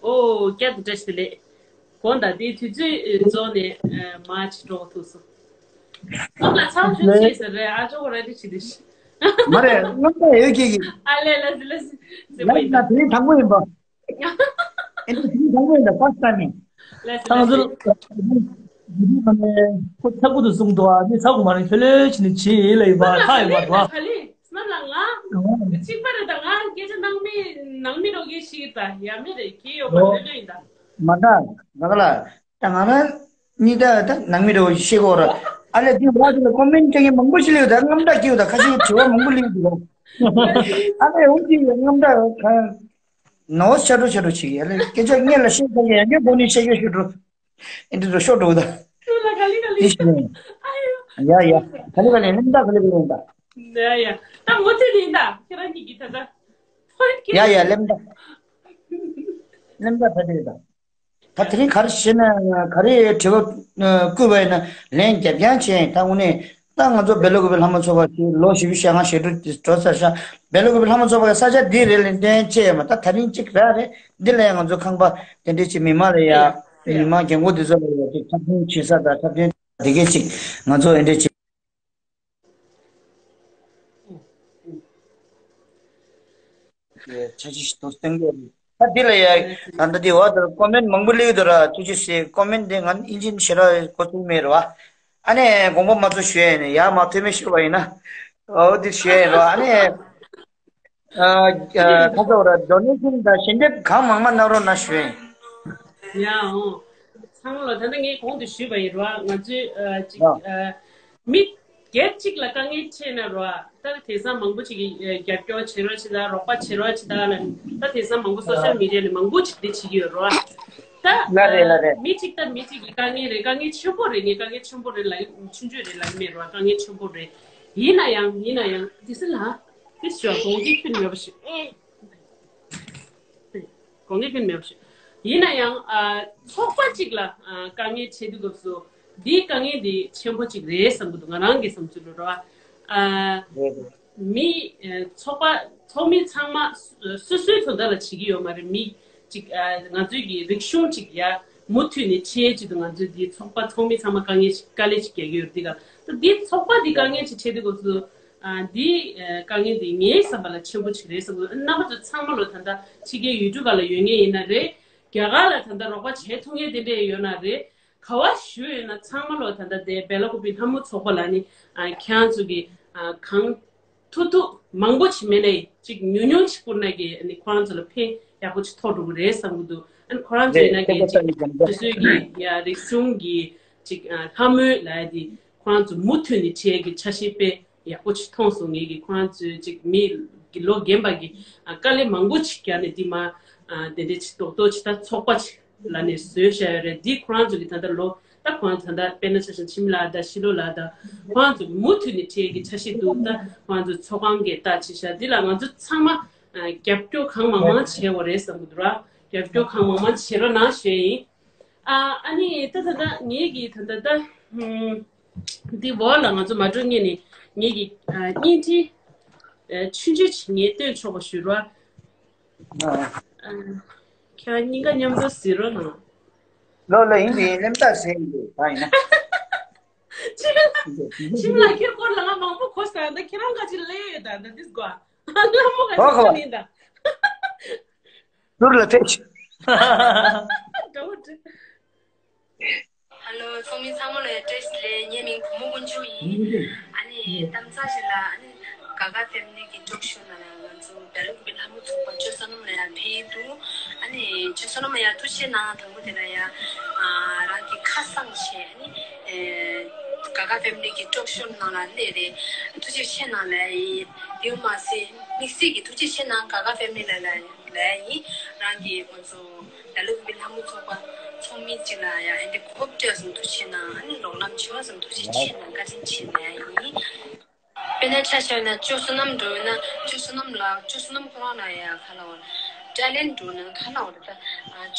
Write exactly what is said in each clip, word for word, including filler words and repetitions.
ཨོ་བསྐྱར་དུ་བཀྲ་ཤིས་བདེ་ལེགས། དགོངས་དག་དེའི་དུས་ཚོད་རྫོགས་ནས་མར་ཅིག་འགྲོ་ཐུབ་སོང་། ཚང་ལ་ཚང་ཆུང་ཆེ་ཟེར་རེད། ཨ་ཅོ་གོ་ར་ཏི་ཆི་དི་ཤི། མ་རེད། རྣམ་པ་ཡོད་ཀྱི་ཡིན། ཨ་ལས་ལ་ཟི་ལ་ཟི་ཟི་ལ་མོ་ཡིན་ན་ད། དེ་རིང་དང་པོ་ཡིན་པ། ཨེ་འདི་དེ་རིང་དང་པོ་ཡིན་ད། ཕར་སྟ་མིན། ལ་ཟི་ལ་ཚང་ཟི། ཚོ་ཁོ་ཚ་ཁུ་དུ་གསུང་འདུག་ཨ་ནི་ཚ་གུ་མ་རེད། ཁྱོད་ལོས་ཕྱི་ནས་བྱེད་ལ་ཡིན་པ་ཧ་ཡིན་པ་འདུག་ཨ། ག་ལེ་སྣབས་ལ་ང་གཅིག་པ་རེད་ད། ང་སྐད་ཆ་ནང་མི་ནང་མི་རོགས་ཀྱི་ཤིག་ད་ཡ་མི་རེད་ཁྱེད་ཡོད་པ་ལོས་ལོས་ཡིན་ད། མ་ད་ང་ག་ལ། ད་ང་རང་གཉིས་ད་ད་ནང་མི་རེ་བ་ཤེས་གོ་ར། ཨ་ལས་དེ་བ་དེ་ལ་ཀོ་མེན་ཊི་སྐྱེ་མཁན་མང་པོ་ཞིག་སླེབས་ཡོད་ད། རྔམ་སྐྲག་སྐྱེ་ཡོད་ད། ཁ་ཤས་དྲི་བ་མང་པོ་སླེབས་ཡོད་ད། ཨ་ལས་འོ་དེ་རྔམ་སྐྲག་ཁ་ནོར་ཆ་འགྲོ་ཆ་འགྲོ་བྱེད་ཀྱི། ཨ་ལས་སྐད་ཆ་སྔོན་ལ་བཤད་ཚར་གི་ཡང་སྐྱར་སྒོ་ནས་བཤད་རྒྱུ་ཞུ་འགྲོ། ཨེ་འདྲ་འགྲོ་ཤོག་འགྲོ་ད། ཁྱོད་ལ་ག་ལེ་ག་ལེ། དེ་ཤི་ནས། ཨ་ཡོ། ཡ་ཡ། ག་ལེ་ག་ལེ་ལེམ་ད་ག་ལེ་ག་ལེ་ཡིན་ད། ཡ་ཡ། ད་མོ་ཚེ་ལེན་ད་ཁྱེད་རང་གཉིས་ཀྱིས་ད་ད། ཧོད་ཀྱི། ཡ་ཡ་ལེམ་ད། ལེམ་ད་ད་དེ་ད། ད་དེ་རིང་ག་རེ་བྱེད་ན་ག་རེ་དྲི་བ་བསྐུར་བ་ཡིན་ན་ལན་རྒྱབ་རྐྱང་བྱས། ད་དངོས་གནས་ད་ང་ཚོ་སྦེ་ལ་ཀུ་པའི་ལྷ་མོ་ཚོགས་པ་ཞིག་ལོ་བཞི་བཅུ་ཞེ་ལྔ་ཞེ་དྲུག་འགྲོ་ཚར་ཤག་སྦེ་ལ་ཀུ་པའི་ལྷ་མོ་ཚོགས་པ་གི་ས་ཆ་འདི་རེད་ལན་ཏན་བྱས་ཡོད་མ། ད་ད་རིང་གཅིག་ར་རེད། འདི་ལ་ཡང་ང་ཚོ་ཁང་པ་དེ་འདྲས་ཅིག་མི་མང་ལ་ཡ། ཡ་མི་མང་རྒན་གོག་འདི་ཚོ་ལ་ཡ་ཅིག་འཁྲབ་སྟོན་བྱེད་ས་དང་འཁྲབ་སྟོན་དེ་གས་ཅིག་ང་ཚོ་ཨེ་འདྲས་ཅིག་ཆ་ཤས་ཤིག་ཏུ་སྟོན་གྱི་རེད། ད་འདི་ལ་ཡ་ད་ལྟ་འདི་འོག་ཏུ་ཀོ་མེན་མང་པོ་སླེབས་འདུག་ར། ཐུགས་རྗེ་ཆེ། ཀོ་མེན་འདི་ང་ཨིན་ཇིན་ཞེ་དྲག་གོ་ཐུབ་མེད་རེད་བ། ཨ་ནི་དགོངས་པ་མ་ཚོམ་ཞུ་ཡ་ཡིན་ན། ཡ་མ་ཐོས་མེད་ཞུ་བ་ཡིན་ན། འོ་འདི་ཞུ་ཡ་ཡིན་རོ། ཨ་ནི་ཨ་ཨ་ཁ་ཚ་བ་ར་ཌོ་ནེ་ཤན་དང་ཞལ་འདེབས་གང་མང་མང་གནང་རོགས་གནང་ཞུ་ཡ་ཡིན། ཡ་འོ། ཚང་མ་ལ་ད་ལྟ་ངས་གོང་དུ་ཞུས་པ་ཡིན་རོ། ང་ཚོས་ཨ་ཅིག་ཨ། ཨ་མི་སྒེར་གཅིག་ལ་དཀའ་ངལ་འཕྲད་ན་རོ། ད་དེང་སང་མང་པོ་ཅིག་གིས་རྒྱབ་སྐྱོར་བྱེད་རོགས་བྱེད་དང་། རོགས་པ་བྱེད་རོགས་བྱེད་དང་ལ། ད་དེང་སང་མང་པོ་སོ་ཤལ་མི་ཌི་ཡ་ནས་མང་པོ་ཅིག་དེ་བྱེད་ཀྱི་ཡོད་རོ། ད་ལ་རེད་ལ་རེད། མི་གཅིག་དང་མི་གཅིག་གི་དཀའ་ངལ་རེད། དཀའ་ངལ་ཆེན་པོ་རེད། ངས་དཀའ་ངལ་ཆེན་པོ་རེད་ལབ་ཀྱི། ཆུང་ཆུང་རེད་ལབ་ཀྱི་མེད་རོ། དཀའ་ངལ་ཆེན་པོ་རེད། ཡིན་ན་ཡང་ཡིན་ན་ཡང་དེ་སི་ལ། དེ་སི་ཞོ་གོང་གི་ཁྱོན་ཡོད་པ་ཞིག་དགོངས་འགལ་ཀུན་མེད་པ་ཞིག་ཡིན་ན་ཡང་ཨ་ཚོགས་པ་གཅིག་ལ་ཨ་དཀའ་ངལ་འཕྲད་དུས་སྐབས་སུ་འདིའི་དཀའ་ངལ་འདི་ཆེན་པོ་གཅིག་རེད་བསམ་གྱི་འདུག་ང་རང་གི་བསམ་ཚུལ་ལ་རོ། ཨ་མི་ཨ་ཚོགས་པ་ཚོགས་མི་ཚང་མ་སོ་སོའི་དོན་དག་ལ་བྱེད་ཀྱི་ཡོད་མ་རེད། མི་གཅིག་ཨ་ང་ཚོའི་གི་རིག་གཞུང་གཅིག་ཡ་མུ་མཐུད་ནས་འཕྲད་ཆེད་དུ་ང་ཚོའི་འདིའི་ཚོགས་པ་ཚོགས་མི་ཚང་མ་དཀའ་ངལ་ཞིག་དཀའ་ལས་ཞིག་རྒྱག་གི་ཡོད་རེད། འདི་ག་ད་འདིའི་ཚོགས་པ་འདི་དཀའ་ངལ་ཞིག་འཕྲད་དུས་སྐབས་སུ། ཨ་འདི་ཨ་དཀའ་ངལ་འདི་ངའི་བསམ་པ་ལ་ཆེན་པོ་ཅིག་རེད་བསམ་གྱི་འདུག་རྣམ་པ་ཚོ་ཚང་མ་ལོ་ད་ལྟ་ཕྱི་རྒྱལ་ཡུལ་གྲུ་ཁག་ལ་ཡོད་མཁན་ཡིན་ན་རེད། རྒྱ་གར་ལ་ད་ལྟ་རོགས་པ་བྱེད་ཐུབ་མཁན་དེ་འདྲས་ཡོད་ན་རེད། ག་བ་ཞུ་ཡོད་ན་ཚང་མ་ལོ་ད་ལྟ་དེ་སྦེ་ལ་ཀུ་པི་ལྷ་མོ་ཚོགས་པ་ལ་ནི་ཨ་ཁྱེད་རང་ཚོ་གི་ཨ་གང་ཐུབ་ཐུབ་མང་པོ་ཅིག་མེད་ནའི་ཅིག་ཉུང་ཉུང་ཅིག་བསྐུར་ན་གི་ནི་ཁོ་རང་ཚོ་ལ་ཕན་ཡག་པོ་ཅིག་ཐོགས་འགྲོ་གི་རེད་བསམ་གྱི་འདུག་ཨ་ནི་ཁོ་རང་ཚོ་ཡིན་ན་གི་ཅིག་སོ་སོའི་གི་ཡ་རིག་གཞུང་གི་ཅིག་ཨ་ལྷ་མོའི་ལ་ཡ་དེ་ཁོ་རང་ཚོ་མུ་མཐུད་ནས་བྱེད་ཀྱི་འཆར་གཞི་དཔེ་ཡག་པོ་ཅིག་མཐོང་སོང་། ངེད་ཀྱིས་ཁོ་རང་ཚོའི་ཅིག་མི་གི་ལོ་རྒན་པ་གི་ཨ་དཀའ་ལས་མང་པོ་ཅིག་བརྒྱབ་ནས་འདི་མ་ཨ་དེ་འདྲའི་ཅིག་རྡོག་རྡོག་ཅིག་ད་ཚོགས་པ་ཅིག་ལ་ནས་བཟོས་བཞག་ཡོད་རེད། འདི་ཁོ་རང་ཚོ་གི་ད་ལྟ་ལོ་ད་ཁོ་རང་ཚོ་ད་ལྟ་དཔེར་ན་ཆ་བཞག་འཆི་མེད་ལགས་དང་ཤི་ལོ་ལགས་དང་ཁོ་རང་ཚོ་མུ་མཐུད་ནས་བྱེད་ཀྱི་འཆར་གཞི་འདུག་ད་ཁོ་རང་ཚོ་ཚོགས་ཁང་གི་ལྟ་ཅིག་བཞག་འདི་ལ་ང་ཚོ་ཚང་མ་ཨ་རྒྱབ་སྐྱོར་གང་མང་མང་བྱེད་དགོས་རེད་བསམ་གྱི་འདུག་ར། རྒྱབ་སྐྱོར་གང་མང་མང་བྱེད་རོགས་གནང་ཞུ་ཡ་ཡིན། ཨ་ཨ་ནི་ད་ད་ད་ངེད་ཀྱི་ད་ད་ད་ཧུམ། འདི་འོག་ལ་ང་ཚོ་མ་འགྲོ་སྔོན་ནས་ངེད་ཀྱི་ཨ་བརྙན་འཕྲིན་ཨ་ཆུང་ཆུང་ཅིག་ངས་སྟོན་ཆོག་པ་ཞུ་རོགས། ཨ་ཁྱེད་རང་གཉིས་ཀ་མཉམ་དུ་གཟིགས་རོགས་གནང་། ལོ་ལ་ཡིན་དེ་ལེམ་ཐག་ཟེར་ཡིན་དེ་གང་ཡིན་ན། ཁྱིམ་ལ་ཁྱེད་སྐོར་ལ་ང་མང་པོ་གོ་ས་ད་ཁྱེད་རང་ག་ཅི་ལས་ཡོད་ད་ད་འདི་སྒོ་ཨ་ལ་མོ་ག་ཅི་ཡིན་ད། ཟུར་ལ་ཐེབས། འགྲོ་འགྲོ། ཧ་ལོ། ཚོགས་མི་ཚང་མ་ལ་བཀྲ་ཤིས་བདེ་ལེགས། ངའི་མིང་བུ་མོ་དཀོན་མཆོག་ཡིན། ཨ་ནི་གཏམ་ཚ་ཞིག་ལ་ཨ་ནི་ག་ག་ཕེ་མི་ལི་གི་ཊོག་ཤོ་ནང་ལ་ང་ཚོ་སྦེ་ལ་ཀུ་པི་ལྷ་མོ་ཚོགས་པ་ཅོ་སོ་ནམ་ལ་ཡང་ཕེབས་འདུག་ཨ་ནི་ཅོ་སོ་ནམ་ལ་ཡང་ཐུགས་རྗེ་གནང་། དང་པོ་དེ་ལ་ཡང་ཨ་རང་གི་ཁ་གསང་བྱས། ཨ་ནི་ཨེ་ག་ག་ཕེ་མི་ལི་གི་ཊོག་ཤོ་ནང་ལ་སླེབས་རེད། ཐུགས་རྗེ་ཆེ་གནང་ལབ་ཡིན། དེ་མ་ཟད་དམིགས་བསལ་གྱི་ཐུགས་རྗེ་ཆེ་གནང་ག་ག་ཕེ་མི་ལི་ལ་ལ་ལབ་ཡིན། རང་གི་ང་ཚོ་ལ་ལུག་པའི་ལྷ་མོ་ཚོགས་པ་ཚོགས་མི་གཅིག་ལ་ཡང་ཨེ་འདི་གོ་སྐབས་སྤྲད་སོང་། ཐུགས་རྗེ་གནང་། ཨ་ནི་རོགས་རམ་བྱེད་པ་སོང་། ཐུགས་རྗེ་ཆེ་གནང་། བཀའ་དྲིན་ཆེ་གནང་ཡིན། དཔེར་ན་ཆ་བཞག་ན་ཅོ་སོ་ནམ་འགྲོ་ན་ཅོ་སོ་ནམ་ལ་ཅོ་སོ་ནམ་ཁོ་རང་ལ་ཡང་ག་ལ་བ་ཊེ་ལེན་འགྲོ་ན་ག་ལ་བ་ད་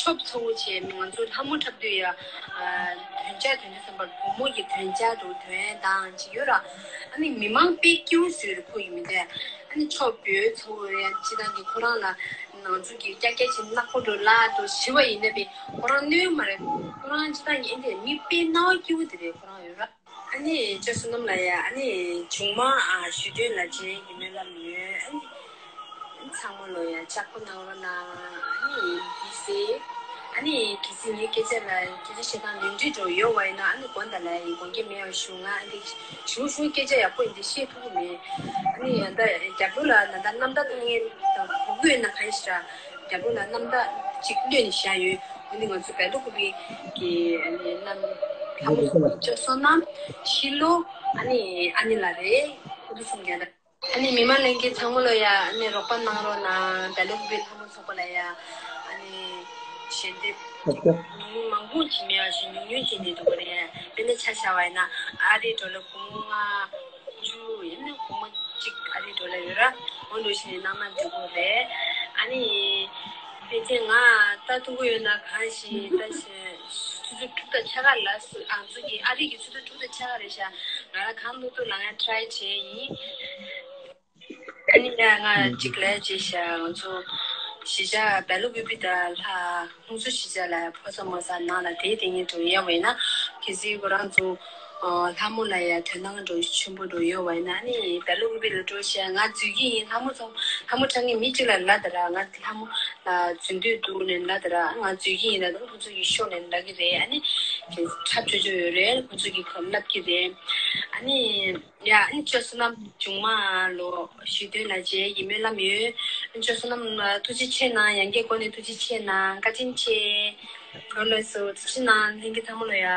ཆོབ་ཚ་བོ་བྱས། ང་ཚོ་ལྷ་མོ་འཁྲབ་དུས་ཡ་དོན་བྱ་དོན་བྱ་བསམ་པར་བུ་མོ་གི་དོན་བྱ་འགྲོ་དོན་དང་ཅི་ཡོད་ར། ཨ་ནི་མི་མང་དཔེ་སྐྱིད་པོ་བཟོས་རུ་ཁོ་ཡིན་མི་འདྲ། ཨ་ནི་ཆོ་བོད་ཚོ་རེད། སྤྱི་བཏང་གི་ཁོ་རང་ལ་ནང་ཆོས་ཀྱི་ཀྱག་ཀྱག་ཅིག་ནག་པོ་འགྲོ་ལ་དོ་ཞི་བ་ཡིན་ནས་པས་ཁོ་རང་གནོད་མ་རེད། ཁོ་རང་སྤྱི་བཏང་གི་ཨེ་འདྲས་མི་དཔེ་སྣང་བ་སྐྱིད་པོ་དེ་རེད། ཁོ་རང་ཡོད་ར། ཨ་ནི་ཅོ་བསོད་ནམས་ལ་ཡ་ཨ་ནི་ཆུང་མ་ཨ་ཞུ་དོན་ལ་བྱེད་ཀྱི་སྨོན་ལམ་ཡོད། ཨ་ནི་ཚང་མ་ལོ་ཡ་ལྕགས་པོ་གནང་རོགས་གནང་། ཨ་ནི་ཡིན་སྲིད། ཨ་ནི་གལ་སྲིད་ངའི་སྐད་ཆ་ལ་སྐད་ཆ་བཤད་སྟངས་ནོར་འཁྲུལ་འགྲོ་ཡོད་པ་ཡིན་ན་ཨ་ནི་དགོངས་དག་ལ་ཡ་དགོངས་འགལ་མེད་པ་ཞུ། ང་ཨ་འདི་ཞུ་ཞུ་སྐད་ཆ་ཡག་པོ་ཡིན་འདི་བཤད་ཐུབ་ཀྱི་མེད། ཨ་ནི་ཡང་ད་རྒྱབ་ལོགས་ལ་ན་ད་རྣམ་ཐར་ཐོག་ངས་གོ་གི་ཡོད་ན་གང་ཞིག་ར། རྒྱབ་ལོགས་ལ་རྣམ་ཐར་ཅིག་བླུགས་ནས་བཞག་ཡོད། འོ་ནི་ང་ཚོ་བལ་ལུ་ཀུ་པི་གི་ཨ་ནི་རྣམ་ལྷ་མོ་ཅོ་བསོད་ནམས་ཤི་ལོ་ཨ་ནི་ཨ་ནི་ལ་རེད། ཁོ་ཚོ་གསུམ་རྒྱ་ད། ཨ་ནི་མི་མང་ལྷན་རྒྱས་ཚང་མ་ལོ་ཡ་ཨ་ནི་རོགས་པ་གནང་རོགས་གནང་། བལ་ལུ་ཀུ་པི་ལྷ་མོ་ཚོགས་པ་ལ་ཡ་ཨ་ནི་ཞལ་འདེབས་ཉུང་ཉུང་མང་པོ་ཅིག་མེད་པ་ཞིག་ཉུང་ཉུང་ཅིག་ནས་འདུག་ག་རེད། དཔེར་ན་ཆ་བཞག་པ་ཡིན་ན་ཨ་རིའི་འགྲོ་ལ་སྒོར་མོ་ལྔ་བཅུ་ཡིན་ན་སྒོར་མོ་གཅིག་ཨ་རིའི་འགྲོ་ལ་ཡོད་ར། འོ་འདུག་ཞིག་གནང་ན་འདོད་གོ་རེད། ཨ་ནི་ཕལ་ཆེར་ང་ལྟ་ཐུབ་ཀྱི་ཡོད་ན་གང་ཞིག་ལྟ་ཞིག་ཆུ་ཚོད་དྲུག་དང་ཕྱེད་ཀ་ལ་སུ་ཨང་ཚོ་གི་ཨ་རི་གི་ཆུ་ཚོད་དྲུག་དང་ཕྱེད་ཀ་རེད་ཤག་ང་ལ་གང་ཐུབ་ཐུབ་ལ་ང་try་བྱས་ཡིན། ཨ་ནི་ཡ་ང་གཅིག་ལས་བྱས་ཤག་ང་ཚོ་གཞིས་ཆགས་བལ་ལུ་ཀུ་པི་དང་ལྷ་ཁོང་ཚོ་གཞིས་ཆགས་ལ་ཕོ་གསར་མོ་གསར་ནང་ལ་དེའི་སྟེང་ནས་འགྲོ་ཡ་བས་ན་གལ་སྲིད་ཁོ་རང་ཚོ་ལྷ་མོ་ལ་ཡ་དོ་སྣང་འགྲོ་ཆེན་པོ་འགྲོ་ཡོད་བས་ན་ཨ་ནི་བལ་ལུ་ཀུ་པི་ལ་འགྲོ་ཤག་ང་འཛུལ་གྱི་ཡིན། ལྷ་མོ་ཚོ་ལྷ་མོ་འཁྲབ་མཁན་མི་གཅིག་ལ་ལབ་ད་ར་ང་ལྷ་མོ་ལ་འཛུལ་འདོད་འདུག་ནས་ལབ་ད་ར་ང་འཛུལ་གྱི་ཡིན་ལབ་ད་ཁོང་ཚོ་གི་ཤོག་ནས་ལབ་གི་རེད། ཨ་ནི་འཁྲབ་ཆོག་ཆོག་ཡོད་རེད། ཁོང་ཚོ་གི་ཁོ་ལབ་གི་རེད། ཨ་ནི། ཡ། ཨ་ནི་ཅོ་བསོད་ནམས་ཆུང་མ་ལོ་ཞུ་དོན་ལ་མཇལ་གྱི་སྨོན་ལམ་ཡོད། ཨ་ནི་ཅོ་བསོད་ནམས་ཐུགས་རྗེ་ཆེ་གནང་། ཡང་བསྐྱར་སྒོ་ནས་ཐུགས་རྗེ་ཆེ་གནང་། བཀའ་དྲིན་ཆེ། བོད་ལ་སོ་ཐུགས་རྗེ་གནང་། ལྷན་རྒྱས་ཚང་མ་ལ་ཡ།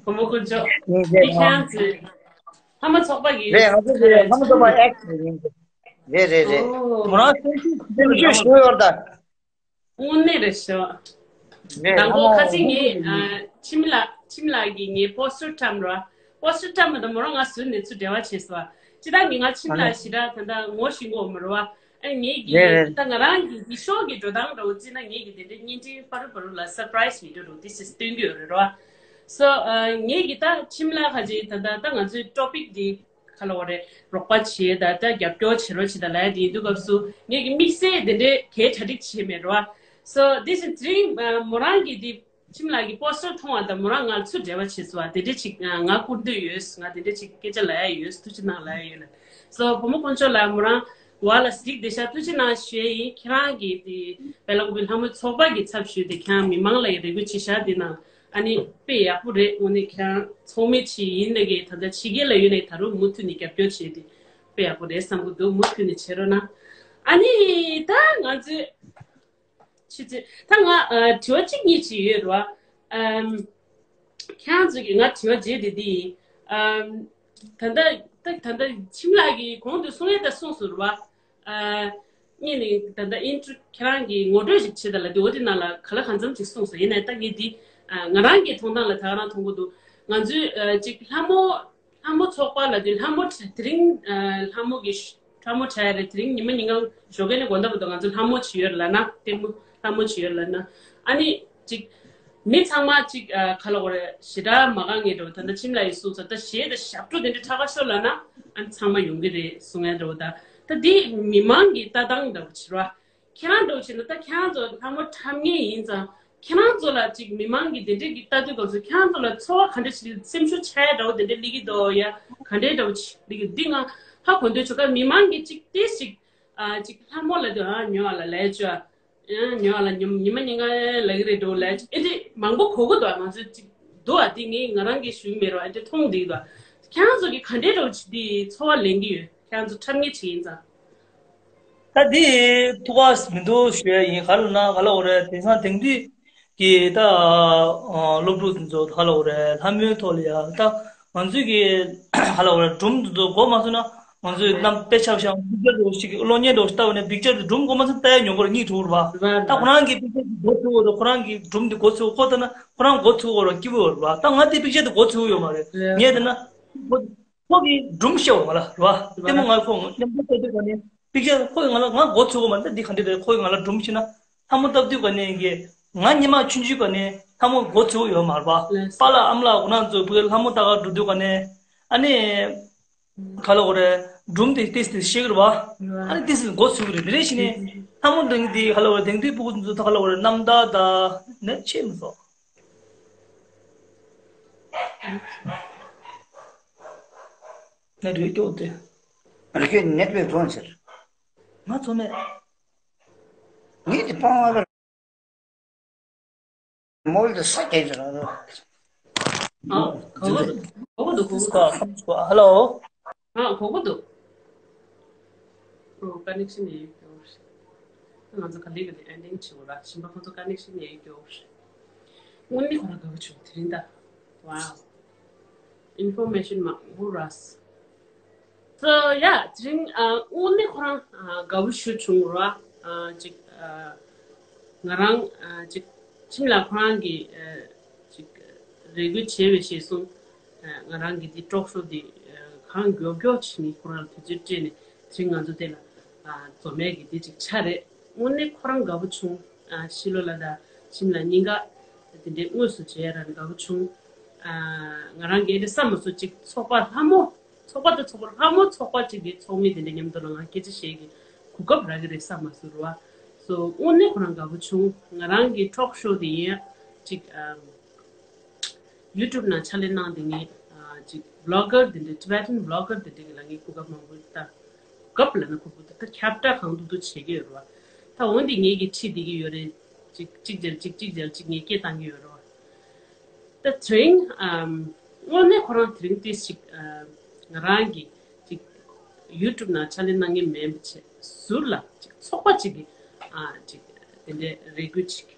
བུ་མོ་དཀོན་མཆོག་ངས་འདི་ཁྱེད་རང་ཚོའི་ལྷ་མོ་ཚོགས་པ་གི་རེད། ང་ཚོ་དེ་ལྷ་མོ་ཚོགས་པ་ཨེག་ཡིན། རེད་རེད་རེད། ཨོ། མོ་རང་སེམས་ཤུགས་སེམས་ཤུགས་ཞུ་ཡོད་ད། དངོས་གནས་རེད་ཤག་རེད། དང་པོ་ཁ་ཅིག་ངས་ཨ་ཁྱིམ་ལ་ཁྱིམ་ལ་གི་ངའི་པོ་སི་ཊར་བཀྲམ་ར། པོ་སི་ཊར་བཀྲམ་མ་དང་མོ་རང་ང་ཟུར་ནས་ཚུར་འབྲེལ་བ་བྱས་སོང་། སྤྱི་བཏང་གི་ང་ཁྱིམ་ལ་ཞེ་དྲག་ད་ལྟ་ངོ་ཤེས་ཀྱི་ཡོད་མ་རེད་བ། ཨ་ངས་ཀྱི་རེད་རེད། ད་ང་རང་གི་འདི་ཤོག་གི་འགྲོ་སྟངས་འདྲ་བོ་བརྩིས་ན་ངས་ཀྱི་དེ་འདྲའི་བརྙན་འཕྲིན་པ་རུ་པ་རུ་ལ་སར་པ་རའི་སི་བི་ཌི་ཡོ་འདྲ་བོ་འདི་སི་སྟོན་གྱི་ཡོད་རེད་བ། སོ་ཨ་ངས་ཀྱི་ད་ཁྱིམ་ལ་ཁ་ཅིག་ད་ལྟ་ད་ང་ཚོའི་ཊོ་པིག་འདི། ག་ལ་བ་རེད། རོགས་པ་བྱེད་ད་ལྟ་རྒྱབ་སྐྱོར་བྱེད་རོགས་བྱེད་ད་ལ་ཡ་དེ་ཡིན་དུས་སྐབས་སུ་ངས་ཀྱི་དམིགས་བསལ་དེ་འདྲའི་གའི་གྲ་སྒྲིག་བྱེད་མེད་རོ། So this is དེ་རིང་མོ་རང་གི་དེ་ཁྱིམ་ལ་གི་པོ་སི་ཊར་མཐོང་བ་དང་མོ་རང་ང་ལ་ཚུར་འབྲེལ་བ་བྱེད་སོང་བ་དེ་འདྲའི་ཅིག་ང་བསྐུར་འདོད་ཡོད། ང་དེ་འདྲའི་ཅིག་སྐད་ཆ་ལ་ཡ་ཡོད། ཐུགས་རྗེ་གནང་ལ་ཡ་ཡོད་ལ། So བུ་མོ་དཀོན་མཆོག་ལ་མོ་རང་བ་ལ་གཟིགས་བདེ་ཤག་ཐུགས་རྗེ་གནང་ཞུ་ཡ་ཡིན། ཁྱེད་རང་གི་དེ་བེ་ལ་ཀུ་པི་ལྷ་མོ་ཚོགས་པ་གི་ཚབ་ཞུས་ཏེ་ཁྱེད་རང་མི་མང་ལ་ཡ་རེ་སྐུལ་བྱེད་ཤག་དེ་ནང་། ཨ་ནི་དཔེ་ཡག་པོ་རེད། དངོས་གནས་ཁྱེད་རང་ཚོགས་མི་ཅིག་ཡིན་ནའི་ད་ལྟ་ཕྱི་རྒྱལ་ལ་ཡོད་ནའི་ད་རུང་མུ་མཐུད་ནས་རྒྱབ་སྐྱོར་བྱས་ཏེ་དཔེ་ཡག་པོ་རེད་བསམ་གྱི་འདུག་མུ་མཐུད་ནས་བྱེད་རོགས་གནང་། ཨ་ནི་ད་ང་ཚོས་ཆུ་ཚོད་ད་ང་ཨ་དྲི་བ་གཅིག་གཉིས་ཅིག་ཡོད་རེད་བ། ཨམ། ཁྱེད་རང་ཚོ་གིས་ང་དྲི་བ་བརྗེད་དེ་འདི་ཡིན། ཨམ། ད་ལྟ་ད་ད་ལྟ་ཁྱིམ་ལགས་ཀྱིས་གོང་དུ་གསུང་ཡས་ད་གསུངས་སོང་རེད་བ། ཨ། ངས་ནི་ད་ལྟ་ཨིན་ཊར་ཁྱེད་རང་གིས་ངོ་སྤྲོད་ཞིག་བྱེད་དང་ལབ་དུས་འོ་དེ་ནང་ལ་ག་ལ་གང་འཚམ་ཞིག་གསུངས་སོང་། ཡིན་ནའི་ད་ངས་འདི་ང་རང་གི་མཐོང་སྟངས་ལ་ད་ག་རང་མཐོང་གི་འདུག་ང་ཚོའི་ཅིག་ལྷ་མོ་ལྷ་མོ་ཚོགས་པ་ལབ་དུས་ལྷ་མོ་དེ་རིང་ལྷ་མོ་གི་ལྷ་མོ་གྲ་ཡ་རེད། དེ་རིང་ཉི་མ་ཉིན་གང་ཞོགས་ཀས་ནས་དགོང་དག་བར་དུ་ང་ཚོ་ལྷ་མོ་བྱེད་ཡོད་ལབ་ན་ལྟད་མོ་ལྷ་མོ་བྱེད་ཡོད་ལབ་ན་ཨ་ནི་ཅིག་མི་ཚང་མ་ཅིག་ཨ་ག་ལ་བ་རེད། ཞེ་དྲག་མ་དགའ་ངེས་འགྲོ། ད་ལྟ་ཁྱིམ་ལ་ཡི་གསུངས་ཚར། ད་གཞས་དང་ཞབས་བྲོ་དེ་འདྲ་ཁྲ་ཁ་ཤོར་ལབ་ན་ཨ་ནི་ཚང་མ་ཡོང་གི་རེད་གསུང་ཡ་འགྲོ། ད་ད་འདི་མི་མང་གི་ལྟ་སྟངས་འདྲ་བོ་བྱེད་རོགས། ཁྱེད་རང་འདྲ་བོ་བྱེད་ན་ད་ཁྱེད་རང་ཚོ་ལྷ་མོ་འཁྲབ་མཁན་ཡིན་ཙང་ཁྱེད་རང་ཚོ་ལ་ཅིག་མི་མང་གི་དེ་འདྲས་ཀྱི་ལྟ་དུས་སྐབས་སུ་ཁྱེད་རང་ཚོ་ལ་ཚོར་བ་ག་འདྲ་ཞིག་སེམས་ཤུགས་ཆག་ཡ་འདྲ་བོ་དེ་འདྲས་སླེབས་ཀྱི་འདུག་ཡ་ག་འདྲས་འདྲ་བོ་ཞིག་སླེབས་ཀྱི་འདི་ང་ཧ་གོ་འདོད་བྱུང་། ཁ་མི་མང་གི་ཅིག་ཏེ་ཞིག་ཨ་ཅིག་ལྷ་མོ་ལ་དུ་ཨ་ཉོ་བ་ལ་ལས་བཅོ། ཨ་ཉོ་བ་ལ་ཉོ་ཉི་མ་ཉིན་གང་ལ་གི་རེད་འགྲོ་ལ་ཨེ་འདྲ་མང་པོ་གོ་གི་འདུག་ང་ཚོ་ཅིག་འདུག་ཨ་འདི་ངས་ང་རང་གིས་ཞུ་གི་མེད་རོགས། ཨེ་འདྲ་མཐོང་བསྡད་ཀྱི་འདུག་ཁྱེད་རང་ཚོ་གི་ག་འདྲའི་འདྲ་བོ་ཅིག་འདི་ཚོར་བ་ལེན་གི་ཡོད། ཁྱེད་རང་ཚོ་འཁྲབ་མཁན་ཅིག་ཡིན་ཙང་། ད་འདི་ཐུགས་ཁག་མི་འདུག་ཞུ་ཡ་ཡིན། ག་རེ་ལབ་ན་ག་ལབ་དགོས་རེད། དེང་སང་དེང་དུས་ཀྱི་ད་སློབ་ཕྲུག་འདི་ཚོ་ག་ལབ་དགོས་རེད། ལྷ་མོའི་ཐོག་ལ་ཡ་ད་ང་ཚོའི་གི་ག་ལབ་དགོས་རེད། སྒྲུང་འདི་ཚོ་གོ་མ་སོང་ན་ང་ཚོས་གནམ་དཔེ་ཆ་བཞག་པིག་ཅར་འདྲ་བོ་ཞིག་གློག་བརྙན་འདྲ་བོ་ཞིག་ལྟ་བ་ནས་པིག་ཅར་དེ་སྒྲུང་གོ་མ་སོང་ན་ལྟ་ཡ་ཉོབ་པོ་རེད། གཉིད་བྲོ་བོ་རེད་བ། ད་ཁོ་རང་གི་པིག་ཅར་དེ་གོ་ཚོད་དགོས་རེད། ཁོ་རང་གི་སྒྲུང་དེ་གོ་ཚོད་དགོས། ཁོ་ལྟ་ན་ཁོ་རང་གོ་ཚོད་དགོས་རེད། སྐྱིད་པོ་ཡོད་རེད་བ། ད་ང་དེ་པིག་ཅར་དེ་གོ་ཚོད་ཡོད་མ་རེད། ངས་བལྟས་ན་ཁོ་ཁོ་གིས་སྒྲུང་བཤད་པ་ང་ལ་རེད་བ། ལྟད་མོ་ང་ཁོ་མཉམ་དུ་ལྟ་དུས་ག་ནས་པིག་ཅར་ཁོ་གིས་ང་ལ་ང་གོ་ཚོད་དགོས་མ་རེད། ད་འདི་ག་འདྲ་རེད། ཁོ་གིས་ང་ལ་སྒྲུང་བཤད་ན་ལྷ་མོ་ལྟ་དུས་ག་ནས་ཀྱི་ང་ཉི་མ་ཆུང་ཆུང་ག་ནས་ལྷ་མོ་གོ་ཚོད་ཡོད་མ་རེད་བ། པཱ་ལགས་ཨ་མ་ལགས་ཁོ་རང་ཚོ་བུ་ལྷ་མོ་ལྟ་ག་འགྲོ་དུས་ག་ནས་ཨ་ནི། ག་ལ་འོ་རེད། སྒྲུང་དེ་ཏིས་ཏིས་ཤེས་ཀྱི་རེད་བ། ཨ་ནི་ཏིས་ཏིས་མགོ་ཚོས་ཀྱི་རེད། དེ་རེད་ཤི་ནས་ལྷ་མོ་དེང་དེ་ག་ལ་འོ་རེད། དེང་དུས་སྤུ་གུ་ཚོ་ད་ག་ལ་འོ་རེད། རྣམ་ཐར་ད་ནས་ཆེས་མི་ཚོགས། ནས་རེད་སྐྱོ་དེ། རེད་སྐྱོ་ནེ་ཊི་ཝརཀ་བཙོང་ཟེར། ང་ཚོ་མེད། ངས་དེ་སྤང་བ་མོལ་དུ་ས་སྐད་ཅིག་རང་རོ། ཨ། གོ་གི་འདུག་གོ་གི་འདུག་གོ་གི་འདུག་ཧ་ལོ། ཨ། གོ་གི་འདུག་ཨོ། ཀ་ནེག་ཤན་ཡོད་ཀྱོ། ང་ཚོ་ག་ལེ་ག་ལེ་ཨེན་ཌིང་བྱེད་དགོས་ར། གཞན་པ་ཁོ་ཚོ་ཀ་ནེག་ཤན་ཡོད་ཀྱོ། དངོས་གནས་ཁོ་རང་དགའ་པོ་བྱུང་དེ་རིང་ད། ཝའོ། ཨིན་ཕོར་མེ་ཤན་མང་པོ་ར། So yeah, དེ་རིང་ཨ་དངོས་གནས་ཁོ་རང་ཨ་དགའ་པོ་ཞེ་པོ་བྱུང་ར། ཨ་ཅིག་ཨ་ང་རང་ཨ་ཅིག་ཁྱིམ་ལ་ཁོ་རང་གི་ཨ་ཅིག་རེ་སྐུལ་བྱས་པའི་ཞེས་གསུངས། ཨ་ང་རང་གི་འདི་ཊོག་ཤོ་འདི་ཨ་གང་མགྱོགས་མགྱོགས་བྱས་ནས་ཁོ་རང་ལ་དུས་ཚོད་སྤྲད་ནས་དེ་རིང་ང་ཚོ་དེ་ལ་ཨ་འཛོམས་ཡས་ཀྱི་འདི་ཅིག་ཆ་རེད། དངོས་གནས་ཁོ་རང་དགའ་པོ་བྱུང་། ཨ་ཤི་ལོ་ལགས་དང་ཁྱིམ་ལ་གཉིས་ཀ་དེ་འདྲའི་དངོས་སུ་མཇལ་ར་དགའ་པོ་བྱུང་། ཨ་ང་རང་གིས་དེ་བསམ་མ་སོང་། ཅིག་ཚོགས་པ་ལྷ་མོ་ཚོགས་པ་དང་ཚོགས་པ་ལྷ་མོ་ཚོགས་པ་ཅིག་གི་ཚོགས་མི་དེ་འདྲ་མཉམ་དུ་ལ་ང་སྐད་ཆ་བཤད་ཀྱི་གོ་སྐབས་རག་གི་རེད་བསམ་མ་སོང་ར། So དངོས་གནས་ཁོ་རང་དགའ་པོ་བྱུང་། ང་རང་གི་ཊོག་ཤོ་དེ་ཡིན་ཅིག་ཨམ། ཡུ་ཊུབ་ནང་ཕྱག་ལས་གནང་དེ་ངས་ཨ་ཅིག་བི་ལོག་གར་དེ་འདྲ་ཊི་བེ་ཊན་བི་ལོག་གར་དེ་འདྲ་གི་ལ་ངས་གོ་སྐབས་མང་པོ་ད་གོ་སྐབས་ལ་ན་གོ་སྐབས་ད་ཁྱབ་བསྒྲགས་གང་ཐུབ་ཐུབ་བྱེད་ཀྱི་ཡོད་རེད་བ། ད་འོན་ཏེ་ངས་ཀྱི་ཁྲིད་བསྡད་ཀྱི་ཡོད་རེད། ཅིག་ཅིག་མཇལ་ཅིག་ཅིག་མཇལ་ཅིག་ངས་སྐད་བཏང་གི་ཡོད་རེད་བ། ད་དེ་རིང་ཨམ་དངོས་གནས་ཁོ་རང་དེ་རིང་ཏིས་ཅིག་ཨམ་ང་རང་གི་ཅིག་ཡུ་ཊུབ་ནང་ཕྱག་ལས་གནང་མཁན་མིན་པ་བྱས་ཟུར་ལ་ཅིག་ཚོགས་པ་ཅིག་གི་ཨ་ཅིག་དེ་འདྲའི་རེ་སྐུལ་ཅིག་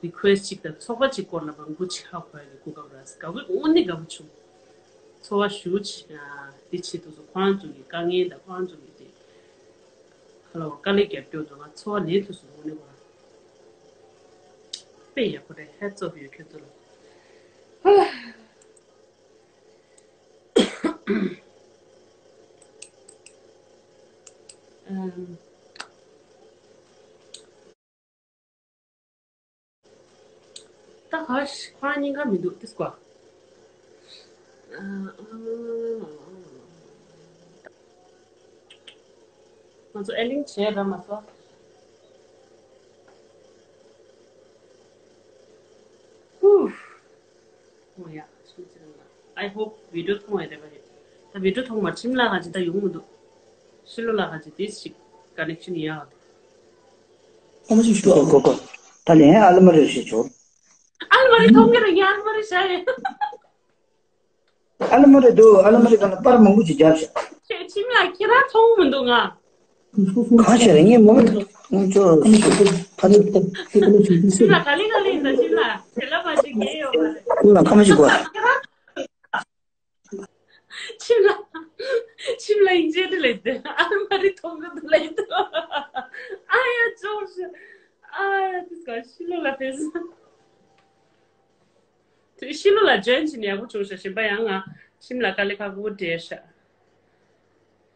རི་ཁུ་ཨེ་སི་ཊི་ཅིག་དང་ཚོགས་པ་ཅིག་སྐོར་ལ་མང་པོ་ཅིག་ཧ་གོ་ཡ་གི་གོ་སྐབས་རག་དགའ་པོ་དངོས་གནས་དགའ་པོ་བྱུང་། ཚོར་བ་ཞེ་པོ་ཅིག་ཨ་འདི་བྱེད་ཐུབ་སོང་། ཁོ་རང་ཚོ་གི་དཀའ་ངལ་དང་ཁོ་རང་ཚོ་གི་དེ་ཧ་ལོ་དཀའ་ལས་རྒྱབ་སྐྱོར་ཚོ་ང་ཚོར་བ་ལེན་ཐུབ་སོང་། དངོས་གནས་ཁོ་རང་དཔེ་ཡག་པོ་རེད། ཧེ་ཙོ་ཡོད་ཁྱོད་ཚོ་ལ། ཧ་ལ། ཨམ། ད་ག་ཤ་ཁོ་རང་གཉིས་ཀ་མི་འདུག་ཏིས་ཀོ། ང་ཚོ་ཨེ་ལིང་བྱས་ར་མ་སོ། ཧུ། ཨོ་ཡ། I hope video མཐོང་བ་རེད་པ་རེད། ད་བི་ཌི་ཡོ་མཐོང་མ་ཁྲིམས་ལ་ག་ཅི་ད་ཡོང་མི་འདུག་ཤི་ལོ་ལ་ག་ཅི་དེ་ཞིག་ཀ་ནེག་ཤན་ཡག་འདུག་ཨ་མ་ཅིག་ཞུ་གོ་གོ་གོ། ད་ལན་ཨ་ལ་མ་རེ་ཞིག་ཆོག་ཨ་ལ་མ་རེ་མཐོང་གི་རེད། ངས་ཨ་ལ་མ་རེ་བྱ་རེད། ཨ་ལ་མ་རེ་འདུག་ཨ་ལ་མ་རེ་ག་ན་པར་མང་པོ་ཅིག་བརྒྱབ་ཤག་ཁྱེད་ཁྱིམ་ལ་ཁྱེད་རང་མཐོང་མི་འདུག་ང་། གང་བྱས་རེད། ངས་མོ་མོ་ཅོ་ཕ་ནི་ཕ་ནི་ཁྱིམ་ལ་ག་ལེ་ག་ལེ་ཡིན་ད། ཁྱིམ་ལ་བྱེད་ལ་མ་ཅིག་ངས་ཡོད་པ་རེད། ཁྱིམ་ལ་ཁ་མ་ཅིག་གོ་ཁྱིམ་ལ་ཁྱིམ་ལ་ཡིན་ཅེ་དེ་ལས་དེ་ཨ་ལ་མ་རེ་མཐོང་གི་འདུག་ལས་དེ། ཨ་ཡ་ཅོ་ཤི། ཨ་ཡ་དེ་སྐ་ཤི་ལོ་ལ་ཕེ་སི། དེ་ཤི་ལོ་ལ་ཇོ་ཡིན་བྱས་ནས་ཡག་པོ་བྱུང་ཤག་གཞན་པ་ཡང་ང་ཁྱིམ་ལ་དཀའ་ལས་ཁག་པོ་འཕྲད་ཤག་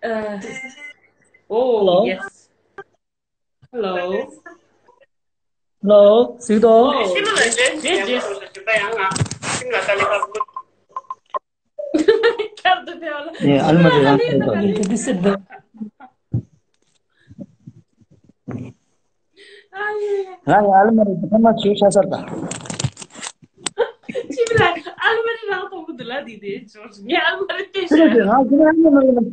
ཨ། ཨོ། Hello. Yes. Hello. Hello. ཟིག་དོ། ཨོ། ཤི་ལོ་ལ་ཇོ་ཡིན་བྱས་ནས་ཡག་པོ་བྱུང་ཤག་གཞན་པ་ཡང་ང་ཁྱིམ་ལ་དཀའ་ལས་ཁག་པོ། ཁྱར་དུ་ཕེབས་ལ། ཨ་ལ་མ་རེ་རང་ཁྱིམ་ལ་དཀའ་ལས་ཁག་པོ། ཨ་ཡེ། རང་ཡང་ཨ་ལ་མ་རེ་ཐོག་མ་བྱས་ཤ་ཚར་དང་། ཅི་མི་ལ་ཨ་ལ་མ་རེ་རང་མཐོང་གི་འདུག་ལ། དེ་དེ་ཇོར་ཇི་ངས་ཨ་ལ་མ་རེ་བལྟས་ཤག་ཅི་རེད་དེ་རང་ཅི་རེད་ཨ་ལ་མ་རེ་མ་རེ།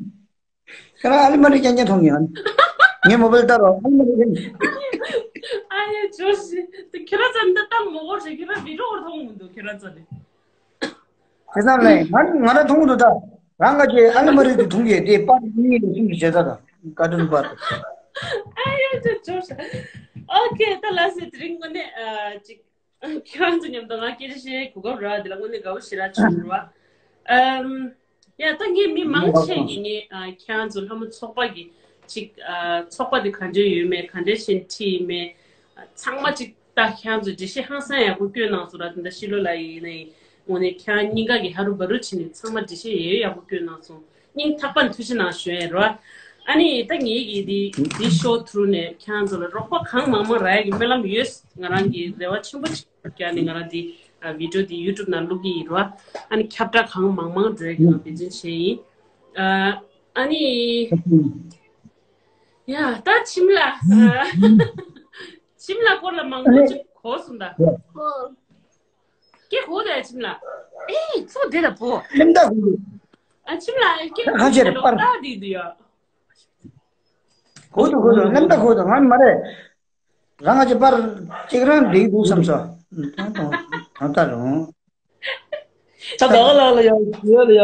ཁྱེད་རང་ཨ་ལ་མ་རེ་རྐྱང་རྐྱང་མཐོང་ཡོད། ངས་མོ་བལ་ལྟ་རོགས་ཨ་ལ་མ་རེ་རྐྱང་། ཨ་ཡེ་ཇོར་ཇི་དེ་ཁྱེད་རང་ཚ་འདི་ལྟ་མོ་གོ་རེད། ཁྱེད་རང་བི་ཌི་ཡོ་མཐོང་མི་འདུག་ཁྱེད་རང་ཚ་ནས། དེ་ཙམ་ལས་ང་ང་རང་མཐོང་གི་འདུག་ད་རང་ག་ཅེ་ཨ་ལ་མ་རེད་དེ་མཐོང་གི་དེ་པར་གཉིས་ལ་གསུམ་གྱི་བྱེད་ས་དང་ཀ་ཏུན་པར། ཨ་ཡ་ཅོ་ཅོ་ཤ། ཨོ་ཁེ། ད་ལ་སེ་དེ་རིང་དངོས་གནས་ཨ་ཅིག་ཁྱེད་རང་ཚོ་མཉམ་དུ་ང་སྐད་ཆ་བཤད་གོ་སྐབས་རག་དེ་ལ་དངོས་གནས་དགའ་པོ་ཞེ་དྲག་བྱུང་ར། ཨམ། ཡ་ད་ངས་མི་མང་ཆེ་གི་ངས་ཨ་ཁྱེད་རང་ཚོ་ལྷ་མོ་ཚོགས་པ་གི་ཅིག་ཨ་ཚོགས་པ་དེ་ག་འདྲ་ཡོད་མེད་ག་འདྲ་བྱས་ཁྲིད་ཡིན་མེད་ཨ་ཚང་མ་ཅིག་ད་ཁྱེད་རང་ཚོ་འགྲེལ་བཤད་ཧང་སང་ཡག་པོ་བསྐྱོན་གནང་སོང་ར། དེ་འདྲ་ཤི་ལོ་ལ་ཡིན་ན་ཡིན། དངོས་གནས་ཁྱེད་རང་གཉིས་ཀ་གི་ཧ་རུ་བ་རུ་བྱས་ནས་ཚང་མ་འགྲེལ་བཤད་ཡོད་ཡག་པོ་བསྐྱོན་གནང་སོང་། སྙིང་ཐག་པ་ནས་ཐུགས་རྗེ་གནང་ཞུ་ཡས་ར། ཨ་ནི་ད་ངེད་ཀྱི་འདི་འདི་ཤོ་ཐུ་རུ་ནས་ཁྱེད་རང་ཚོ་ལ་རོགས་པ་གང་མང་མང་རག་ཡག་གི་སྨོན་ལམ་ཡོད། ང་རང་གི་རེ་བ་ཆེན་པོ་ཅིག་བརྒྱབ་ནས་ང་རང་འདི་ཨ་བི་ཌི་ཡོ་འདི་ཡུ་ཊུབ་ནང་བླུག་གི་ཡིན་ར། ཨ་ནི་ཁྱབ་བསྒྲགས་གང་མང་མང་འགྲོ་ཡག་གི་ང་འབད་བརྩོན་བྱས་ཡིན། ཨ་ཨ་ནི། ཡ་ད་ཁྱིམ་ལ། ཨ་ཁྱིམ་ལ་སྐོར་ལ་མང་པོ་ཅིག་གོ་སོང་ད། སྐད་གོ་ད་ཁྱིམ་ལ། ཨེ་ཚོ་དེ་ལ་བོ། ལེམ་ད་གོ་འདུག་ཨ་ཁྱིམ་ལ་སྐད་གོ་ཁ་ཆེར་ད་པར། ད་དེ་དུ་ཡ། གོ་འདུག་གོ་འདུག་ལེམ་ད་གོ་འདུག་ང་མ་རེད། རང་ང་ཅི་པར་གཅིག་རང་འགྲིག་འདུག་བསམ་སོ། ད་ད་རུང་། ད་ག་ག་ལ་ལ་ཡ་ཡོད་ལ་ཡ།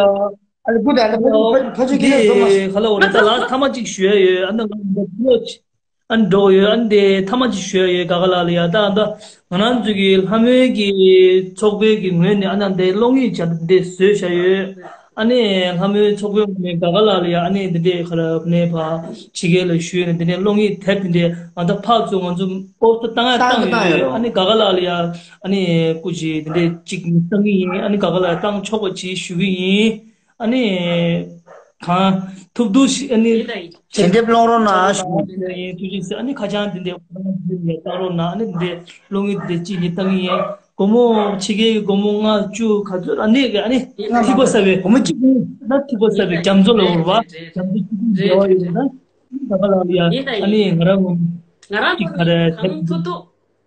ཨ་ལེ་བུ་ད་ལ་ཕ་ཕ་ཕ་ཚོ་ཁྱེད་ལ་འགྲོ་མ་སོང་། ཁ་ལ་འོ་ལ་ད་ལ་ཐ་མ་གཅིག་ཞུ་ཡ་ཡོད། ཨ་ན་ང་འགྲོ་ཡོད། ཨ་འདི་ཐ་མ་གཅིག་ཞུ་ཡ་ཡོད། ག་ག་ལ་ལ་ཡ། ད་ཨ་ད་ང་རང་ཚོ་གི་ལྷ་མོའི་གི་ཚོགས་པའི་གི་ངོས་ནས་ཨ་ན་འདི་གློག་བརྙན་བྱ་འདི་བཟོས་བཞག་ཡོད། ཨ་ནི་ལྷ་མོའི་ཚོགས་པའི་ངོས་ནས་ག་ག་ལ་ལ་ཡ། ཨ་ནི་འདི་འདྲའི་ཁ་ལ་ནས་ཕ་ཕྱི་རྒྱལ་ལ་ཞུས་ནས་འདི་འདྲའི་གློག་བརྙན་དེབ་འདི་འདྲའི་ཨ་ད་ཕར་ཚུར་ང་ཚོ་པོ་སི་ཊར་བཏང་ཡ་བཏང་བཏང་ཡོད་བཏང་ཡོད་རེད། རོ། ཨ་ནི་ག་ག་ལ་ལ་ཡ། ཨ་ནི་སྐུ་མཁྱེན་འདི་འདྲའི་གཅིག་ནི་བཏང་གི་ཡིན། ཨ་ནི་ག་ག་ལ་བཏང་ཆོག་པ་ཅིག་ཞུ་གི་ཡིན། ཨ་ནི་གང་ཐུབ་ཐུབ་ཞིག་ཨ་ནི་ཞལ་འདེབས་སློང་རོགས་གནང་ཞུ། ཡིན་ད་ཡིན། ཐུགས་རྗེ་ཆེ། ཨ་ནི་ཁ་བྱང་འདི་འདྲའི་ཁོ་རང་འདི་ནས་བཏང་རོགས་གནང་། ཨ་ནི་འདི་འདྲའི་གློག་བརྙན་འདི་འདྲའི་གཅིག་ནི་བཏང་གི་ཡིན། སྒོར་མོ་ཕྱི་རྒྱལ་གྱི་སྒོར་མོ་ལྔ་བཅུ་ག་ཚོད་ཨ་ནི་གི་ཨ་ནི་ཐིགས་པ་གསར་པའི་སྒོར་མོ་གཅིག་ན་ཐིགས་པ་གསར་པའི་རྒྱ་མཚོ་ལ་འོར་བ། རྒྱ་མཚོ་གཅིག་འབྲེལ་བ་ཡོད་ན་ད་ག་ལ་ཡ། ཨ་ནི་ང་རང་ང་རང་གཅིག་ག་རེ་གང་ཐུབ་ཐུབ་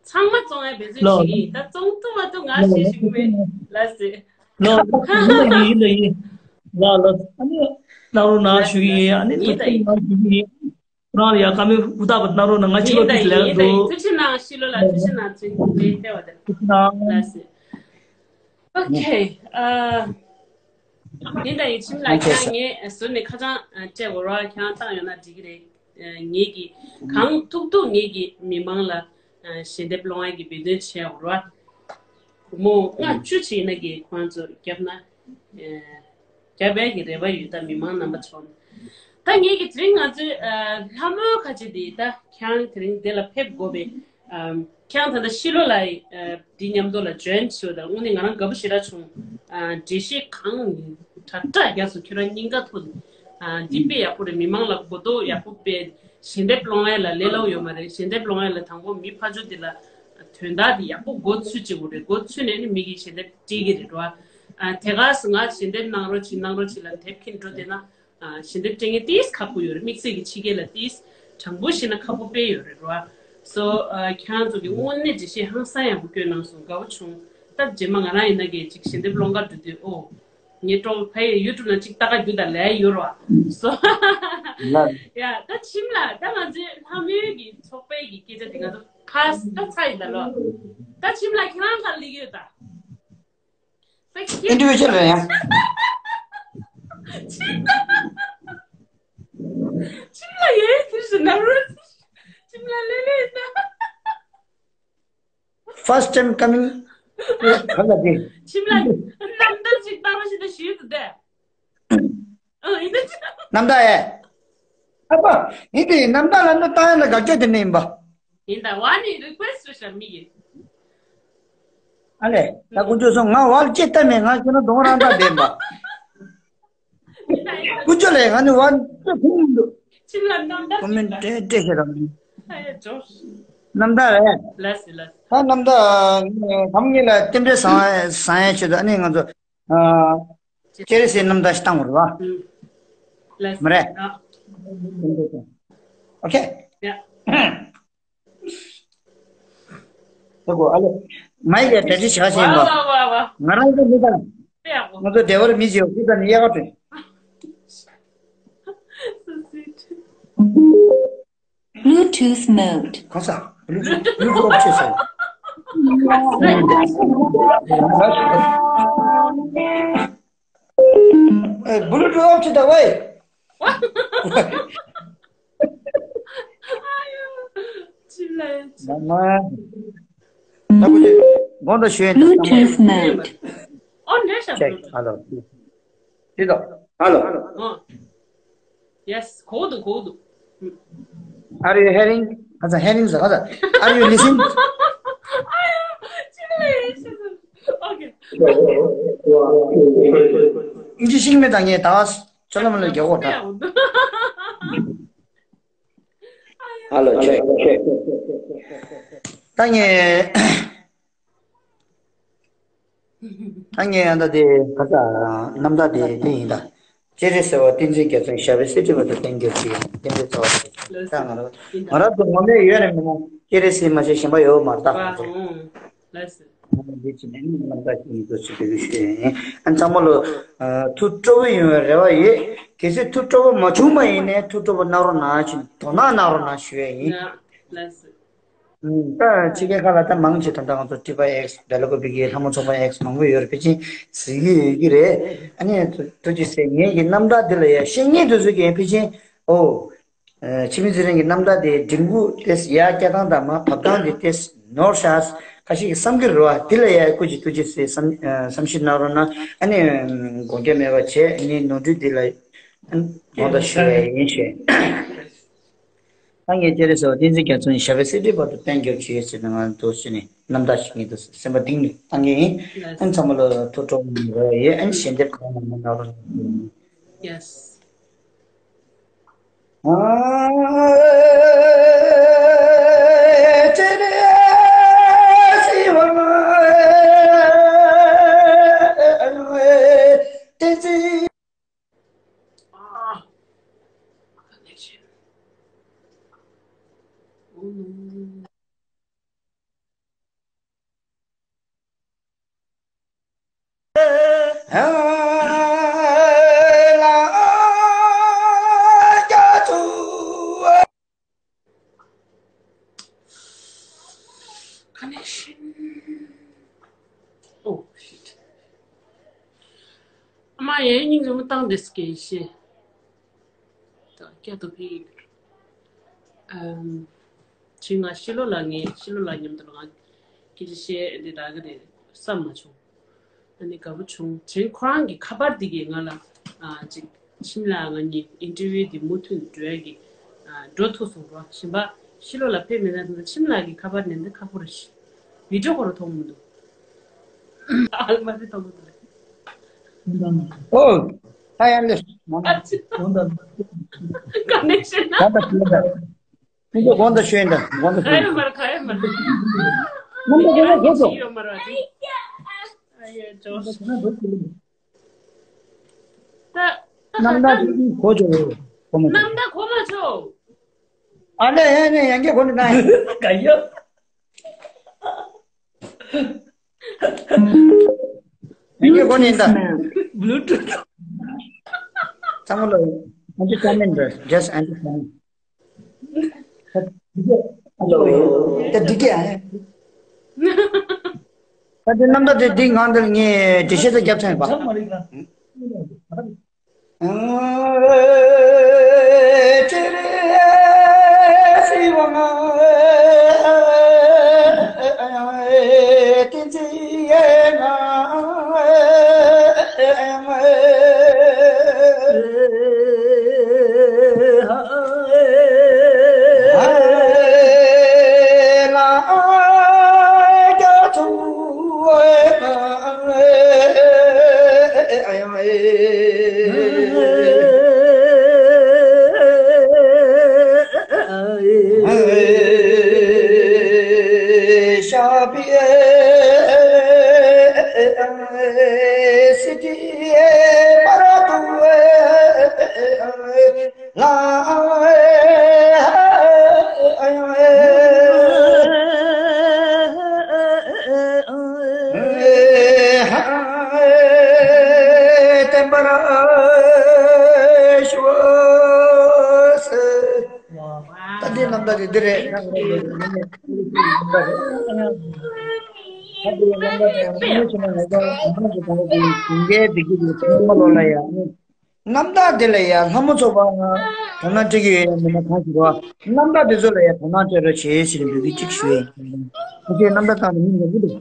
ཚང་མ་བཙོང་ཡ་འབད་བརྩོན་ལོ་ཞིག་ཡིན། ད་བཙོང་ཐུབ་མ་ཐུབ་ང་ལོ་ཞེ་ཞིག་མེད་ལ་ཟེར། ལོ་ཡིན་ལ་ཡིན་ལ་ཡིན། ལ་ལ་ཨ་ནི་གནང་རོགས་གནང་ཞུ་གི་ཡིན། ཨ་ནི་ཐུགས་རྗེ་གནང་ཞུ་གི་ཡིན། ཁོ་རང་ལ་ཡ་བཀའ་མོལ་ཧུར་ཐག་པ་གནང་རོགས་གནང་། ང་ཕྱི་ལོགས་ཏིས་ལས་འདུག་ཐུགས་རྗེ་གནང་། ཕྱི་ལོགས་ལ་ཐུགས་རྗེ་གནང་། ཚུན་ཚོད་ལྟེ་བ་དང་ཐུགས་རྗེ་གནང་། ལ་ཟེར། ཨོ་ཁེ། ཨ། ཡིན་ད་ཡིན། ཁྱིམ་ལ་ཁྱེད་རང་ངས་ཟུར་ནས་ཁ་བྱང་སྤྲད་དགོས་ར། ཁྱེད་རང་བཏང་ཡོད་ན་འགྲིག་གི་རེད། ངེད་ཀྱིས་གང་ཐུབ་ཐུབ་ངེད་ཀྱིས་མི་མང་ལ་ཞལ་འདེབས་སློང་ཡ་གི་འབད་བརྩོན་བྱས་ཡོད་ར། སྒོར་མོ་ལྔ་བཅུ་ཅིག་ཡིན་ན་གི་ཁོང་ཚོར་བརྒྱབ་ན་བརྒྱབ་ཡ་གི་རེ་བ་ཡོད། ད་མི་མང་རྣམ་པ་ཚོ་ད་ངེད་ཀྱི་དེ་རིང་ང་ཚོའི་ལྷ་མོའི་ཁ་ཆེ་དེ་ད་ཁྱེད་རང་དེ་རིང་འདི་ལ་ཕེབས་དགོས་པའི། ཨམ། ཁྱེད་རང་ད་ལྟ་ཕྱི་ལོགས་ལ་ཨ་འདི་མཉམ་དུ་ལ་ཇོ་ཡིན་ཞུ་བ་དང་། དངོས་གནས་ང་རང་དགའ་པོ་ཞེ་དྲག་བྱུང་། ཨ་འགྲེལ་བཤད་གང་དྲག་དྲག་རྒྱག་སོང་། ཁྱོད་རང་སྙིང་ག་ཐུག་ཨ་འདི་དཔེ་ཡག་པོ་རེད། མི་མང་ལ་གོ་རྟོགས་ཡག་པོ་སྤེལ། ཞལ་འདེབས་སློང་ཡ་ལ་ལས་སླ་པོ་ཡོད་མ་རེད། ཞལ་འདེབས་སློང་ཡ་ལ་དང་པོ་མི་ཕར་ཕྱོགས་འདི་ལ་དོན་དག་འདི་ཡག་པོ་མགོ་ཚོད་བྱེད་དགོས་རེད། མགོ་ཚོད་ནས་ནི་མི་གིས་ཞལ་འདེབས་སྤྲད་ཀྱི་རེད་རོ། ཨ་དེ་ག་སེ་ང་ཞལ་འདེབས་གནང་རོགས་བྱེད་གནང་རོགས་བྱེད་ལ་དེབ་འཁྱེར་འགྲོ་བསྡད་ན། ཨ་ཞལ་འདེབས་སྤྲད་མཁན་ཏིས་ཁག་པོ་ཡོད་རེད། དམིགས་བསལ་གྱི་ཕྱི་རྒྱལ་ལ་ཏིས་དྲང་པོ་བཤད་ན་ཁག་པོ་དཔེ་ཡོད་རེད་རོ། སོ་ཨ་ཁྱེད་རང་ཚོ་གི་དངོས་གནས་འགྲེལ་བཤད་ཧང་སང་ཡག་པོ་བསྐྱོན་གནང་སོང་། དགའ་པོ་བྱུང་། ད་རྗེས་མ་ང་རང་ཡིན་ན་གི་ཅིག་ཞལ་འདེབས་སློང་ག་འགྲོ་དུས་ཨོ་ངས་ཀྲོག་ཕ་ཡི་ཡུ་ཊུབ་ནང་ཅིག་ལྟ་ག་རྒྱུ་དང་ལས་ཡོད་རོ། སོ་ཡ་ད་ཁྱིམ་ལ་ད་ང་ཚོའི་ལྷ་མོའི་གི་ཚོགས་པའི་གི་སྐད་ཆ་དེ་ང་ཚོ་ཕ་ད་ཚ་ཡིན་ད་ལོ། ད་ཁྱིམ་ལ་ཁྱེད་རང་ག་ལ་ཡོད་ད། ཨིན་ཌི་བི་ཇུ་ཨལ་རེད་ཡ། ཁྱིམ་ལ་ཡོད་ཁྱིམ་ཞིག་ན་རོ། ཁྱིམ་ལ་ལེ་ལེ་ཡིན་ན། First time coming. ག་ལ་དེ། ཁྱིམ་ལ་རྣམ་ཐར་ཞིག་བཏང་རོགས་ཞེས་ད་ཞུས་འདུག་སྟེ། ཨ་ཡིན་ན་ཅི། རྣམ་ཐར་ཨེ། ཨ་ཕ། ཡིན་དེ་རྣམ་ཐར་ལ་ནི་བཏང་ཡ་ལ་དགའ་སྐྱོ་དེ་ནི་ཡིན་པ། ཡིན་ད་བ་ནི་རི་ཀུ་ཨེ་སི་ཊི་རེད་ཤག་མི་ཡིན། ཨ་ལས། ད་ཀུན་སྤྱོད་སོང་ང་བ་ལ་ཅི་ལྟ་མེད། ང་ཁྱོད་ན་གདོང་རང་ད་བདེན་པ། ཀུན་སྤྱོད་ལས་ང་ནི་བ་ལ་ཅི་ཕུང་འདུག་ཁྱིམ་ལ་རྣམ་ཐར་ཀོ་མེན་ཊི་སྤྲད་སྤྲད་ཤེས་རང་། ཨ་ཡ་ཇོ། རྣམ་ཐར་རེད། ལགས་སེ་ལགས་སེ། ད་རྣམ་ཐར་ངས་གམ་ངེད་ལ་རྟེན་འབྲེལ་བཟང་བཟང་ཡ་ཆེད་དུ་ཨ་ནི་ང་ཚོ། ཨ། ཅེ་རི་སི་རྣམ་ཐར་ཞིག་བཏང་བ་རེད་བ། ལགས་སེ། མ་རེད། ཨ། ཨོ་ཁེ། ཡ། ཨ་ལེ། མའི་ཀའི་བེ་ཊི་རི་ཆག་ཤེས་ཡིན་པ། ང་རང་ཚོ་མི་དང་། ང་ཚོ་བདེ་བར་མི་བྱེད་ཀུ་ཙ་ནི་གཡག་དྲན། Bluetooth mode. གང་ས། Bluetooth Bluetooth off བྱས་སོང་། ཨེ། Bluetooth off བྱས་ད་ཝེ། ཅི་ལ། མ་མ། ད་ཁོ་ཅི། དགོངས་དག་ཞུ་ཡིན་ད། Bluetooth mode. ཨོ་འདྲེ་ཤ། Check. Hello. ཅི་དང་། Hello. ཨོ། Yes. གོ་འདུག་གོ་འདུག Are you hearing? ཁ་ཚ་hearing ཟེར་ཁ་ཚ། Are you listening? Okay. ཨིན་ཇི་ཤེས་མེད་ད་ངས་ད་ཅོ་ལ་མ་ལ་རྒྱག་གོ་ད། Hello, check, check. ད་ངས། ད་ངས་ཡང་ད་དེ་ཁ་ཚ་རྣམ་ཐར་དེ་དེ་ཡིན་ད། སྤྱན་རས་གཟིགས་དབང་བསྟན་འཛིན་རྒྱ་མཚོ་ཡི་ཞབས་པད་སྲིད་མཐའི་བར་དུ་བརྟན་གྱུར་ཅིག་བསྟན་པའི་རྩ་བ་ཞིག་ད་ང་རང་ང་རང་ཚོ་ངོ་མས་ཡོད་རེད་མིན་ན། སྤྱན་རས་གཟིགས་མ་གཏོགས་གཞན་པ་ཡོད་མ་རེད་ད་ང་ཚོ། ལགས་སོ། འདི་ཅི་ནས་ནི་རྣམ་དག་ཅིག་ཡིན་དུ་ཞུ་དགོས་ཞུ་ཡས་ཡིན། ཨ་ཚང་མ་ལོ། ཐུགས་སྤྲོ་པོ་ཡོང་བའི་རེ་བ་ཡོད། གལ་སྲིད་ཐུགས་སྤྲོ་པོ་མ་བྱུང་པ་ཡིན་ནའི་ཐུགས་སྤྲོ་པོ་གནང་རོགས་གནང་ཞུ་དོ་སྣང་གནང་རོགས་གནང་ཞུ་ཡས་ཡིན། ལགས་སོ། ད་ཕྱི་རྒྱལ་ཁག་ལ་ད་མང་ཆེ་ད་ལྟ་ང་ཚོ་ཊི་ཝའི་ཨེགས་སྦེ་ལ་ཀོ་པི་གི་ལྷ་མོ་ཚོགས་པ་ཨེགས་མང་པོ་ཡོད་རེད། ཕལ་ཆེར་གཟིགས་ཀྱི་ཡོད་ཀྱི་རེད། ཨ་ནི་ཐུགས་རྗེ་ཆེ། ངེད་ཀྱི་རྣམ་ཐར་འདི་ལ་ཡ་བཤད་མཁན་དེ་ཚོ་གིས་ཕལ་ཆེར་ཨོ། ཨ་འཆི་མེད་ཚེ་རིང་གི་རྣམ་ཐར་དེ་འབྲི་འགོ་དེ་ཡར་བཀྱག་སྟངས་དང་མར་བབས་སྟངས་དེ་དེ་ནོར་ཤག་ཁ་ཤས་ཀྱིས་བསམ་གྱི་རེད་བ། དེ་ལ་ཡ་སྐུ་མཁྱེན་ཐུགས་རྗེ་ཆེ་བསམ་ཨ་བསམ་ཤེས་གནང་རོགས་གནང་། ཨ་ནི་དགོངས་འགལ་མེད་པ་བྱས་ཨ་ནི་ནོར་འཁྲུལ་འདི་ལ་དགོངས་དག་ཞུ་བ་ཡིན་ཞུ། ད་ངས་སྤྱན་རས་གཟིགས་དབང་བསྟན་འཛིན་རྒྱ་མཚོ་ཡི་ཞབས་པད་སྲིད་མཐའི་བར་དུ་བརྟན་གྱུར་ཅིག་ཟེར་ནས་ང་ཚོ་ཞུས་ནས་རྣམ་ཐར་ཞིག་ངེད་ཚོ་སེམས་པ་གཏིང་ནས་བཏང་གི་ཡིན། ཨ་ནི་ཚང་མ་ལ་ཐུགས་སྤྲོ་པོ་ཡོད། ཨ་ནི་ཞལ་འདེབས་གང་མང་མང་གནང་རོགས་གནང་། Yes. Ah, connection. Oh no. Connection. Oh shit. ཨ་མ་ཡའི་སྙིང་རྗེ་མོ་བཏང་དེ་སྐད་ཤེས། ད་སྐྱ་དོ་ཕི། ཨམ། ཅི་ང་ཤི་ལོ་ལ་ངས་ཤི་ལོ་ལ་མཉམ་དུ་ང་སྐད་ཆ་བཤད་འདི་ད་ག་དེ་བསམ་མ་བྱུང་། ཨ་ནི་དགའ་པོ་བྱུང་། དྲན་ཁོ་རང་གི་ཁ་པར་འདི་གས་ང་ལ་ཨ་ཅིག་ཁྱིམ་ལ་ང་གཉིས་ཨིན་ཊར་བིའུ་འདི་མུ་མཐུད་འགྲོ་ཡ་གི་ཨ་འགྲོ་ཐུབ་སོང་རོ། གཞན་པ་ཤི་ལོ་ལ་ཕེབས་མེད་ན་ད་ཁྱིམ་ལ་གི་ཁ་པར་ནས་འདི་ཁག་པོ་རེད་ཤི། བི་ཌིའོ་ཁོ་རང་མཐོང་མི་འདུག་ཨལ་མ་རི་མཐོང་མི་འདུག་ཨོ། ཧ་ཡ་ལེ། ཨ་ཅི། ག་ནས་ཤེས་ན། ཁོང་ཚོ་དགོངས་དག་ཞུ་ཡིན་ད། དགོངས་དག་ཞུ་ཡིན། ག་ཡོད་མ་རེད། ག་ཡོད་མ་རེད། རྣམ་པ་དགོངས་དག་གོ་ཚོ། ཡོད་མ་རེད། ཨ་ཡེ་ཇོ། ད་ད་རྣམ་ཐར་གོ་ཆོག་གོ་མ་ཆོག་རྣམ་ཐར་གོ་མ་ཆོག་ཨ་ནེ་ཨ་ནེ་ཡང་གི་གོ་ནི་ན། ག་ཡོད། ཡང་གི་གོ་ནི་ད། Bluetooth. ཚང་མ་ལ་ཨན་ཊི་ཊེན་མེན་ཊི་རེད། just entertainment. ད་འགྲིག་གི་ཨ། ད་འདི་རྣམ་ཐར་དེ་འདི་ངང་དུ་ངས་འགྲེལ་བཤད་ཚོ་རྒྱབ་ཚར་ཡིན་པ། ད་འདི་རྣམ་ཐར་དེ་འདི་རེད། ད་འདི་རྣམ་ཐར་དེ་ཡང་མང་ཆེ་ན་ང་ཚོ་མང་ཆེ་གང་གི་ཡིན་གྱི་ཡོད། ཚང་མ་ལོ་ལ་ཡང་རྣམ་ཐར་དེ་ལ་ཡང་ལྷ་མོ་ཚོགས་པ་དོ་སྣང་སྤྲད་ཀྱི་ཡོད་ཡང་མིན་ན་གང་ཞིག་རེད་བ། རྣམ་ཐར་དེ་ཚོ་ལ་ཡང་དོ་སྣང་སྤྲད་རོགས་བྱེད་ཟེར་འབོད་སྐུལ་གཅིག་ཞུ་ཡ་ཡིན། ཁོ་ཚོས་རྣམ་ཐར་བཏང་ནས་མི་ཉོ་གི་འདུག་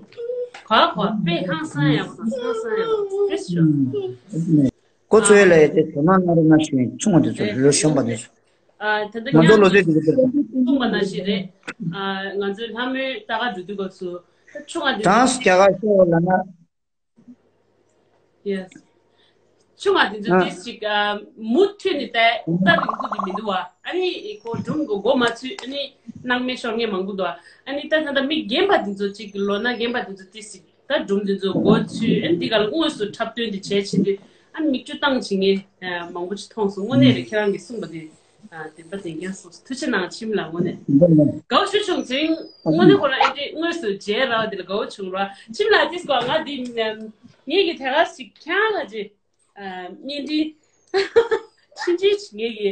ག་གོ་དཔེ་ཧང་སང་ཡག་པོ་དང་སང་སང་ཡག་པོ་དེ་ཞུ། ཁོ་ཚོའི་ལ་ཡ་དེ་དོ་སྣང་གནང་རོགས་གནང་ཞུ་ཡིན། ཆུང་བ་དེ་ཚོ་ལོ་གཞོན་པ་དེ་ཚོ། ཨ་ད་ལྟ་ང་ཚོ་ལོ་ཚོད་དེ་ཚོ་གསུངས་པ་ནང་བཞིན་རེད། ཨ་ང་ཚོའི་ལྷ་མོའི་ལྟ་ག་འགྲོ་དུས་སྐབས་སུ་ཆུང་བ་དེ་གྲངས་སུ་རྒྱ་གར་ཤོར་བ་ལབ་ན། Yes. ཆུང་བ་དེ་ཚོ་ཨ་ཏིས་ཅིག་ཨ་མུ་མཐུད་ནས་ལྟ་ལྟ་རིང་པོ་དེ་མི་འདུག་བ། ཨ་ནི་ཁོ་སྒྲུང་གི་མགོ་མ་ཚུད། ཨ་ནི་སྣང་མེད་ཤོར་མཁན་མང་པོ་འདུག་བ། ཨ་ནི་ད་ད་ལྟ་མི་རྒན་པ་དེ་ཚོ་ཅིག་ལོ་ན་རྒན་པ་དེ་ཚོ་ཏིས་ཅིག་ད་སྒྲུང་དེ་ཚོ་མགོ་ཚུད། ཨ་ནི་འདི་ག་ལ་དངོས་སུ་འཁྲབ་སྟོན་དེ་བྱས་ཕྱིན་དུས་ ཨ་མིག་ཆུ་བཏང་བྱེད་མཁན་མང་པོ་ཅིག་མཐོང་སོང་། དངོས་གནས་རེད། ཁྱེད་རང་གིས་གསུངས་པ་དེ་བདེན་པ་བདེན་རྐྱང་གསུངས་སོང་། ཐུགས་རྗེ་གནང་། ཁྱིམ་ལ་དངོས་གནས་དགའ་པོ་ཞེ་པོ་བྱུང་། དེ་རིང་དངོས་གནས་ཁོ་རང་ཨེ་འདྲས་དངོས་སུ་མཇལ་རག་དེ་ལ་དགའ་པོ་བྱུང་ར། ཁྱིམ་ལ་དེ་སྐོར་ང་འདི་ངེད་ཀྱི་དེ་ག་ཞིག་ཁྱེད་རང་ལ་ཅིག་བརྙན་འཕྲིན་ཆུང་ཆུང་ཅིག་ངེད་ཀྱི་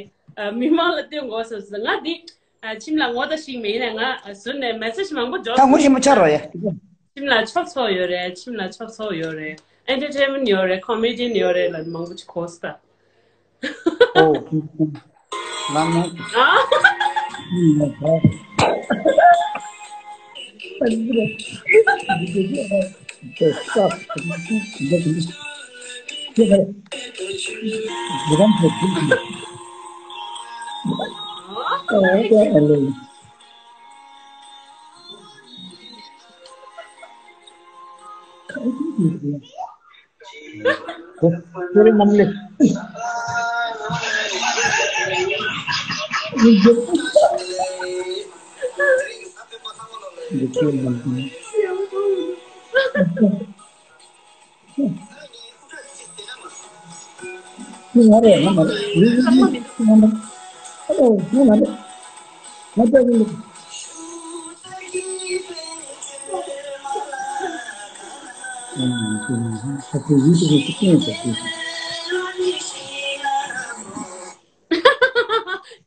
མི་མང་ལ་སྟོན་དགོས་བསམ་སོང་། ང་འདི་ཁྱིམ་ལ་ངོ་ད་ཞིག་མེད་ཡིན་ན། ང་ཟུར་ནས་མེ་སེ་ཇི་མང་པོ་འབྱོར་ད་ངོ་ཤེས་མ་ཆགས་རོགས་ཡ། ཁྱིམ་ལ་ཆོག་ཆོག་ཡོད་རེད། ཁྱིམ་ལ་ཆོག་ཆོག་ཡོད་རེད། ཨེན་ཊར་ཊེན་མེན་ཊི་ཡོད་རེད། ཀོ་མེ་ཌི་ཡན་ཡོད་རེད་ལ་མང་པོ་ཅིག་གོ་སྟ། ཨོ། ལམ་ཨ། ང་རེད། ང་མ་རེད། ང་མ་རེད། ང་མ་རེད། ཨ་ལོ། ང་མ་རེད། ང་ལྟ་གི་མེད། ཨ་ཁོ་ཡུལ་དེ་ཚོ་སྐྱེས་པ་དེ།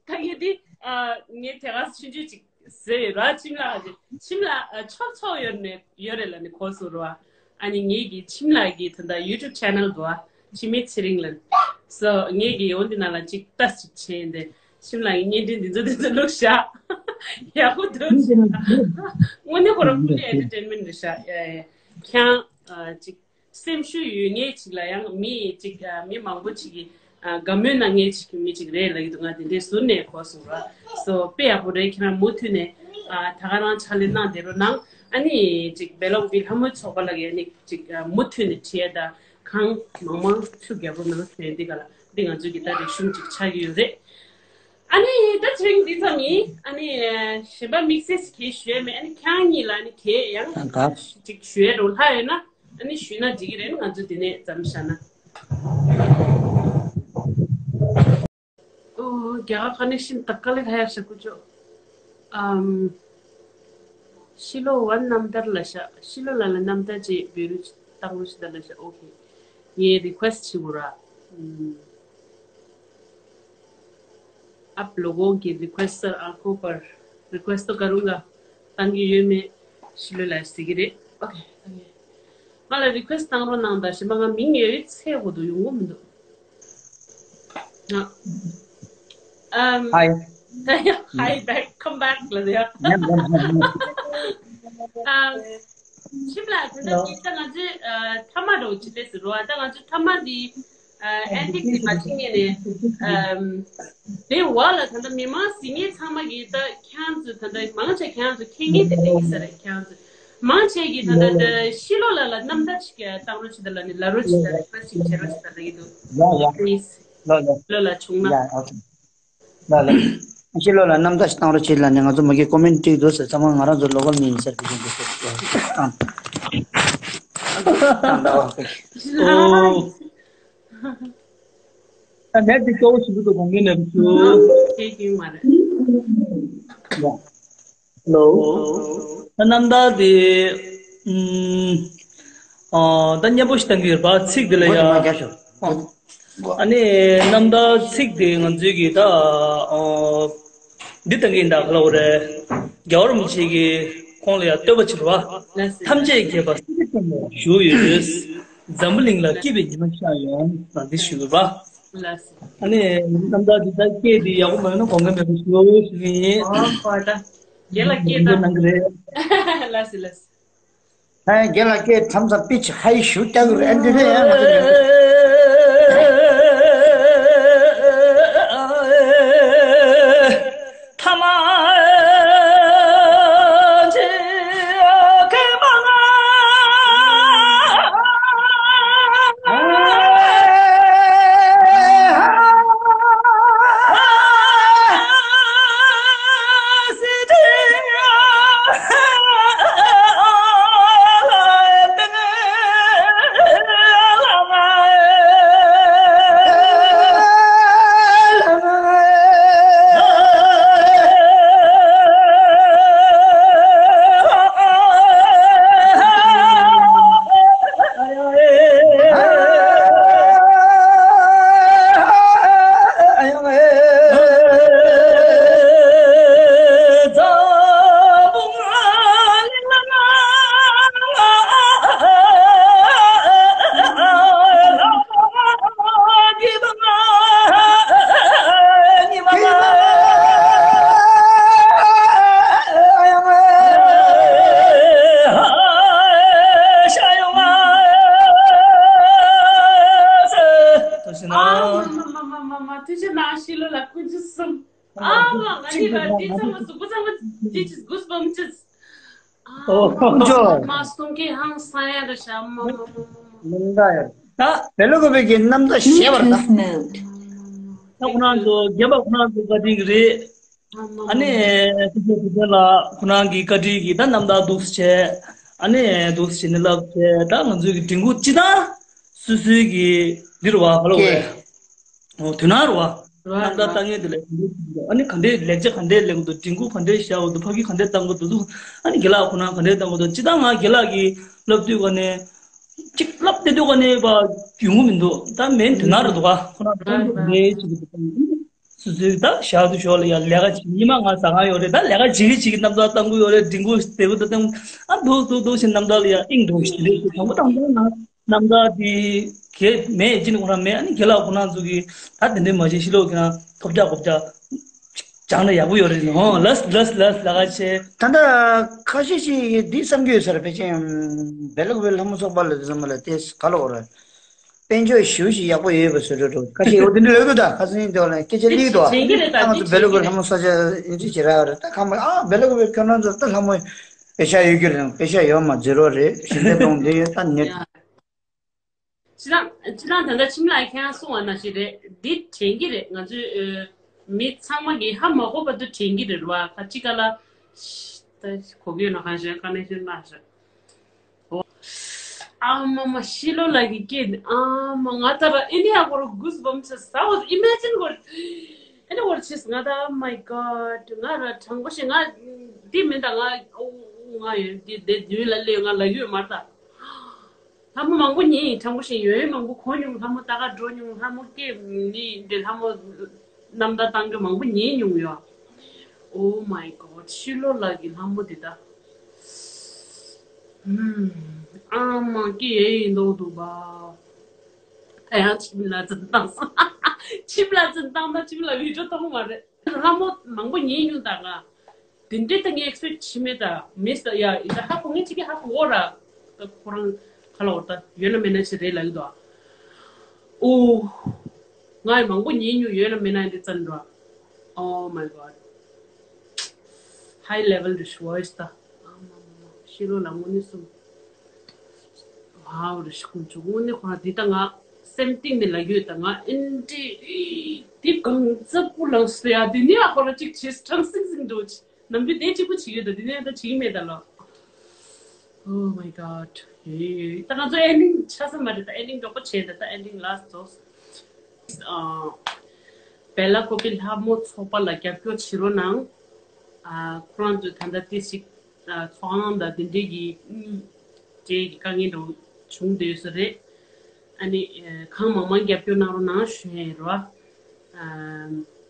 ད་གི་འདི་ངས་དེ་ག་ཆུང་ཆུང་ཅིག་ཟེར་ར། ཁྱིམ་ལ་ཁྱིམ་ལ་ཆོག་ཆོག་ཡོད་ནས་ཡོད་རེད་ལ་ནི་གོ་སོང་ར། ཨ་ནི་ངེད་ཀྱི་ཁྱིམ་ལ་གི་ད་ལྟ་ཡུ་ཊུབ་ཆེ་ནལ་འདུག་ཨ། འཆི་མེད་ཚེ་རིང་ལ། སོ་ངེད་ཀྱི་འོ་འདི་ནང་ལ་ཅིག་ལྟ་ཅིག་བྱས་ཏེ་ཁྱིམ་ལ་གི་བརྙན་འཕྲིན་འདི་ཚོ་འདི་ཚོ་བླུགས་ཤག་ཡག་པོ་འདུག་ཤག་དངོས་གནས་ཁོ་རང་ཕུལ་ལི་ཨེན་ཊར་ཊེན་མེན་ཊི་རེད་ཤག་ཡ་ཡ། ཁྱེད་རང་ཅིག་སེམས་ཤུགས་ཡོད་མཁན་ཅིག་ལ་ཡང་མི་ཅིག་མི་མང་པོ་ཅིག་གིས་དགའ་མོས་གནང་མཁན་ཅིག་གི་མི་ཅིག་རེད་ལབ་ཀྱི་འདུག་ང་དེ་འདྲའི་ཟུར་ནས་གོ་སོང་ར། སོ་དཔེ་ཡག་པོ་རེད། ཁྱེད་རང་མུ་མཐུད་ནས་ད་ག་རང་ཕྱག་ལས་གནང་བསྡད་རོགས་གནང་། ཨ་ནི་ཅིག་སྦེལ་ཀོབ་ཀྱི་ལྷ་མོའི་ཚོགས་པ་ལ་ཡ་ནི་ཅིག་མུ་མཐུད་ནས་བྲིས་ཡ་ད་གང་མང་མང་ཤུགས་རྒྱག་རོགས་གནང་ཟེར། འདི་ག་ལ་འདི་ང་ཚོའི་གི་ད་རེ་ཞུ་ཅིག་ཆགས་ཀྱི་ཡོད་རེད། ཨ་ནི་ད་དེ་རིང་འདི་ཙམ་ཡིན། ཨ་ནི་གཞན་པ་དམིགས་བསལ་ཞིག་གས་ཞུ་ཡ་མེད། ཨ་ནི་ཁྱེད་རང་གཉིས་ལ་ཨ་ནི་གས་ཡང་ད་ཅིག་ཞུ་ཡ་རོགས་ལྷག་ཡོད་ན། ཨ་ནི་ཞུས་ན་འགྲིག་གི་རེད། ང་ཚོ་འདི་ནས་མཚམས་བཞག་ན། ཨོ། རྒྱ་གར་ཁ་ནས་ཤིན་ཏུ་དཀའ་ལས་ཁག་ཡག་ཤག་ཀུ་ཅོ། ཨམ། ཤི་ལོ་བ་རྣམ་ཐར་ལ་ཤག་ཤི་ལོ་ལ་ལ་རྣམ་ཐར་ཅིག་བོད་རིགས་བཏང་རོགས་ཞིག་ད་ལ་ཤག་ཨོ་ཁེ། ངས་རི་ཁུ་ཨེ་སི་ཊི་བྱེད་དགོས་ར། ཨམ། आप लोगों की request sir आंखों पर रिक्वेस्ट तो करूंगा। བཏང་གི་ཡོད་མེད་ཤི་ལོ་ལ་ཟེར་གི་རེད། ཨོ་ཁེ། ང་ལ་རི་ཁུ་ཨེ་སི་ཊི་བཏང་རོགས་གནང་དང་། གཞན་པ་ང་མིང་ཡོད་ཚད་འོ་དུ་ཡོང་གི་མི་འདུག་ང་ཨམ། Hi. Hi back, come back ལ་ཡ། ཨམ། ཁྱིམ་ལ་དེ་འདྲ་ཅིག་ད་ང་ཚོའི་ཨ་ཐ་མག་འདྲ་བོ་ཅིག་སླེབས་སོང་རོ། ཨ་ད་ང་ཚོའི་ཐ་མག་འདི་ཨ་ཨན་ཊིག་འདི་མ་བྱེད་ངེས་ནས་ཨམ། དེ་འོག་ལ་ད་ལྟ་མི་མང་གཟིགས་མཁན་ཚང་མ་གིས་ད་ཁྱེད་རང་ཚོ་ད་ལྟ་མང་ཆེ་ཁྱེད་རང་ཚོ་མཁྱེན་མཁན་དེ་འདྲ་ཡིན་ས་རེད། ཁྱེད་རང་ཚོ་མང་ཆེ་གིས་ད་ལྟ་ད་ཤི་ལོ་ལ་ལ་རྣམ་ཐར་ཞིག་བཏང་རོགས་བྱེད་ད་ལ་ནི་ལབ་རོགས་བྱེད་ད་རེ་ཁུ་ཨེ་སི་ཊི་ཞིག་བྱེད་རོགས་བྱེད་ད་ལ་ཡིན་འདུག་ཡ་ཡ། Please. ལོ་ལོ། ལོ་ལ་བྱུང་ན། ཡ་ཨོ་ཁེ། ལ་ལ། ཤི་ལོ་ལ་རྣམ་ཐར་ཞིག་བཏང་རོགས་བྱེད་ལ་ནི་ང་ཚོ་མ་གི་ཀོ་མེན་ཊི་འགྲིག་འདུག་ཟེར། ཚང་མ་ང་རང་ཚོ་ལོ་ཀལ་མི་ཡིན་ཟེར་གི་འདུག་ཨང་། ཨང་། ད་ནེཊ་འདི་སྐྱོ་བོ་ཞིག་འདུག་དགོངས་འགལ་མེད་པ་ཞུ། ཁྱེད་ཀྱིས་མ་རེད། ཡ། ཧེ་ལོ། ད་རྣམ་ཐར་དེ། ཨམ། ཨ། ད་སྙན་པོ་ཞིག་བཏང་གི་ཡོད་པ། ཚིག་དེ་ལ་ཡ། ཨོ་དེ་མ་རྒྱབ་ཤོག་ཨ་ནི་རྣམ་ཐར་ཚིག་དེ་ང་ཚོའི་གི་ད། ཨ། འདི་བཏང་གི་ཡིན་ད་ག་ལ་འོ་རེད། རྒྱལ་བ་རིན་པོ་ཆེ་གི་ཁོང་ལ་ཡ་བསྟོད་པ་བྱེད་རོགས། ཐམས་ཅད་མཁྱེན་པ་སྲས་བཅས་ཀྱི་སྤྱན་ལ་བཞུགས་ཡོད། འཛམ་བུ་གླིང་ལ་སྐྱིད་པའི་ཉི་མ་ཤར་ཡོང་། ལ་འདི་ཞུ་དགོས་པ། ལགས་སོ། ཨ་ནི་རྣམ་ཐར་འདི་ད་སྐད་འདི་ཡག་པོ་མ་ཡོང་ན་དགོངས་འགལ་མེད་པ་ཞུ་ཞུ་གི་ཡིན། ཨོ་ཧོ་ད། རྒན་ལགས་སྐད་ད། གནང་གི་རེད། ལགས་སོ་ལགས་སོ། ཨ་རྒན་ལགས་སྐད་ཐམ་ས་པི་ཆི་ཧའི་ཞུ་རྒྱག་གི་རེད། ཨ་འདི་རེད་ཨ་ང་ཚོ་ཡོད། This is goosebumps. ཨོ། ཨོ། མ་སྟོང་གི་ཧང་སང་ཡ་རེད་ཤག་མ་མ་མ་མ་མ། མི་འདྲ་ཡ། ད་བེ་ལ་ཀུ་པེ་གི་རྣམ་ཐར་བཤད་པར་ད། ད་ཁོ་རང་ཚོ་རྒན་པ་ཁོ་རང་ཚོ་བཀའ་དྲིན་གྱིས་རེད། ཨ་ནི་སི་ཏུ་ལགས་ཁོ་རང་གི་བཀའ་དྲིན་གྱིས་ད་རྣམ་ཐར་འདུག་སེ་བྱས། ཨ་ནི་འདུག་སེ་བྱས་ནས་ལབ་བྱས། ད་ང་ཚོའི་གི་དྲན་སྐུལ་སྤྱི་བཏང་སོ་སོའི་གི་འདི་རུ་བ་ག་ལ་བས། ཨོ། དོན་དག་རུ་བ། རྣམ་ཐར་ལྟ་མཁན་དེ་ལ་ཨ་ནི་ག་འདྲའི་ལེགས་ཆ་ག་འདྲའི་ལེན་གྱི་འདུག་དྲན་སྐུལ་ག་འདྲའི་བཞག་གི་འདུག་ཕ་གི་ག་འདྲའི་བཏང་གི་འདུག་ཨ་ནི་རྒན་ལགས་ཁོ་རང་ག་འདྲའི་བཏང་གི་འདུག་སྤྱི་བཏང་ང་རྒན་ལགས་ཀྱིས་ལབ་དུས་ག་ནས་གཅིག་ལབ་བསྡད་དུས་ག་ནས་པ་ཡོང་གི་མི་འདུག་ད་མེན་དོན་དག་རུ་འདུག་ག་ཁོ་རང་རང་ཚོ་ལས་བྱེད་ཀྱི་འདུག་སུ་ཚོས་ད་ཞག་ཏུ་ཞོག་ལ་ཡ་ལས་ཀ་བྱེད། ཉི་མ་ང་ཟ་ཁང་ཡོད་རེད། ད་ལས་ཀ་བྱེད་ཀྱི་བྱེད་ཀྱི་རྣམ་ཐར་བཏང་གི་ཡོད་རེད། དྲན་སྐུལ་དེ་བུ་ད་བཏང་ཨ་འདུག་འདུག་འདུག་ཞེས་རྣམ་ཐར་ལ་ཡ་ཨིང་འགྲོ་ཞིག་རེད། དང་པོ་དང་པོ་ང་རྣམ་ཐར་དེ་གས་མེད་ཅི་ནི་ཁོ་རང་མེད། ཨ་ནི་རྒན་ལགས་ཁོ་རང་ཚོ་གིས་ད་དེ་འདྲའི་མ་བྱེད་ཤི་ལོ་ཁྱེད་རང་ཐོབ་རྒྱག་གོ་རྒྱག་སྦྱང་ན་ཡག་པོ་ཡོད་རེད། ཧོ་ལགས་ལགས་ལགས་ལགས་ཀ་ཆེ། ད་ལྟ་ཁ་ཤས་ཤིག་འདི་བསམ་གྱི་ཡོད་ས་རེད། ཕལ་ཆེར་བེ་ལ་ཀུ་པེ་ལྷ་མོ་ཚོགས་པ་ལ་དེ་ཚང་མ་ལ་དེ་ག་ལ་འོ་རེད། དཔལ་འབྱོར་ཞུ་ཞིག་ཡག་པོ་ཡོད་པ་བཟོ་འགྲོ་འགྲོ་ཁ་ཤས་འོ་དེ་འདྲ་ལོས་འདུག་ད་ཁ་སང་དེ་ལ་སྐད་ཆ་ལིག་འདུག་ཨ་ང་ཚོ་བེ་ལ་ཀུ་པེ་ལྷ་མོ་ས་ཆ་ཨིན་ཅི་བྱེད་ར་རེད། ད་ཁ་མ་ཨ་བེ་ལ་ཀུ་པེ་ཁྱོད་རང་ཚོ་ད་ལྷ་མོ་པེ་ཤ་ཡོད་རྒྱུ་རེད། པེ་ཤ་ཡོད་མ་ཛི་རོ་རེད། ཞིང་ཆེན་གཏོང་དེ་ཡོད་ད་ནི། ཕྱི་ནང་ཕྱི་ནང་ད་ལྟ་ཁྱིམ་ལ་ཁྱེད་རང་གསུང་བ་ནང་བཞིན་རེད། འདི་དྲན་གྱི་རེད། ང་ཚོའི་མི་ཚང་མ་གིས་ཧ་མ་གོ་བར་དུ་དྲན་གྱི་རེད་བ། ཁ་ཅིག་ག་ལ། ད་གོ་གི་ཡོད་ན་གང་ཞིག་ཀ་ནེག་ཤན་མ་ཞིག་ཨ་མ་མ་ཤི་ལོ་ལགས་ཀྱི་སྐད་འདི་ཨ་མ་ང་ད་ར་ཨེ་ནི་ཨ་གོ་ར་གུས་བམ་ཆེ་ས་འོ་ཨི་མེ་ཇིན་གོ་ཨེ་ནི་གོ་ར་ཆེ་ང་ད་my god ང་ར་དྲང་པོ་ཞིག་ང་འདི་མིན་ད་ང་ཨོ་ང་ཡོད་འདི་འདི་འདི་ལ་ལས་ང་ལ་ཡོད་མ་ད་ལྷ་མོ་མང་པོ་ཉིན་དྲང་པོ་ཞིག་ཡོད་མང་པོ་གོ་མྱོང་ལྷ་མོ་ད་ག་འགྲོ་མྱོང་ལྷ་མོ་སྐད་ནི་འདི་ལྷ་མོ་རྣམ་ཐར་བཏང་རྒྱུ་མང་པོ་ཉན་མྱོང་ཡོད། Oh my god ཤི་ལོ་ལགས་ཀྱི་ལྷ་མོ་འདི་ད། ཨ་མ་སྐད་ཡིན་མདོག་འདུག་པ། ད་ཡང་ཁྱིམ་ལ་འཛིན་བཏང་སོང་། ཁྱིམ་ལ་འཛིན་བཏང་ན་ཁྱིམ་ལ་བི་ཌིའོ་གཏོང་མ་རེད། ལྷ་མོ་མང་པོ་ཉན་མྱོང་ད་ང་། དེ་འདྲའི་ད་ངས་ཚོད་ཕྱི་མེད་ད་མེད་ད་ཡ་ཡིན་ད་ཧ་གོ་ངས་ཅིག་གི་ཧ་གོ་འོ་ར། ད་ཁོ་རང་ག་ལ་འོ་ད་ཡོད་ན་མེད་ན་ཅི་རེད་ལབ་ཡོད་དོ། ཨོ། ང་ཡི་མང་པོ་ཉན་མྱོང་ཡོད་ན་མེད་ན་འདི་བཙན་འགྲོ། Oh my god high level this voice ད། ཤི་ལོ་ལ་དངོས་གནས་སུ། Wow རེ་ཞིག་ཀུན་སྤྱོད་དངོས་གནས་ཁོ་རང་འདི་ད་ང་སེམས་གཏིང་ནས་ལ་ཡོད་ད་ང་ཨེན་ཏི་འདི་གང་ཚབ་ཀུ་ལང་སུ་ཡ་འདི་ནི་ཨ་ཁོ་ར་ཅིག་བྱེད་སྲང་སིང་སིང་འགྲོ་ཅི་ནམ་རྒྱུན་དེ་གཅིག་པུ་བྱེད་ཡོད་ད་འདི་ནས་ད་བྱེད་ཀྱི་མེད་ད་ལོ། Oh my god ཡོད་ཡོད་ད་ང་ཚོ་ཨེན་ཌིང་ཆགས་ས་མ་རེད་ད་ཨེན་ཌིང་མགྱོགས་པོ་བྱས་ད་ད་ཨེན་ཌིང་ལ་སོ། བེ་ལ་ཀོ་པི་ལྷ་མོ་ཚོགས་པ་ལ་རྒྱབ་སྐྱོར་བྱེད་རོགས་གནང་། ཁོ་རང་ཚོས་ད་ལྟ་ཏི་ཞིག་ཚོགས་ཁང་དང་དེ་འདྲའི་གི་དེ་གི་དཀའ་ངལ་འདྲ་བོ་བྱུང་བསྡད་ས་རེད། ཨ་ནི་གང་མང་མང་རྒྱབ་སྐྱོར་གནང་རོགས་གནང་ཞུ་ཡ་ཡིན་རོ།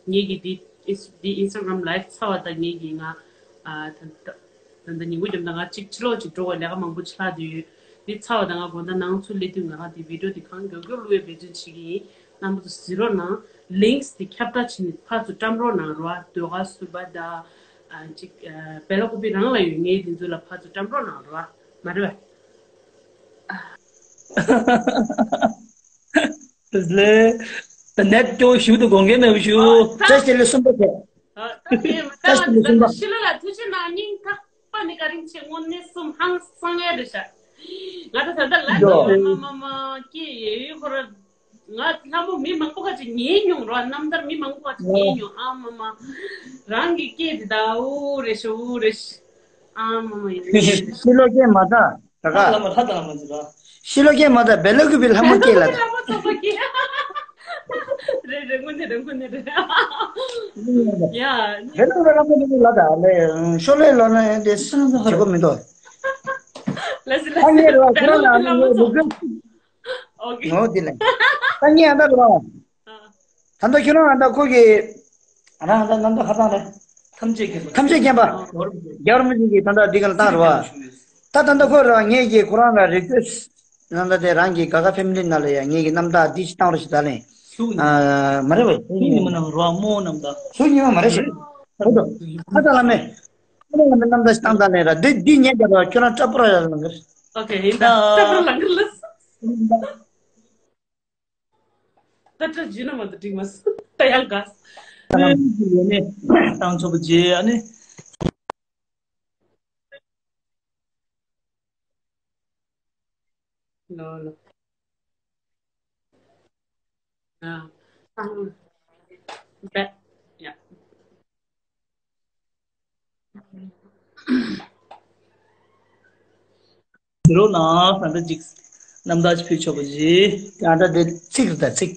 ངེད་ཀྱི་འདི་འདི་ཨིན་སི་ཊ་གྷ་རམ་ལའེབ་ཚར་བ་དང་ངེད་ཀྱི་ང་ད་ལྟ་ད་ལྟ་ཉིན་གུང་རྒྱབ་ད་ང་གཅིག་ཕྱི་ལོགས་གཅིག་འགྲོ་བ་ལས་ཀ་མང་པོ་ཆགས་བསྡད་ཡོད། འདི་ཚར་བ་དང་ང་དགོང་དག་ནང་ཚུར་སླེབས་དུས་ང་རང་འདི་བི་ཌིའོ་འདི་གང་མགྱོགས་མགྱོགས་བླུག་ཡའི་འབད་བརྩོན་བྱེད་ཀྱི་ཡིན། རྣམ་པ་ཚོ་གཟིགས་རོགས་གནང་། ལིངྐས་དེ་ཁྱབ་བསྒྲགས་བྱས་ནས་ཕར་ཚུར་བཀྲམ་རོགས་གནང་རོ། ཨ་ཟློས་གར་བསུ་བ་དང་ཨ་ཅིག་ཨ་བེ་ལ་ཀུ་པི་རང་ལ་ཡོད་ངེས་དེ་ཚོ་ལ་ཕར་ཚུར་བཀྲམ་རོགས་གནང་རོ། མ་རེད་པས། དེ་ལས་ད་ནེཊ་སྐྱོ་ཞུ་དུ་དགོངས་འགལ་མེད་པ་ཞུ། ཨ་ད་བཀྲ་ཤིས་བདེ་ལེགས་གསུམ་པ་བྱས། ཨ་ད་དེ་མ་བཀྲ་ཤིས་བདེ་ལེགས་གསུམ་པ། ཤི་ལོ་ལ་ཐུགས་རྗེ་གནང་སྙིང་ཐག་པ་ནས་བཀའ་དྲིན་ཆེ་དངོས་གནས་གསུམ་ཧང་སང་ཡ་རེད་ཤག་ང་ད་ད་ལ་ཡོ། མ་མ་མ་མ་སྐྱེ་ཡེ་ཡོད་ཁོ་ར། ང་ལྷ་མོ་མི་མང་པོ་ཁ་ཅིག་ཉན་མྱོང་རོ། རྣམ་ཐར་མི་མང་པོ་ཁ་ཅིག་ཉན་མྱོང་ཨ་མ་མ། རང་གི་སྐད་འདི་ད་འུ་རེ་ཤི་འུ་རེ་ཤི། ཨ་མ་མ་ཡིན། ཤི་ལོ་སྐད་མ་ད་ད་ལྷ་ག་ལ་མ་ལྷ་ད་ལ་མ་ཟེར་ར། ཤི་ལོ་སྐད་མ་ད་བེ་ལ་ཀུ་པི་ལྷ་མོ་སྐད་ལ་ད། ལྷ་མོ་ཚོགས་པ་སྐད། རེད་རེད་དངོས་གནས་རེད་དངོས་གནས་རེད། ཡ། བེ་ལ་ཀུ་པི་ལྷ་མོ་སྐད་ལ་ད་ལེ་ཤོ་ལེ་ལོ་ན་ཡང་དེ་བྱེད་སྒོ་མི་འདུག་ལ་སི་ལ་ཨ་ནི་ར་ཁོ་རང་ལ་ཨ་ནི་ལོ་ཀུ། ཨོ་ཁེ། ངོ་དེ་ལ། ད་ངས་ཨ་ད་རོ། ཨ། ད་ལྟ་ཁྱོད་རང་ཨ་ད་ཁོ་གི། ཨ་རང་ཨ་ད་ནམ་ད་ཁ་ཚང་རེད། ཐམས་ཅད་མཁྱེན་པ། ཐམས་ཅད་མཁྱེན་པ། རྒྱལ་བ་རིན་པོ་ཆེ་གིས་ད་ལྟ་འདི་ག་ལ་བཏང་རོ། ད་ད་ལྟ་ཁོ་རང་ངས་ཀྱི་ཁོ་རང་ལ་རི་ཀུ་ཨེ་སི་ཊི་ད་ལྟ་དེ་རང་གི་ག་ག་ཕེ་མི་ལི་ནང་ལ་ཡ་ངས་ཀྱི་རྣམ་ཐར་འདི་ཞིག་བཏང་རོགས་ཞེས་ད་ལན། ཨ་མ་རེད་བས། ཚུར་ཉི་མ་ནང་རོ་མོ་རྣམ་ཐར། ཚུར་ཉི་མ་མ་རེད་ཞེས། ཧ་ད་ལ་མེ། ཁོ་རང་ལ་རྣམ་ཐར་ཞིག་བཏང་ད་ལན་ར་འདི་འདི་ཉན་རྒྱ་རོ་ཁྱོད་རང་སྐྲ་པོ་ར་ཡ་ལ་ལང་གི། ཨོ་ཁེ་ཡིན་ད། སྐྲ་པོ་ར་ལང་གི་ལ། ད་ཁྲ་ཇི་ན་མ་ད་འགྲིག་མ་སོང་ད་ཡང་དགའ། ཡོད་ནས་བཏང་ཆོག་པ་རྗེས་ཨ་ནི། ལོ་ལོ། ཨ། ཨ། བེ། ཡ། འགྲོ་ན་ད་ལྟ་ཅིག་རྣམ་ཐར་ཅིག་ཕུལ་ཆོག་པ་ཅིག་ད་ལྟ་དེ་ཚིག་རེད་ད་ཚིག་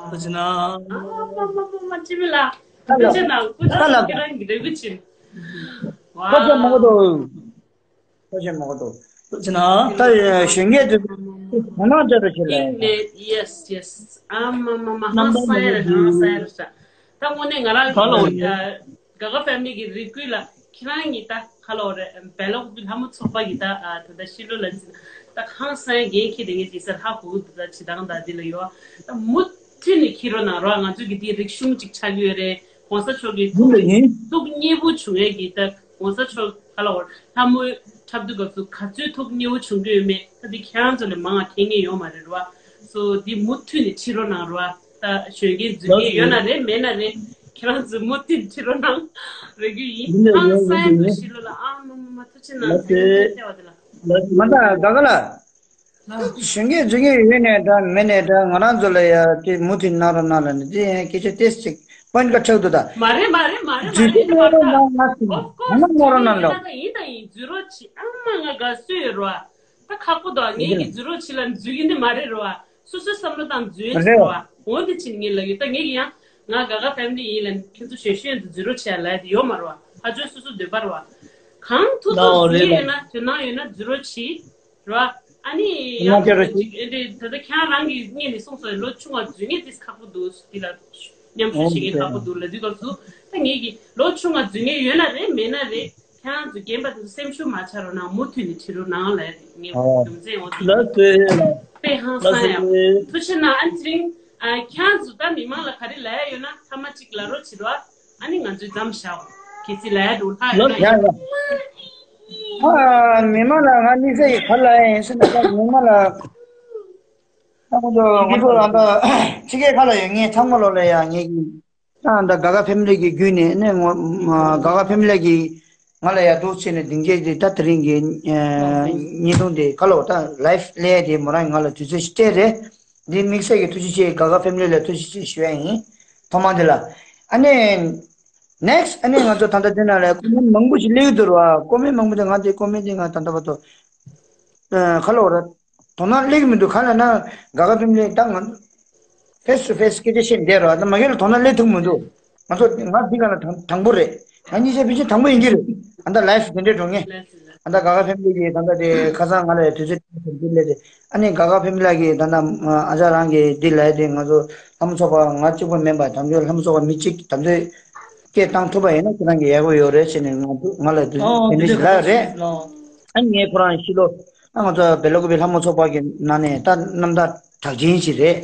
ཁོ་ཅི་ན། ཨ་མ་མ་མ་མ་ཅི་མི་ལ། ཁོ་ཅི་ན་ཁོ་ཅི་ན་ཁྱེད་རང་གི་རེ་གུ་ཆིན། ཁོ་ཅི་མ་གོ་དོ། ཁོ་ཅི་མ་གོ་དོ། ཁོ་ཅི་ན་ད་གཞོན་སྐྱེས་དེ་ཁོ་ན་ཅི་རུ་ཆེ་ལ། ཡེས་ཡེས། ཨ་མ་མ་མ་ཧང་སང་ཡ་རེད་ཧང་སང་ཡ་རེད་ཤག་ད་དངོས་གནས་ང་རང་གི་ག་ག་ཕེ་མི་ལི་གི་རེ་གུ་ལ། ཁྱེད་རང་གཉིས་ད་ཁ་ལོ་རེད། བེ་ལོག་གི་ལྷ་མོ་ཚོགས་པ་གི་ད་ཨ་ད་ད་ཤི་ལོ་ལ་འཛིན་ད་ཧང་སང་འགན་འཁྱེར་དེ་ངས་ཅིག་སར་ཧ་གོ་གི་འདུག་ད་བྱེད་སྟངས་ད་འདི་ལ་ཡོད་ད་མུ་མཐུད་ནས་འཁྱེར་རོགས་གནང་རོགས། ང་ཚོ་གི་དེ་རིག་གཞུང་ཅིག་ཆགས་ཀྱི་ཡོད་རེད། གོང་ས་མཆོག་གི་ཐུགས་ཐུགས་མཉེས་པོ་བྱུང་ཡས་ཀྱི་ད་གོང་ས་མཆོག་ཁ་ལོ་ལྷ་མོའི་འཁྲབ་སྟོན་སྐབས་སུ་ག་ཚོད་ཐུགས་མཉེས་པོ་བྱུང་གི་ཡོད་མེད་ད་འདི་ཁྱེད་རང་ཚོ་ལས་མང་བ་མཁྱེན་མཁན་ཡོད་མ་རེད་རོ། སོ་འདི་མུ་མཐུད་ནས་འཁྱེར་རོགས་གནང་རོགས། ད་གཞོན་སྐྱེས་འཛུལ་མཁན་ཡོད་ན་རེད་མེད་ན་རེད། ཁྱེད་རང་ཚོ་མུ་མཐུད་འཁྲིད་རོགས་གནང་། རེ་རྒྱུ་ཡིན། ཧང་སང་ཡ་འདུག་ཤི་ལོ་ལ་ཨ་མ་མ་མ་ཐུགས་ཆེ་གནང་། ལགས་སེ། ལྟེ་བ་དེ་ལ། ལགས་སེ། མ་ད་ག་ག་ལ། གཞོན་སྐྱེས་འཛུལ་མཁན་ཡོད་ནས་འདྲ་མེད་ནས་འདྲ་ང་རང་ཚོ་ལ་ཡ་དེ་མུ་མཐུད་གནང་རོགས་གནང་ལ་ནི་དེ་ཡང་སྐད་ཆ་ཏེས་ཅིག་པོན་ཀ་ཆག་འདུག་ད། མ་རེད་མ་རེད་མ་རེད་མ་འཛུལ་རེད་ཤི་མ་ལོ་རེད་ན་ང་ང་ཚོ་ང་ང་རོགས་གནང་ལོ། ད་ཡིན་ད་ཡིན་འཛུལ་རོགས་གྱིས། ཨ་མ་ང་དགའ་བསུ་ཡོད་རོ། ད་ཁག་པོ་དང་ངེད་ཀྱི་འཛུལ་རོགས་ཕྱི་ལ་འཛུལ་གྱི་འདི་མ་རེད་རོ། སོ་སོའི་བསམ་བློ་དང་འཛུལ་རེད་རོ། འོ་འདི་ཕྱིན་ངེད་ལ་ཡོད་ད་ངེད་ཀྱི་ཡང་ང་ག་ག་ཕེ་མི་ལི་ཡིན་ལ་ཁྱེད་ཚོ་གཞོན་གཞོན་དུ་འཛུལ་རོགས་བྱས་ལ་ཡོད་མ་རོ། ཧ་ཅོ་སོ་སོ་འདོད་པ་རོ། གང་ཐུབ་ཐུབ་འཛུལ་ཡོད་ན་དོན་དག་ཡོད་ན་འཛུལ་རོགས་གྱིས་རོ། ཨ་ནི་ཡང་ཐུབ་ཐུབ་ཅིག་ཨེ་འདྲེ་ད་ལྟ་ཁྱེད་རང་གི་སྔོན་ནས་གསུངས་སོང་ལོ་ཆུང་བ་འཛུལ་ངེས་ཏིས་ཁག་པོ་འདུག་འདི་ལ་མཉམ་ཞུགས་བྱེད་མཁན་ཁག་པོ་འདུག་ལ་འདི་སྐབས་སུ་ད་ངེད་ཀྱི་ལོ་ཆུང་བ་འཛུལ་ངེས་ཡོད་ན་རེད་མེད་ན་རེད། ཁྱེད་རང་ཚོ་རྒན་པ་དེ་ཚོ་སེམས་ཤུགས་མ་ཆག་རོགས་གནང་མུ་མཐུད་ནས་ཁྲིད་རོགས་གནང་ལ་ངས་རྒྱུ་མཚན་འོ་དེ་ལགས་སེ། དཔེ་ཧང་སང་ཡང་ཐུགས་ཆེ་གནང་ཨ་ནི་ཚེ་རིང་ཨ་ཁྱེད་རང་ཚོ་ད་མི་མང་ལ་ག་རེ་ལབ་ཡ་ཡོད་ན་ཐ་མ་གཅིག་ལབ་རོགས་བྱེད་རོགས་ཨ་ནི་ང་ཚོའི་མཚམས་བཞག་གལ་སྲིད་ལབ་ཡ་འདུག་ལྷག་ཡོད་ན་ཡ་ཡིན། ཨ་མི་མང་ལ་ང་དམིགས་བསལ་གྱི་ག་ལབ་ཡ་ཡིན་ཟེར་ན་ད་མི་མང་ལ་ད་ཁོ་ཚོ་ང་ཚོ་ད་ལྟ་ཕྱི་རྒྱལ་ཁག་ལ་ཡོད་ངས་ཚང་མ་ལོ་ལ་ཡ་ངེད་ཀྱི། ད་ད་ག་ག་ཕེ་མི་ལི་གི་བརྒྱུད་ནས་ནས་ངོ་ག་ག་ཕེ་མི་ལི་གི་ང་ལ་ཡ་འདུག་བྱས་ནས་སྡིངས་ཆ་དེ་ད་དེ་རིང་གི་ཉིས་སྟོང་དེ་ག་ལ་བ་ད་ལའིབ་ལས་དེ་མོ་རང་ང་ལ་དུས་ཚོད་ཞིག་སྤྲད་རེད། འདི་དམིགས་བསལ་གྱི་ཐུགས་རྗེ་ཆེ་ག་ག་ཕེ་མི་ལི་ལ་ཐུགས་རྗེ་ཆེ་ཞུ་ཡ་ཡིན། ཐོག་མ་འདི་ལ་ཨ་ནི་ནེགསི་ཨ་ནི་ང་ཚོ་ད་ལྟ་དེ་ན་ལ་ཀོ་མེན་མང་པོ་ཞིག་སླེབས་འདུག་ར། ཀོ་མེན་མང་པོ་དེ་ང་དེ་ཀོ་མེན་དེ་ང་ད་ལྟ་བར་དུ་ཁ་ལོ་ར། དོ་སྣང་སླེབས་ཀྱི་མི་འདུག་ག་ལ་ན་ག་ག་ཕེ་མི་ལི་ད་ང་ཕེས་ཊུ་ཕེས་སྐད་ཆ་བཤད་བསྡད་རོགས་ད་མ་གི་ལ་དོ་སྣང་སླེབས་ཐུབ་མི་འདུག་ང་ཚོ་ང་འདི་ག་ལ་དང་དང་པོ་རེད། ང་གཉིས་ཆ་ཕལ་ཆེར་དང་པོ་ཡིན་གྱི་རེད། ཨ་ད་ལའིབ་དེ་འདྲས་འགྲོ་ངེས། ཨ་ད་ག་ག་ཕེ་མི་ལི་གི་ད་ལྟ་དེ་ཁ་སང་ང་ལ་དུས་ཚོད་དེ་སླེབས་ཏེ་ཨ་ནི་ག་ག་ཕེ་མི་ལི་གི་ད་ལྟ་ཨ་ཅག་རང་གི་འདི་ལ་དེ་ང་ཚོ་ལྷ་མོ་ཚོགས་པ་ང་གཅིག་པོ་མིན་པ་དམ་ཆོས་ལྷ་མོ་ཚོགས་པ་མི་གཅིག་དམ་ཆོས་ སྐད་བཏང་ཐུབ་པ་ཡིན་ན་ཁྱེད་རང་གི་ཡག་པོ་ཡོད་རེད་ཟེར་ནས་ང་ང་ལ་དེ་འདྲ་ཞིག་ལབ་རེད། ཨ་ངས་ཁོ་རང་ཕྱི་ལོ་ཨ་ང་ཚོ་བེ་ལ་ཀུ་པི་ལྷ་མོ་ཚོགས་པ་གི་ནང་ནས་ད་རྣམ་ཐར་གྲགས་ཅན་ཞིག་རེད།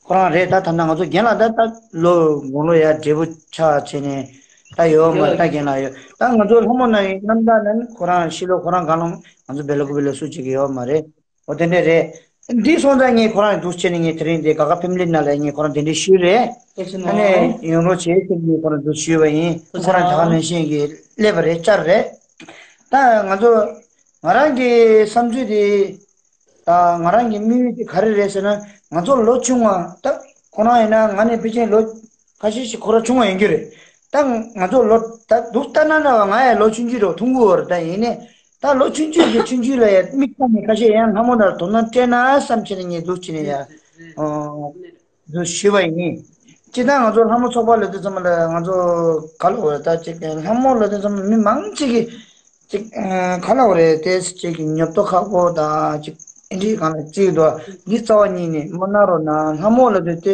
ཁོ་རང་རེད། ད་ད་ལྟ་ང་ཚོ་རྒན་ལགས་ད་ད་ལོ་དགུང་ལོ་ཡ་བགྲེས་པོ་ཆགས་བྱས་ནས་ད་ཡོད་མ་རེད། ད་རྒན་ལགས་ཡོད། ད་ང་ཚོ་ལྷ་མོ་ནང་གི་རྣམ་ཐར་ནང་ནས་ཁོ་རང་ཕྱི་ལོ་ཁོ་རང་གང་ལོ་ང་ཚོ་བེ་ལ་ཀུ་པི་ལ་སུ་གཅིག་གི་ཡོད་མ་རེད། འོ་དེ་འདྲས་རེད། འདི་སོང་ཙང་ངས་ཁོ་རང་འདུག་བྱས་ནས་ངས་དེ་རིང་འདི་དགའ་དགའ་ཕེ་མི་ལི་ནང་ལ་ངས་ཁོ་རང་དེ་འདྲས་ཞུས་རེད། ཨ་ནས་ཡོང་རོགས་བྱེད་ཟེར་ནས་ཁོ་རང་འདུག་ཞུས་པ་ཡིན། ཁོ་རང་དགའ་དགའ་ནང་བཞིན་གྱི་སླེབས་པ་རེད། བཅར་རེད། ད་ང་ཚོ་ང་རང་གི་བསམ་ཚུལ་དེ་ད་ང་རང་གི་དམིགས་ཡུལ་དེ་ག་རེ་རེད་ཟེར་ན། ང་ཚོ་ལོ་ཆུང་བ་ད་ཁོ་རང་ཡིན་ན་ང་ནས་ཕལ་ཆེར་ལོ་ཁ་ཤས་ཤིག་ཁོ་རང་ཆུང་བ་ཡིན་རྒྱུ་རེད། ད་ང་ཚོ་ལོ་ད་འདུག་ལྟ་ན་ན་བ་ང་ཡང་ལོ་ཆུང་ཆུང་རེད། ཐུང་ངུ་བར་ད་ཡིན་ནས། ད་ལོ་ཆུང་ཆུང་གི་ཆུང་ཆུང་ལ་ཡ་མིག་ལྟ་ནས་ཁ་ཤས་ཡང་ལྷ་མོ་ལ་དོ་སྣང་སྤྲད་ན་བསམ་བྱས་ནས་ངས་འདུག་བྱས་ནས་ཡ་འདུག་ཞུས་པ་ཡིན། སྤྱིར་བཏང་ང་ཚོ་ལྷ་མོ་ཚོགས་པ་ལབ་དུས་ཙམ་པ་ལ་ང་ཚོ་ག་ལ་འོ་ད་ཅིག་ལྷ་མོ་ལབ་དུས་ཙམ་པ་མི་མང་ཅིག་གིས་ཅིག་ག་ལ་འོ་རེད། དེ་ཅིག་གི་ཉོབ་ཏོ་ཁག་པོ་དང་ཅིག་ཨེ་འདྲའི་གང་ལ་ཅིག་འདུག་འདི་རྩ་བ་ཉིད་ནས་མ་གནང་རོགས་གནང་། ལྷ་མོ་ལབ་དུས་དེ།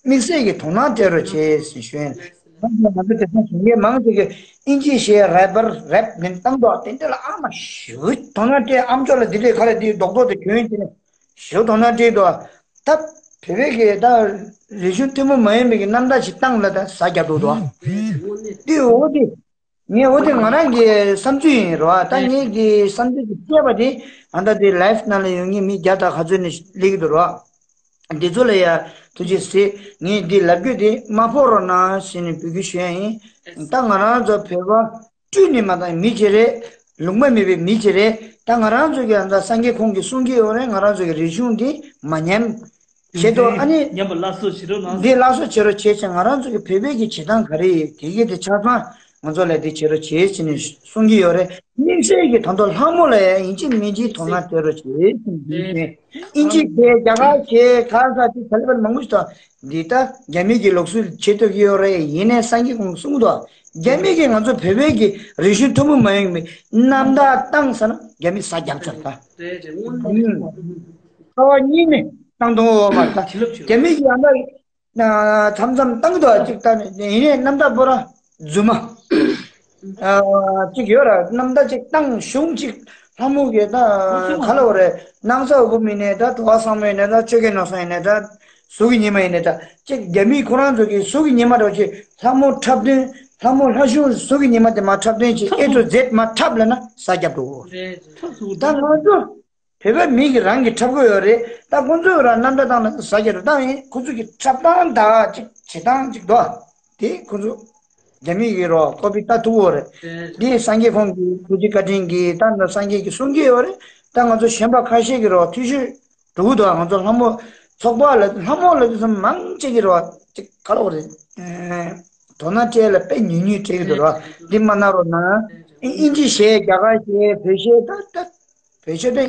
དམིགས་བསལ་གྱི་དོ་སྣང་སྤྲད་རོགས་བྱེད་ཟེར་ཞུ་ཡིན། ང་ཚོ་དེ་སང་ཞིང་ལས་མང་ཆེ་གི་ཨིན་ཇི་གཞས་རེ་པར་རེབ་ནས་བཏང་འདུག་དེ་འདྲ་ལ་ཨ་མ་ཞུ་དོ་སྣང་སྤྲད། ཨམ་ཅོག་ལ་འདི་འདྲའི་ཁ་ལ་འདི་རྡོག་རྡོག་དེ་གྱོན་གྱིན་ཞུ་དོ་སྣང་སྤྲད་འདུག་ད་བོད་པའི་གི་ད་རིག་གཞུང་ཐུན་མོང་མ་ཡིན་པའི་གི་རྣམ་ཐར་ཞིག་བཏང་ལ་ད་ཟ་རྒྱབ་འདུག་འདི་འོ་དེ། ངས་འོ་དེ་ང་རང་གི་བསམ་ཚུལ་ཡིན་རོ། ད་ངས་ཀྱི་བསམ་ཚུལ་གྱི་བཤད་པ་དེ་ཨ་ད་དེ་ལའིབ་ནང་ལ་ཡོང་མཁན་མི་བརྒྱ་དང་ག་ཚོད་ནས་སླེབས་ཀྱི་འདུག་རོ། འདི་ཚོ་ལ་ཡ་ཐུགས་རྗེ་གཟིགས། ངས་འདི་ལབ་རྒྱུ་དེ་མ་ཕོག་རོགས་གནང་ཟེར་ནས་འབོད་སྐུལ་ཞུ་ཡ་ཡིན། ད་ང་རང་ཚོ་བོད་པ་སྤྲུལ་ནས་མ་བཏང་མི་ཅིག་རེད། ལུང་པ་མེད་པའི་མི་ཅིག་རེད། ད་ང་རང་ཚོ་གི་ཨ་ད་སངས་རྒྱས་ཁོང་གིས་གསུང་གི་ཡོད་རེད། ང་རང་ཚོ་གི་རིག་གཞུང་འདི་མ་ཉམས། བྱེད་དོ་ཨ་ནི། ཉམས་པ་སླར་གསོ་བྱེད་རོགས་གནང་། འདི་སླར་གསོ་བྱེད་རོགས་བྱེད་ཅིང་། ང་རང་ཚོ་གི་བོད་པའི་གི་བྱེད་སྟངས་ག་རེ་ཡོད་དེ་གི་དེ་ཆ་ཚང་ང་ཚོ་ལ་དེ་བྱེད་རོགས་བྱེད་ཟེར་ནས་གསུང་གི་ཡོད་རེད། དམིགས་བསལ་གྱི་ད་དུང་ལྷ་མོ་ལ་ཡང་ཡིན་གཅིག་མིན་གཅིག་དོ་སྣང་སྤྲད་རོགས་བྱེད་ཟེར་ནས་ཨིན་ཇི་བྱས་རྒྱ་གར་བྱས་གང་ཟག་དེ་ག་ལེ་བར་མང་པོ་ཞིག་དང་འདི་ལྟ་རྒྱ་མི་གི་ལུགས་སྲོལ་བྱེད་ཐུབ་ཀྱི་ཡོད་རེད། ཡིན་ནའི་སངས་རྒྱས་ཁོང་གསུང་གི་འདུག་རྒྱ་མི་གིས་ང་ཚོ་བོད་པའི་གི་རིག་གཞུང་ཐུན་མོང་མ་ཡིན་པའི་རྣམ་ཐར་བཏང་ཟེར་ན་རྒྱ་མི་ཟ་རྒྱབ་ཚར་ད། རེད་རེད་དངོས་གནས། ཁ་བ་གཉིས་ནས་བཏང་གཏོང་འོག་མ་ད། བྱིན་རླབས་ཆེ། རྒྱ་མི་གི་ཡང་ད་མཚམས་མཚམས་བཏང་གི་འདུག་ཅིག་ད་ནས་ཡིན་ནའི་རྣམ་དག་པོ་ར་རྫུན་མ་ཅིག་ཡོད་ར། རྣམ་དག་ཅིག་བཏང་གཞུང་ཅིག་ལྷ་མོ་གི་ད་ག་ལ་བ་རེད། སྣང་ས་འོག་མིན་ནས་ད་དུ་བ་སང་མོ་ཡིན་ནས་ད་ཆོས་རྒྱལ་ནོར་བཟང་ཡིན་ནས་ད་གཟུགས་ཀྱི་ཉི་མ་ཡིན་ནས་ད་ཅིག་རྒྱ་མི་ཁོ་རང་ཚོ་གི་གཟུགས་ཀྱི་ཉི་མ་འདྲ་བོ་ཅིག་ལྷ་མོ་འཁྲབ་སྟོན་ལྷ་མོ་ལྷ་གཞུང་གཟུགས་ཀྱི་ཉི་མ་དེ་མ་འཁྲབ་སྟོན་ཅིག་ཨེ་ཚོ་རྫས་མ་འཁྲབ་ལ་ན་ས་རྒྱབ་འགྲོ། རེད་རེད། ད་ང་ཚོ། བོད་པ་མི་གི་རང་གི་འཁྲབ་གི་ཡོད་རེད། ད་ཁོང་ཚོས་རང་རྣམ་པ་བཏང་ན་ཟ་རྒྱུ་རེད། ད་ཡིན་ཁོང་ཚོ་གི་འཁྲབ་སྟངས་དང་ཅིག་བྱེད་སྟངས་ཅིག་འདུག་དེ་ཁོང་ཚོ་རྒྱ་མི་གི་རོ་ཀོ་པི་ལྟ་ཐུབ་ཡོད་རེད། འདི་སངས་རྒྱས་ཁོང་གི་ཐུགས་རྗེ་བཀའ་དྲིན་གྱིས་ད་ནི་སངས་རྒྱས་ཀྱིས་གསུང་གི་ཡོད་རེད། ད་ང་ཚོ་གཞན་པ་ཁ་ཤས་ཀྱི་རོ་ཐུགས་ཤུགས་འགྲོ་གི་འདུག་ང་ཚོ་ལྷ་མོ་ཚོགས་པ་ལ་ལྷ་མོ་ལ་དུས་མང་ཅིག་གི་རོ་ཅིག་ག་ལ་བ་རེད། དོ་སྣང་སྤྲད་ལ་དཔེ་ཉུང་ཉུང་སྤྲད་ཀྱི་འདུག་རོ། འདི་མ་ན་རོ་ན་ཨིན་ཇི་གཞས་རྒྱ་གར་གཞས་བོད་གཞས་ད་ད། བོད་ཆོས་དཔོན་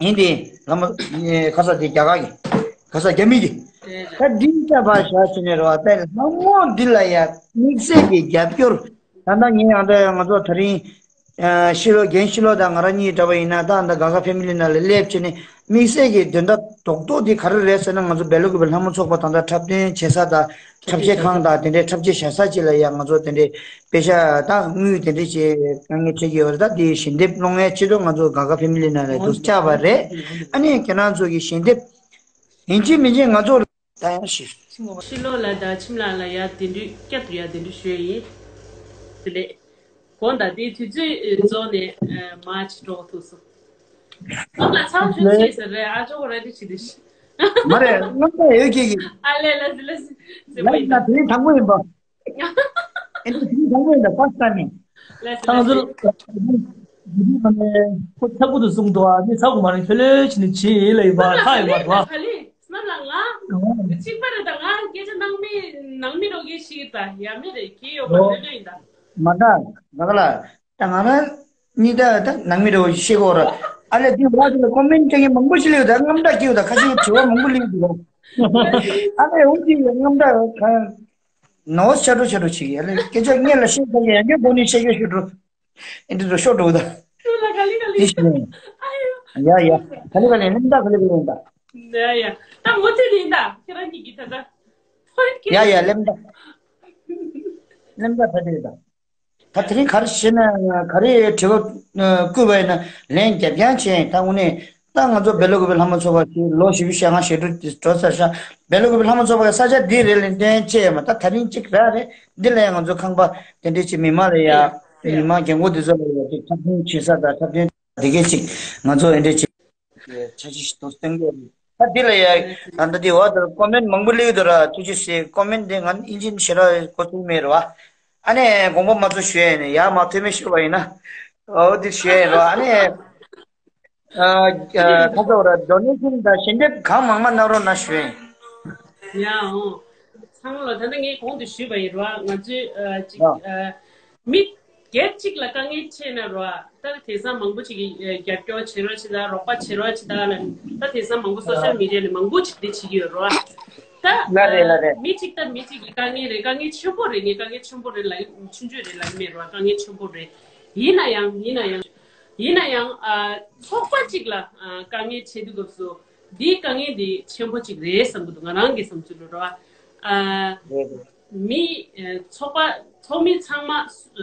ཡིན་ཏེ་ལྷ་མོ་ཁ་ས་དེ་རྒྱ་གར་གྱི་ཁ་ས་རྒྱ་མི་གི་ད་འདི་ལྟ་བ་ཞག་ཞིག་ནས་རེད་བ། དཔེ་ལྷ་མོ་འདི་ལ་ཡ་དམིགས་བསལ་གྱི་རྒྱབ་སྐྱོར་ད་ལྟ་ངས་ཡང་ད་ང་ཚོ་ད་རིང་ཤི་ལོ་རྒན་ཤི་ལོ་དང་ང་རང་གཉིས་འདྲ་བ་ཡིན་ན་ད་ད་ག་ག་ཕེ་མི་ལི་ནང་ལ་སླེབས་བྱས་ནས་དམིགས་བསལ་གྱི་དོན་དག་རྡོག་རྡོག་འདི་ག་རེ་རེད་ཟེར་ན་ང་ཚོ་སྦེལ་ཀོབ་ཀྱི་ལྷ་མོ་ཚོགས་པ་ད་ལྟ་འཁྲབ་སྟོན་བྱེད་ས་དང་འཁྲབ་ཆས་ཁང་དང་དེ་འདྲའི་འཁྲབ་ཆས་བཞག་ས་ཅིག་ལ་ཡ་ང་ཚོ་དེ་འདྲའི། པེ་ཤ་དང་དངུལ་དེ་འདྲ་ཅིག་དཀའ་ངལ་འཕྲད་ཀྱི་ཡོད་རེད། ད་དེའི་ཞལ་འདེབས་སློང་མཁན་ཆེད་དུ་ང་ཚོ་ག་ག་ཕེ་མི་ལི་ནང་ལ་འདུག་བཅར་བ་རེད། ཨ་ནི་ཁྱེད་རང་ཚོ་གི་ཞལ་འདེབས་ཡིན་གཅིག་མིན་གཅིག་ང་ཚོ་ད་ཡང་ཞིག་ཤི་ལོ་ལ་དང་ཁྱིམ་ལ་ལ་ཡ་དེ་འདྲའི་བསྐྱར་དུ་ཡ་དེ་འདྲ་ཞུ་ཡ་ཡིན། དེ་ལས་གོང་ད་དེའི་དུས་ཚོད་རྫོགས་ནས་མ་ཅི་འགྲོ་ཐུག་སོང་། ཁོང་ལ་ཚང་ཞུ་ཅེས་ཟེར་རེད། ཨ་ཅོ་གོ་ར་དེ་ཅི་དེ་ཤི། མ་རེད་རྣམ་པ་ཡོད་ཀྱི་གི། ཨ་ལས་ལ་ཟི་ལ་ཟི་ཟི་མ་ལ་ཡིན་ན་ད། དེ་རིང་དང་པོ་ཡིན་པ། ཨེ་འདི་དེ་དང་པོ་ཡིན་ད་ཕར་ས་ནས། ལགས་སོ། ད་ང་ཚོ་ལགས་སོ། ཁོ་ཚ་པོ་དུ་གསུངས་འདུག་ཨ་ནི་ཚ་གོ་མ་རེད། ཁྱོད་ལོས་ཕྱིན་ནས་བྱེད་ལ་ཡིན་པ་ལྷ་ཡིན་པ་འདུག་ཨ། ག་ལེ་སྣབས་ལ་ང་གཅིག་པ་རེད། ད་ང་སྐད་ཆ་ནང་མི་ནང་མི་རོགས་ཀྱི་ཞིག་ད་ཡ་མི་རེད་གི་ཡོད་པ་ལོས་ལོས་ཡིན་ད། མ་ད་ང་ག་ལ་ད་ང་རང་གཉིས་ད་ད་ནང་མི་རོགས་ཤེས་གོ་ར། ཨ་ལས་དེ་བ་དེ་ལ་ཀོ་མེན་ཊི་སྤྲད་མཁན་མང་པོ་ཞིག་ལ་ཡོད། ད་རྔམ་སྐྲག་སྐྱེ་ཡོད། ད་ཁ་ཤས་དྲི་བ་མང་པོ་སླེབས་འདུག་ཨ་ལས་འོ་དེ་རྔམ་སྐྲག་ག་ནོར་ཆ་འགྲོ་ཆ་འགྲོ་བྱེད་ཀྱི་ཡ་ལེ། སྐད་ཆ་སྔོན་ལ་བཤད་ཚར་ཡ་ཡང་སྒོ་ནས་བཤད་རྒྱུ་ཤོད་འགྲོ། ཨེ་འདྲ་འགྲོ་ཤོག་འགྲོ་ད། ཁྱོད་ལ་ག་ལེ་ག་ལེ། དེ་ཞིག་ནས། ཨ་ཡོ། ཡ་ཡ། ག་ལེ་ག་ལེ་ལེམ་ད་ག་ལེ་ག་ལེ་ལེམ་ད། ཡ་ཡ། ད་ངོ་ཚ་ཡིན་ད་ཁྱེད་རང་གཉིས་ཀྱི་ད་ད། ཧོད་ཀྱི། ཡ་ཡ་ལེམ་ད། གླེང་སྟེགས་ད་དེ་རེད་ད། ད་དེ་རིང་ག་རེ་བཤད་ན་ག་རེ་དྲི་བ་བསྐུར་བ་ཡིན་ན་ལན་རྒྱབ་རྐྱང་བྱས་ཡིན། ད་དངོས་གནས་ད་ང་ཚོ་སྦེ་ལ་ཀུ་པེ་ལྷ་མོ་ཚོགས་པ་ཞིག་ལོ་བཞི་བཅུ་ཞེ་ལྔ་ཞེ་དྲུག་འགྲོ་ཚར་ཤག་སྦེ་ལ་ཀུ་པེ་ལྷ་མོ་ཚོགས་པ་གི་ས་ཆ་འདི་རེད་ལབ་ནས་བཤད་ཡོད་མ། ད་ད་རིང་གཅིག་ར་རེད། འདི་ལ་ཡང་ང་ཚོ་ཁང་པ་དེ་འདྲས་ཅིག་མི་མང་ལ་ཡ་མི་མང་རྒན་གོག་འདི་ཚོ་ལ་ཡ་ཅིག་འཁྲབ་སྟོན་བྱེད་ས་དང་འཁྲབ་སྟོན་དེ་གས་ཅིག་ང་ཚོ་འདི་འདྲས་ཅིག་འཆར་གཞི་ཞིག་ཏུ་སྟོན་གྱི་རེད། ད་འདི་ལ་ཡ་ད་ལྟ་འདི་འོག་ཏུ་ཀོ་མེན་མང་པོ་སླེབས་འདུག་ར། ཐུགས་རྗེ་ཆེ། ཀོ་མེན་འདི་ང་ཨིན་ཇི་ནས་ཞེ་དྲག་གོ་ཐུབ་མེད་རེད་བ། ཨ་ནི་དགོངས་པ་མ་ཚོམ་ཞུ་ཡ་ཡིན། ཡར་མར་མཐོ་དམན་ཞུ་བ་ཡིན་ན། འོ་འདི་ཞུ་ཡ་ཡིན་རོ། ཨ་ནི་ཨ་ཨ་ཁ་ཚ་བ་ར་ཌོ་ནེ་ཤན་དང་ཞལ་འདེབས་གང་མང་མང་གནང་རོགས་གནང་ཞུ་ཡ་ཡིན། ཡ་འོ། ཚང་མ་ལ་ད་ལྟ་ངས་གོང་དུ་ཞུས་པ་ཡིན་རོ། ང་ཚོའི་ཨ་ཅིག་ཨ་ཨ་མི་སྒེར་གཅིག་ལ་དཀའ་ངལ་འཕྲད་ན་རོ། ད་དེང་སང་མང་པོ་ཅིག་གིས་ཨ་རྒྱབ་སྐྱོར་བྱེད་རོགས་བྱེད་དང་རོགས་པ་བྱེད་རོགས་བྱེད་དང་ལ། ད་དེང་སང་མང་པོ་སོ་ཤལ་མི་ཌི་ཡ་ནས་མང་པོ་ཅིག་དེ་བྱེད་ཀྱི་ཡོད་རོ། ད་ལ་རེད་ལ་རེད། མི་གཅིག་དང་མི་གཅིག་གི་དཀའ་ངལ་རེད། དཀའ་ངལ་ཆེན་པོ་རེད། ངས་དཀའ་ངལ་ཆེན་པོ་རེད་ལབ་ཆུང་ཆུང་རེད་ལབ་ཀྱི་མེད་རོ། དཀའ་ངལ་ཆེན་པོ་རེད། ཡིན་ན་ཡང་ཡིན་ན་ཡང་ཡིན་ན་ཡང་ཨ་ཚོགས་པ་གཅིག་ལ་ཨ་དཀའ་ངལ་འཕྲད་དུས་སྐབས་སུ་འདིའི་དཀའ་ངལ་འདི་ཆེན་པོ་གཅིག་རེད་བསམ་གྱི་འདུག་ང་རང་གི་བསམ་ཚུལ་ལ་རོ། ཨ་རེད་རེད། མི་ཨ་ཚོགས་པ་ཚོགས་མི་ཚང་མ་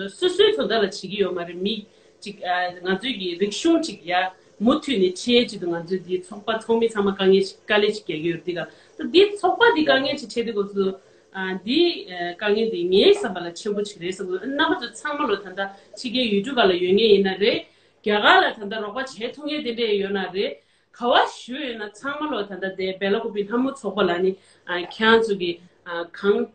སོ་སོའི་དོན་དག་ལ་བྱེད་ཀྱི་ཡོད་མ་རེད། མི་གཅིག་ཨ་ང་ཚོའི་གི་རིག་གཞུང་གཅིག་ཡ་མུ་མཐུད་ནས་འཕྲད་ཆེད་དུ་ང་ཚོའི་འདིའི་ཚོགས་པ་ཚོགས་མི་ཚང་མ་དཀའ་ངལ་ཞིག་དཀའ་ལས་ཅིག་རྒྱག་གི་ཡོད་རེད། འདི་ག་ད་འདིའི་ཚོགས་པ་འདི་དཀའ་ངལ་ཅིག་འཕྲད་དུས་སྐབས་སུ་ཨ་འདིའི་ཨ་དཀའ་ངལ་འདི་ངའི་བསམ་པ་ལ་ཆེན་པོ་ཅིག་རེད་བསམ་གི་འདུག་རྣམ་པ་ཚོ་ཚང་མ་ལོ་ད་ལྟ་ཕྱི་རྒྱལ་ཡུལ་གྲུ་ཁག་ལ་ཡོད་མཁན་ཡིན་ན་རེད། རྒྱ་གར་ལ་ད་ལྟ་རོགས་པ་བྱེད་ཐུབ་མཁན་དེ་འདྲས་ཡོད་ན་རེད། ག་བ་བཞུགས་ཡོད་ན་ཚང་མ་ལོ་ད་ལྟ་དེ་སྦེ་ལ་ཀུ་པེ་ལྷ་མོ་ཚོགས་པ་ལ་ནི་ཨ་ཁྱེད་རང་ཚོ་གི་ཨ་གང་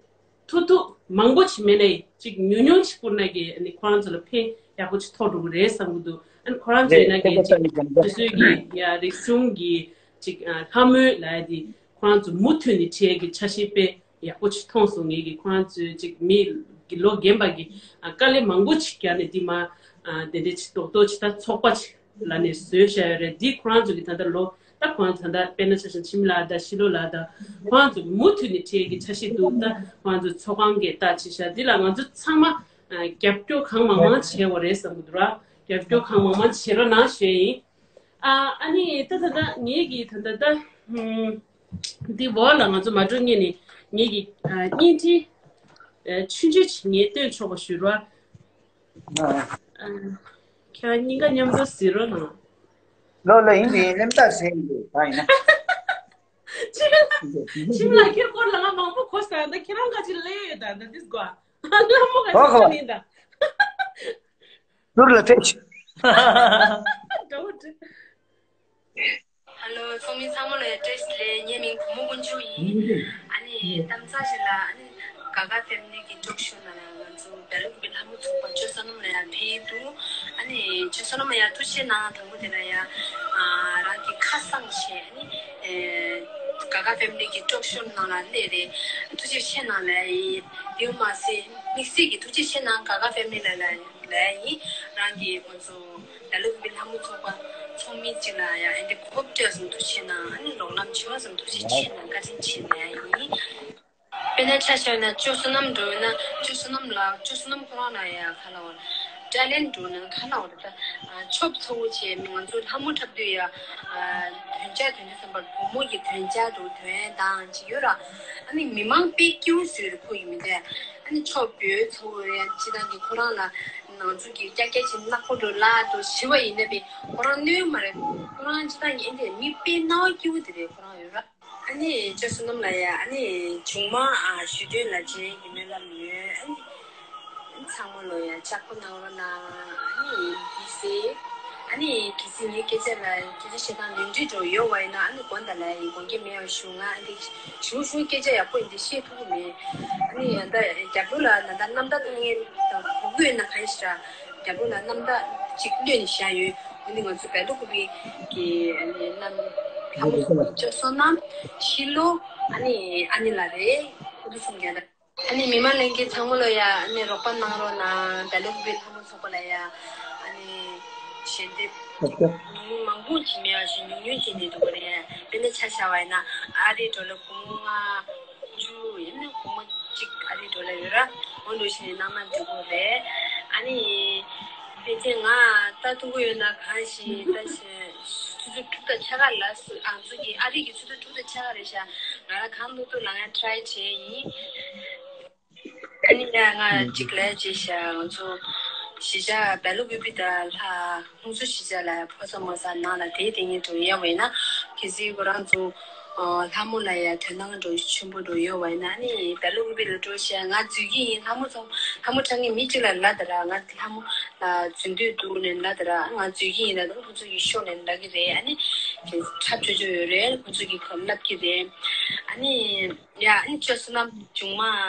ཐུབ་ཐུབ་མང་པོ་ཅིག་མེད་ནའི་ཅིག་ཉུང་ཉུང་ཅིག་བསྐུར་ན་གི་ཨ་ནི་ཁོ་རང་ཚོ་ལ་ཕན་ཡག་པོ་ཅིག་ཐོགས་འགྲོ་གི་རེད་བསམ་གི་འདུག་ཨ་ནི་ཁོ་རང་ཚོ་རེད། ཡིན་ན་གི་ཅིག་སོ་སོའི་གི་ཡ་རིག་གཞུང་གི་ཅིག་ཨ་ལྷ་མོའི་ལ་ཡ་དེ་ཁོ་རང་ཚོ་མུ་མཐུད་ནས་བྱེད་ཀྱི་འཆར་གཞི་དཔེ་ཡག་པོ་ཅིག་མཐོང་སོང་། ངེད་ཀྱི་ཁོ་རང་ཚོའི་ཅིག་མི་གི་ལོ་རྒན་པ་གི་ཨ་དཀའ་ལས་མང་པོ་ཅིག་བརྒྱབ་ནས་འདི་མ་ཨ་དེ་འདྲས་ཅིག་རྡོག་རྡོག་ཅིག་ད་ཚོགས་པ་ཅིག་ལ་ནས་བཟོས་བཞག་ཡོད་རེད། འདི་ཁོ་རང་ཚོ་གི་ད་ལྟ་ལོ་ད་ཁོ་རང་ད་ལྟ་དཔེར་ན་ཆ་བཞག་འཆི་མེད་ལགས་དང་ཤི་ལོ་ལགས་དང་ཁོ་རང་ཚོ་མུ་མཐུད་ནས་བྱེད་ཀྱི་འཆར་གཞི་འདུག་ད་ཁོ་རང་ཚོ་ཚོགས་ཁང་གི་ལྟ་བྱེད་བཞག་འདི་ལ་ང་ཚོ་ཚང་མ་ཨ་རྒྱབ་སྐྱོར་གང་མང་མང་བྱས་པ་རེད་བསམ་གི་འདུག་ར། རྒྱབ་སྐྱོར་གང་མང་མང་བྱེད་རོགས་གནང་ཞུ་ཡ་ཡིན། ཨ་ཨ་ནི་ད་ད་ད་ངེད་ཀྱི་ད་ད་ད་ཧུམ། འདི་འོག་ལ་ང་ཚོ་མ་འགྲོ་སྔོན་ནས་ངེད་ཀྱི་ཨ་བརྙན་འཕྲིན་ཨ་ཆུང་ཆུང་ཅིག་ངས་སྟོན་ཆོག་པ་ཞུ་རོགས། ཨ་ཁྱེད་རང་གཉིས་ཀ་མཉམ་དུ་གཟིགས་རོགས་གནང་། ལོ་ལོ་ཡིན་དེ་ཡིན་ལེམ་ཐག་ཟེར་ཡིན་དེ་གང་ཡིན་ན། ཁྱིམ་ལ་ཁྱེད་སྐོར་ལ་ང་མང་པོ་གོ་ས་ད་ཁྱེད་རང་ག་ཅི་ལས་ཡོད་ད་ད་འདི་སྒོ་ལ་མོ་ག་ཅི་ཡིན་ད། ཟུར་ལ་ཐེ་ཆི། འགྲོ་འགྲོ། ཧ་ལོ། ཚོགས་མི་ཚང་མ་ལ་བཀྲ་ཤིས་བདེ་ལེགས། ངའི་མིང་བུ་མོ་དཀོན་མཆོག་ཡིན། ཨ་ནི་གཏམ་ཚ་ཞིག་ལ་ཨ་ནི་ག་ག་ཕེ་མི་ལི་གི་ཊོག་ཤོ་ནང་ལ་ང་ཚོ་སྦེ་ལ་ཀུ་པེ་ལྷ་མོ་ཚོགས་པ་ཅོ་བསོད་ནམས་ལ་ཡང་ཕེབས་འདུག་ཨ་ནི་ཅོ་བསོད་ནམས་ཡང་ཐུགས་རྗེ་གནང་། དང་པོ་དེ་ལ་ཡང་ཨ་རང་གི་ཁ་གསང་བྱས་ཨ་ནི་ཨེ་ག་ག་ཕེ་མི་ལི་གི་ཊོག་ཤོ་ནང་ལ་སླེབས་རེད། ཐུགས་རྗེ་ཆེ་གནང་ལབ་ཡིན། དེ་མ་ཟད་དམིགས་བསལ་གྱི་ཐུགས་རྗེ་ཆེ་གནང་། ག་ག་ཕེ་མི་ལི་ལ་ལ་ཡིན། རང་གི་ང་ཚོ་སྦེ་ལ་ཀུ་པེ་ལྷ་མོ་ཚོགས་པ་ཚོགས་མི་གཅིག་ལ་ཡང་ཨེ་འདི་གོ་སྐབས་སྤྲད་སོང་ཐུགས་རྗེ་ཆེ་གནང་། ཨ་ནི་རོགས་རམ་བྱེད་པ་སོང་ཐུགས་རྗེ་ཆེ་གནང་། བཀའ་དྲིན་ཆེ་གནང་ཡིན། དཔེར་ན་ཆ་བཞག་ན་ཅོ་བསོད་ནམས་འགྲོ་ཡོད་ན་ཅོ་བསོད་ནམས་ལ་ཅོ་བསོད་ནམས་ཁོ་རང་ལ་ཡང་ཁ་ལ་བ་ཊེ་ལེན་འགྲོ་ན་ཁ་ལ་བ་ད་ཆོབ་ཚ་བོ་བྱས་མི་ང་ཚོ་ལྷ་མོ་འཁྲབ་དུས་ཡ་དོན་བྱ་དོན་བྱ་བསམ་པར་བུ་མོ་གི་དོན་བྱ་འགྲོ་དོན་དང་ཅིག་ཡོད་ར། ཨ་ནི་མི་མང་དཔེ་སྐྱིད་པོ་བཟོས་རེད་ཁོ་ཡིན་མི་དེ། ཨ་ནི་ཆོབ་ཡོད་ཚ་བོ་རེད། སྤྱི་བཏང་གི་ཁོ་རང་ལ་ང་ཚོ་གི་ཀྱག་ཀྱག་ཅིག་ནག་པོ་འགྲོ་ལ་དོ་ཞི་བ་ཡིན་ན་པས་ཁོ་རང་གནོད་མ་རེད། ཁོ་རང་སྤྱི་བཏང་གི་ཨེ་འདྲས་མི་དཔེ་སྣང་བ་སྐྱིད་པོ་དེ་རེད་ཁོ་རང་ཡོད་ར། ཨ་ནི་ཅོ་བསོད་ནམས་ལ་ཡ་ཨ་ནི་བྱུང་མ་ཨ་ཞུ་དོན་ལ་བྱེད་ཀྱི་སྨོན་ལམ་ཡོད། ཨ་ནི་ཚང་མ་ལོ་ཡ་ལྕགས་པོ་གནང་རོགས་གནང་། ཨ་ནི་ཡིན་སྲིད། ཨ་ནི་གལ་སྲིད་ངའི་སྐད་ཆ་ལ་སྐད་ཆ་བཤད་སྟངས་ནོར་འཁྲུལ་འགྲོ་ཡོད་པ་ཡིན་ན་ཨ་ནི་དགོངས་དག་ལ་ཡིན། དགོངས་འགལ་མེད་པ་ཞུ། ང་ཨ་འདི་ཞུ་ཞུ་སྐད་ཆ་ཡག་པོ་ཡིན་འདི་བཤད་ཐུབ་ཀྱི་མེད། ཨ་ནི་ཡ་ད་རྒྱབ་ལོགས་ལ་ད་ལྟ་རྣམ་ཐར་ལྟ་མཁན་དང་གོ་གི་ཡོད་ན་གང་ཡིན་ཤག་རྒྱབ་ལོགས་ལ་རྣམ་ཐར་ཅིག་བླུགས་ནས་བཞག་ཡོད། འོ་ནི་ང་ཚོ་སྦེ་ལ་ཀུ་པེ་གི་ཨ་ནི་རྣམ་ལྷ་མོ་ཚོགས་པ་ཅོ་བསོད་ནམས་ཤི་ལོ་ཨ་ནི་ཨ་ནི་ལགས་རེད། སྐུ་གཟུགས་བཟང་། ཨ་ནི་མི་མང་ལྷན་རྒྱས་ཚང་མ་ལོ་ཡ་ཨ་ནི་རོགས་པ་གནང་རོགས་གནང་། སྦེ་ལ་ཀུ་པེ་ལྷ་མོ་ཚོགས་པ་ལ་ཡ་ཨ་ནི་ཞལ་འདེབས་ཉུང་ཉུང་མང་པོ་བྱེད་མེད་པ་ཞིག་ཉུང་ཉུང་བྱེད་ནས་འདུག་ག་རེད། དཔེར་ན་ཆ་བཞག་པ་ཡིན་ན་ཨ་རིའི་ཌོ་ལར་སྒོར་མོ་ལྔ་བཅུ་ཡིན་ན་སྒོར་མོ་གཅིག་ཨ་རིའི་ཌོ་ལར་ཡོད་ར། འོ་འདྲ་བྱས་ནས་གནང་ན་འགྲིག་གི་རེད། ཨ་ནི་ཕལ་ཆེར་ང་ལྟ་ཐུབ་ཀྱི་ཡོད་ན་གང་ཞིག་ལྟ་ཞིག་ཆུ་ཚོད་དྲུག་དང་ཕྱེད་ཀ་ལ་སུ་ཨང་ཚོ་གི་ཨ་རི་གི་ཆུ་ཚོད་དྲུག་དང་ཕྱེད་ཀ་རེད་ཤག་ང་ལ་གང་ཐུབ་ཐུབ་ལབ་ཡ་ཊ་རའི་བྱས་ཡིན། ཨ་ནི་ཡ་ང་གཅིག་ལ་ཅི་ཤ་ང་ཚོ་གཞིས་ཆགས་བལ་ལུ་བི་བི་ད་ལྷ་ཧུན་སུར་གཞིས་ཆགས་ལ་ཕོ་ས་མོ་ས་ནང་ལ་དེའི་དེ་ཉིད་དུ་ཡོད་པ་ཡིན་ན་གལ་སྲིད་ཁོ་རང་ཚོ་ལྷ་མོ་ལ་ཡ་དོན་སྣང་འགྲོ་ཆེན་པོ་འགྲོ་ཡོད་པ་ཡིན་ན་ཨ་ནི་བལ་ལུ་བི་བི་ལ་འགྲོ་ཤ་ང་འཛུལ་གྱི་ཡིན། ལྷ་མོ་ཚོ་ལྷ་མོ་འཁྲབ་མཁན་མི་གཅིག་ལ་ལབ་ད་ར་ང་ལྷ་མོ་ལ་འཛུལ་འདོད་འདུག་ནས་ལབ་ད་ར་ང་འཛུལ་གྱི་ཡིན་ལབ་ད་ཁོ་ཚོ་གི་ཤོག་ནས་ལབ་ཀྱི་རེད། ཨ་ནི་འཁྲབ་ཆོག་ཆོག་ཡོད་རེད། ཁོ་ཚོ་གི་ཁོ་ལབ་ཀྱི་རེད། ཨ་ནི། ཡ། ཨ་ནི་ཁྱོད་བསོད་ནམས་ཆུང་མ་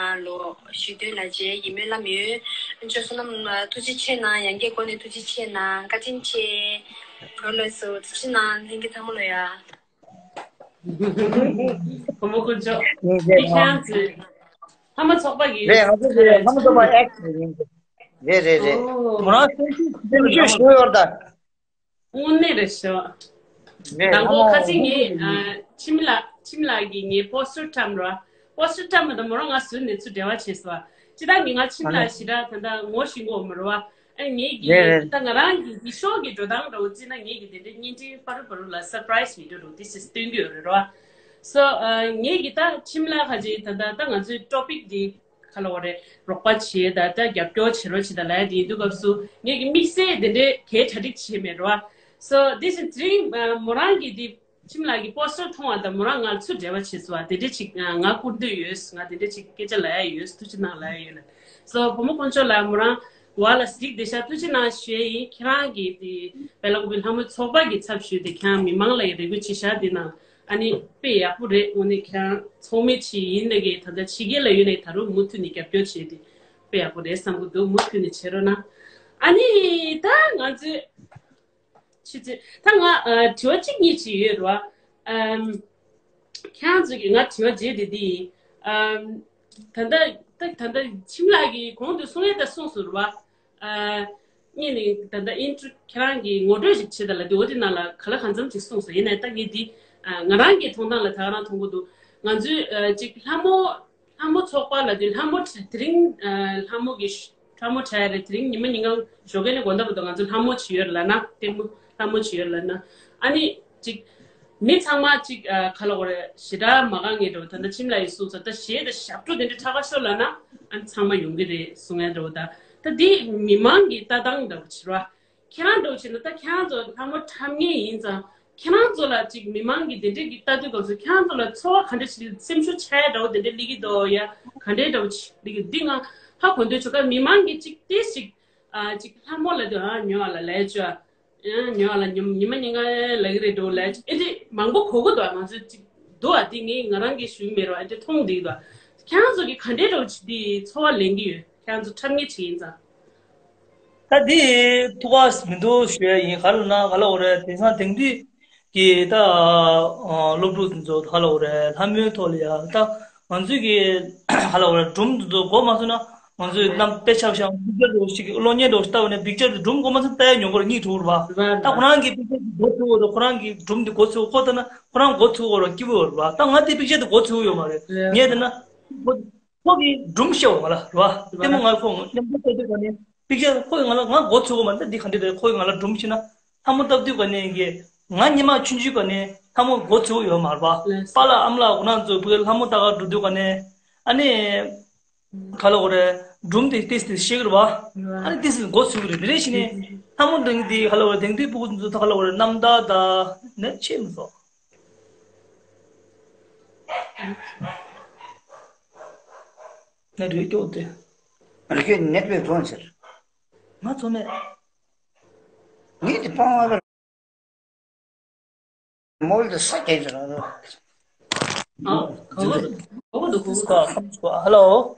ལོ་ཞུ་དོན་ལ་རྗེས་ཀྱི་སྨོན་ལམ་ཡོད། ཨ་ནི་ཁྱོད་བསོད་ནམས་ཐུགས་རྗེ་ཆེ་གནང་། ཡང་བསྐྱར་སྒོ་ནས་ཐུགས་རྗེ་ཆེ་གནང་། བཀའ་དྲིན་ཆེ། ལོ་ལ་སོ་ཐུགས་རྗེ་གནང་། ལྷན་རྒྱས་ཚང་མ་ལོ་ཡ། བུ་མོ་དཀོན་མཆོག་ངས་དེ་ཁྱེད་རང་ཚོའི་ལྷ་མོ་ཚོགས་པ་གི་རེད། ང་ཚོ་རེད། ལྷ་མོ་ཚོགས་པ་ཨེག་ཡིན། རེད་རེད་རེད། ཨོ། མོ་རང་སེམས་ཤུགས་སེམས་ཤུགས་ཞུ་ཡོད་ད། དངོས་གནས་རེད་ཤག་ནས་དང་པོ་ཁ་ཅིག་ངས་ཨ་ཁྱིམ་ལ་ཁྱིམ་ལ་གི་ངའི་པོ་སི་ཊར་བཀྲམ་ར། པོ་སི་ཊར་བཀྲམ་མ་གཏོགས་མོ་རང་ང་ཟུར་ནས་ཚུར་འབྲེལ་བ་བྱས་སོང་། ཅི་ད་ངས་ང་ཁྱིམ་ལ་ཞེ་དྲག་ད་ལྟ་ངོ་ཤེས་ཀྱི་ཡོད་མ་རེད་བ། ཨ་ངས་ཀྱི་ད་ང་རང་གི་འདི་ཤོག་གི་འགྲོ་སྟངས་འདྲ་བོ་བརྩིས་ན་ངས་ཀྱི་དེ་འདྲའི་བརྙན་འཕྲིན་པར་པར་ལ་སར་པ་རའི་སི་བི་ཌི་ཡོ་འདྲ་བོ་འདི་སེ་སྟོན་གྱི་ཡོད་རེད་ར། སོ་ངས་ཀྱི་ད་ཁྱིམ་ལ་ཁ་ཅིག་ད་ལྟ་ད་ང་ཚོའི་ཊོ་པིག་འདི། ག་ལ་བ་རེད། རོགས་པ་བྱེད་ད་ལྟ་རྒྱབ་སྐྱོར་བྱེད་རོགས་བྱེད་ད་ལ་ཡ་དེ་ཡིན་དུས་སྐབས་སུ་ངེད་ཀྱི་དམིགས་བསལ་དེ་འདྲའི་གའི་གྲ་སྒྲིག་བྱེད་མེད་རོ། སོ་དེ་བཞིན་དེ་རིང་མོ་རང་གི་དེ་ཁྱིམ་ལ་གི་པོ་སི་ཊར་མཐོང་བ་དང་མོ་རང་ང་ལ་ཚུར་འབྲེལ་བ་བྱེད་སོང་བ་དེ་འདྲའི་ཅིག་ང་བསྐུར་འདོད་ཡོད། ང་དེ་འདྲའི་ཅིག་སྐད་ཆ་ལ་ཡ་ཡོད། ཐུགས་རྗེ་གནང་ལ་ཡ་ཡོད་ལ། སོ་བུ་མོ་དཀོན་མཆོག་ལ་མོ་རང་བ་ལ་གཟིགས་བདེ་ཤག་ཐུགས་རྗེ་གནང་ཞུ་ཡ་ཡིན། ཁྱེད་རང་གི་དེ་བེ་ལ་ཀུ་པི་ལྷ་མོ་ཚོགས་པ་གི་ཚབ་ཞུས་ཏེ་ཁྱེད་རང་མི་མང་ལ་ཡ་རེ་སྐུལ་བྱེད་ཤག་དེ་ནང་། ཨ་ནི་དཔེ་ཡག་པོ་རེད། དངོས་གནས་ཁྱེད་རང་ཚོགས་མི་ཅིག་ཡིན་ནའི་ད་ལྟ་ཕྱི་རྒྱལ་ལ་ཡོད་ནའི་ད་རུང་མུ་མཐུད་ནས་རྒྱབ་སྐྱོར་བྱས་ཏེ་དཔེ་ཡག་པོ་རེད་བསམ་གྱི་འདུག་མུ་མཐུད་ནས་བྱེད་རོགས་གནང་། ཨ་ནི་ད་ང་ཚོས་ཕྱི་ཚེ་ད་ང་དྲི་བ་གཅིག་གཉིས་ཅིག་ཡོད་རེད་བ། ཨམ། ཁྱེད་རང་ཚོ་གིས་ང་དྲི་བ་བརྗེད་དེ་འདི་ཡིན། ཨམ། ད་ལྟ་ད་ད་ལྟ་ཁྱིམ་ལགས་ཀྱིས་གོང་དུ་གསུང་ཡས་ད་གསུངས་སོང་རེད་བ། ཨ། ངས་ནི་ད་ལྟ་ཨིན་ཊོ་ཁྱེད་རང་གིས་ངོ་སྤྲོད་ཅིག་བྱེད་ད་ལ་དེ་འོ་དེ་ནང་ལ་ག་ལ་གང་འཚམ་ཅིག་གསུངས་སོང་། ཡིན་ནའི་ད་ངས་འདི་ང་རང་གི་མཐོང་སྟངས་ལ་ད་ག་རང་མཐོང་གི་འདུག་ང་ཚོའི་ཅིག་ལྷ་མོ་ལྷ་མོ་ཚོགས་པ་ལ་དེ་ལྷ་མོ་དེ་རིང་ལྷ་མོ་གི་ལྷ་མོ་འཁྲབ་ཡ་རེད། དེ་རིང་ཉི་མ་ཉིན་གང་ཞོགས་ཀས་ནས་དགོང་དག་བར་དུ་ང་ཚོ་ལྷ་མོ་བྱེད་ཡོད་ལབ་ན་ལྟད་མོ་ལྷ་མོ་བྱེད་ཡོད་ལབ་ན་ཨ་ནི་ཅིག་མི་ཚང་མ་ཅིག་ག་ལ་འོ་རེད་ཞེ་དྲག་མ་དགའ་ངེས་འགྲོ། ད་ལྟ་ཁྱིམ་ལ་ཡི་གསུངས་ས་ད་གཞས་དང་ཞབས་བྲོ་དེ་འདྲ་ཁྲ་ཁ་ཤོར་ལབ་ན་ཨ་ནི་ཚང་མ་ཡོང་གི་རེད་གསུང་ཡ་འདྲ་བོ། ད་ད་འདི་མི་མང་གི་ལྟ་སྟངས་འདྲ་བོ་བྱེད་རོགས། ཁྱེད་རང་འདྲ་བོ་བྱེད་ན་ད་ཁྱེད་རང་ཚོ་ལྷ་མོ་འཁྲབ་མཁན་ཡིན་ཙང་ཁྱེད་རང་ཚོ་ལ་ཅིག་མི་མང་གི་དེ་འདྲས་ཀྱི་ལྟ་དུས་སྐབས་སུ་ཁྱེད་རང་ཚོ་ལ་ཚོར་བ་ག་འདྲ་ཞིག་སེམས་ཤུགས་ཆག་ཡ་འདྲ་བོ་དེ་འདྲས་སླེབས་ཀྱི་འདུག་ཡ་ག་འདྲས་འདྲ་བོ་ཅིག་སླེབས་ཀྱི་འདི་ང་ཧ་གོ་འདོད་བྱུང་། ཁ་མི་མང་གི་ཅིག་ཏེ་ཞིག་ཨ་ཅིག་ལྷ་མོ་ལ་དུ་ཨ་ཉོ་བ་ལ་ལས་བཅོ། ཨ་ཉོ་བ་ལ་ཉོ་ཉི་མ་ཉིན་གང་ལ་གི་རེད་འགྲོ་ལས་ཨེ་འདྲས་མང་པོ་གོ་གི་འདུག་ང་ཚོ་ཅིག་འདུག་ཨ་འདི་ངས་ང་རང་གིས་ཞུས་མེད་རོགས། ཨེ་འདྲས་མཐོང་འདི་འདུག་ཁྱེད་རང་ཚོ་གི་ག་འདྲས་འདྲ་བོ་ཅིག་འདི་ཚོར་བ་ལེན་གྱི་ཡོད། ཁྱེད་རང་ཚོ་འཁྲབ་མཁན་ཅིག་ཡིན་ཙང་། ད་འདི་ཐུགས་ཁག་མི་འདུག་ཞུ་ཡ་ཡིན། ག་རེ་ལབ་ན་ག་ལ་འོ་རེད། དེང་སང་དེང་དུས་ཀྱི་ད་སློབ་ཕྲུག་དེ་ཚོ་ག་ལ་འོ་རེད། ལྷ་མོའི་ཐོག་ལ་ཡ་ད་ང་ཚོའི་གི་ག་ལ་འོ་རེད། སྒྲུང་དེ་ཚོ་གོ་མ་སོང་ན་ང་ཚོས་གནམ་དཔེ་ཆ་བཞག་པིག་ཅར་འདྲ་བོ་ཞིག་གི་གློག་བརྙན་འདྲ་བོ་ཞིག་ལྟ་བ་ནས་པིག་ཅར་དེ་སྒྲུང་གོ་མ་སོང་ན་ལྟ་ཡ་ཉོ་གི་རེད། སྙིང་རྗེ་པོ་རེད་བ། ད་ཁོ་རང་གི་པིག་ཅར་དེ་གོ་ཚུགས་གི་རེད། ཁོ་རང་གི་སྒྲུང་དེ་གོ་ཚུགས་གི་རེད། ཁོ་ལྟ་ན་ཁོ་རང་གོ་ཚུགས་གི་རེད། སྐྱིད་པོ་རེད་བ། ད་ང་དེ་པིག་ཅར་དེ་གོ་ཚུགས་གི་ཡོད་མ་རེད། ངས་བལྟས་ན་ཁོ་ཁོ་གི་སྒྲུང་བཤད་འོང་ང་ལ་རེད་བ། ལྟད་མོ་ང་ཁོ་མཉམ་དུ་ལྟ་དུས་ག་ནས་པིག་ཅར་ཁོ་གི་ང་ལ་ང་གོ་ཚུགས་གི་མ་རེད། འདི་ག་འདྲ་རེད། ཁོ་གི་ང་ལ་སྒྲུང་བཤད་ན་ལྷ་མོ་ལྟ་དུས་ག་ནས་གི་ང་ཉི་མ་ཆུང་ཆུང་ག་ནས་ལྷ་མོ་གོ་ཚུགས་ཡོད་མ་རེད་བ། པཱ་ལགས་ཨ་མ་ལགས་ཁོ་རང་ཚོ་བུ་གའི་ལྷ་མོ་ལྟ་ག་འགྲོ་དུས་ག་ནས་ཨ་ནི་ག་ལ་འོ་རེད། སྒྲུང་དེ་ཏིས་ཏིས་ཤེས་གི་རེད་བ། ཨ་ནི་ཏིས་ཏིས་གོ་ཚུགས་གི་རེད། དེ་རེད་ཤི་ནས་ལྷ་མོ་འདྲ་འདི་ག་ལ་འོ་རེད། དེང་དུས་ཕྲུ་གུ་ཚོ་ག་ལ་འོ་རེད། རྣམ་ཐར་དང་ནས་ཆེ་མི་ཚོ། ང་རེད་སྐྱོ་སྟེ། རེད་སྐྱོ་ནེཊ་བེ་ཕོན་ཟེར། ང་ཚོ་མེད། ངས་དེ་སྤང་བ་མོལ་དུ་ས་སྐྱེས་ཟེར་ར། ཨ་གོ་གོ་འདུག་གོ་གོ་འདུག་ཧ་ལོ།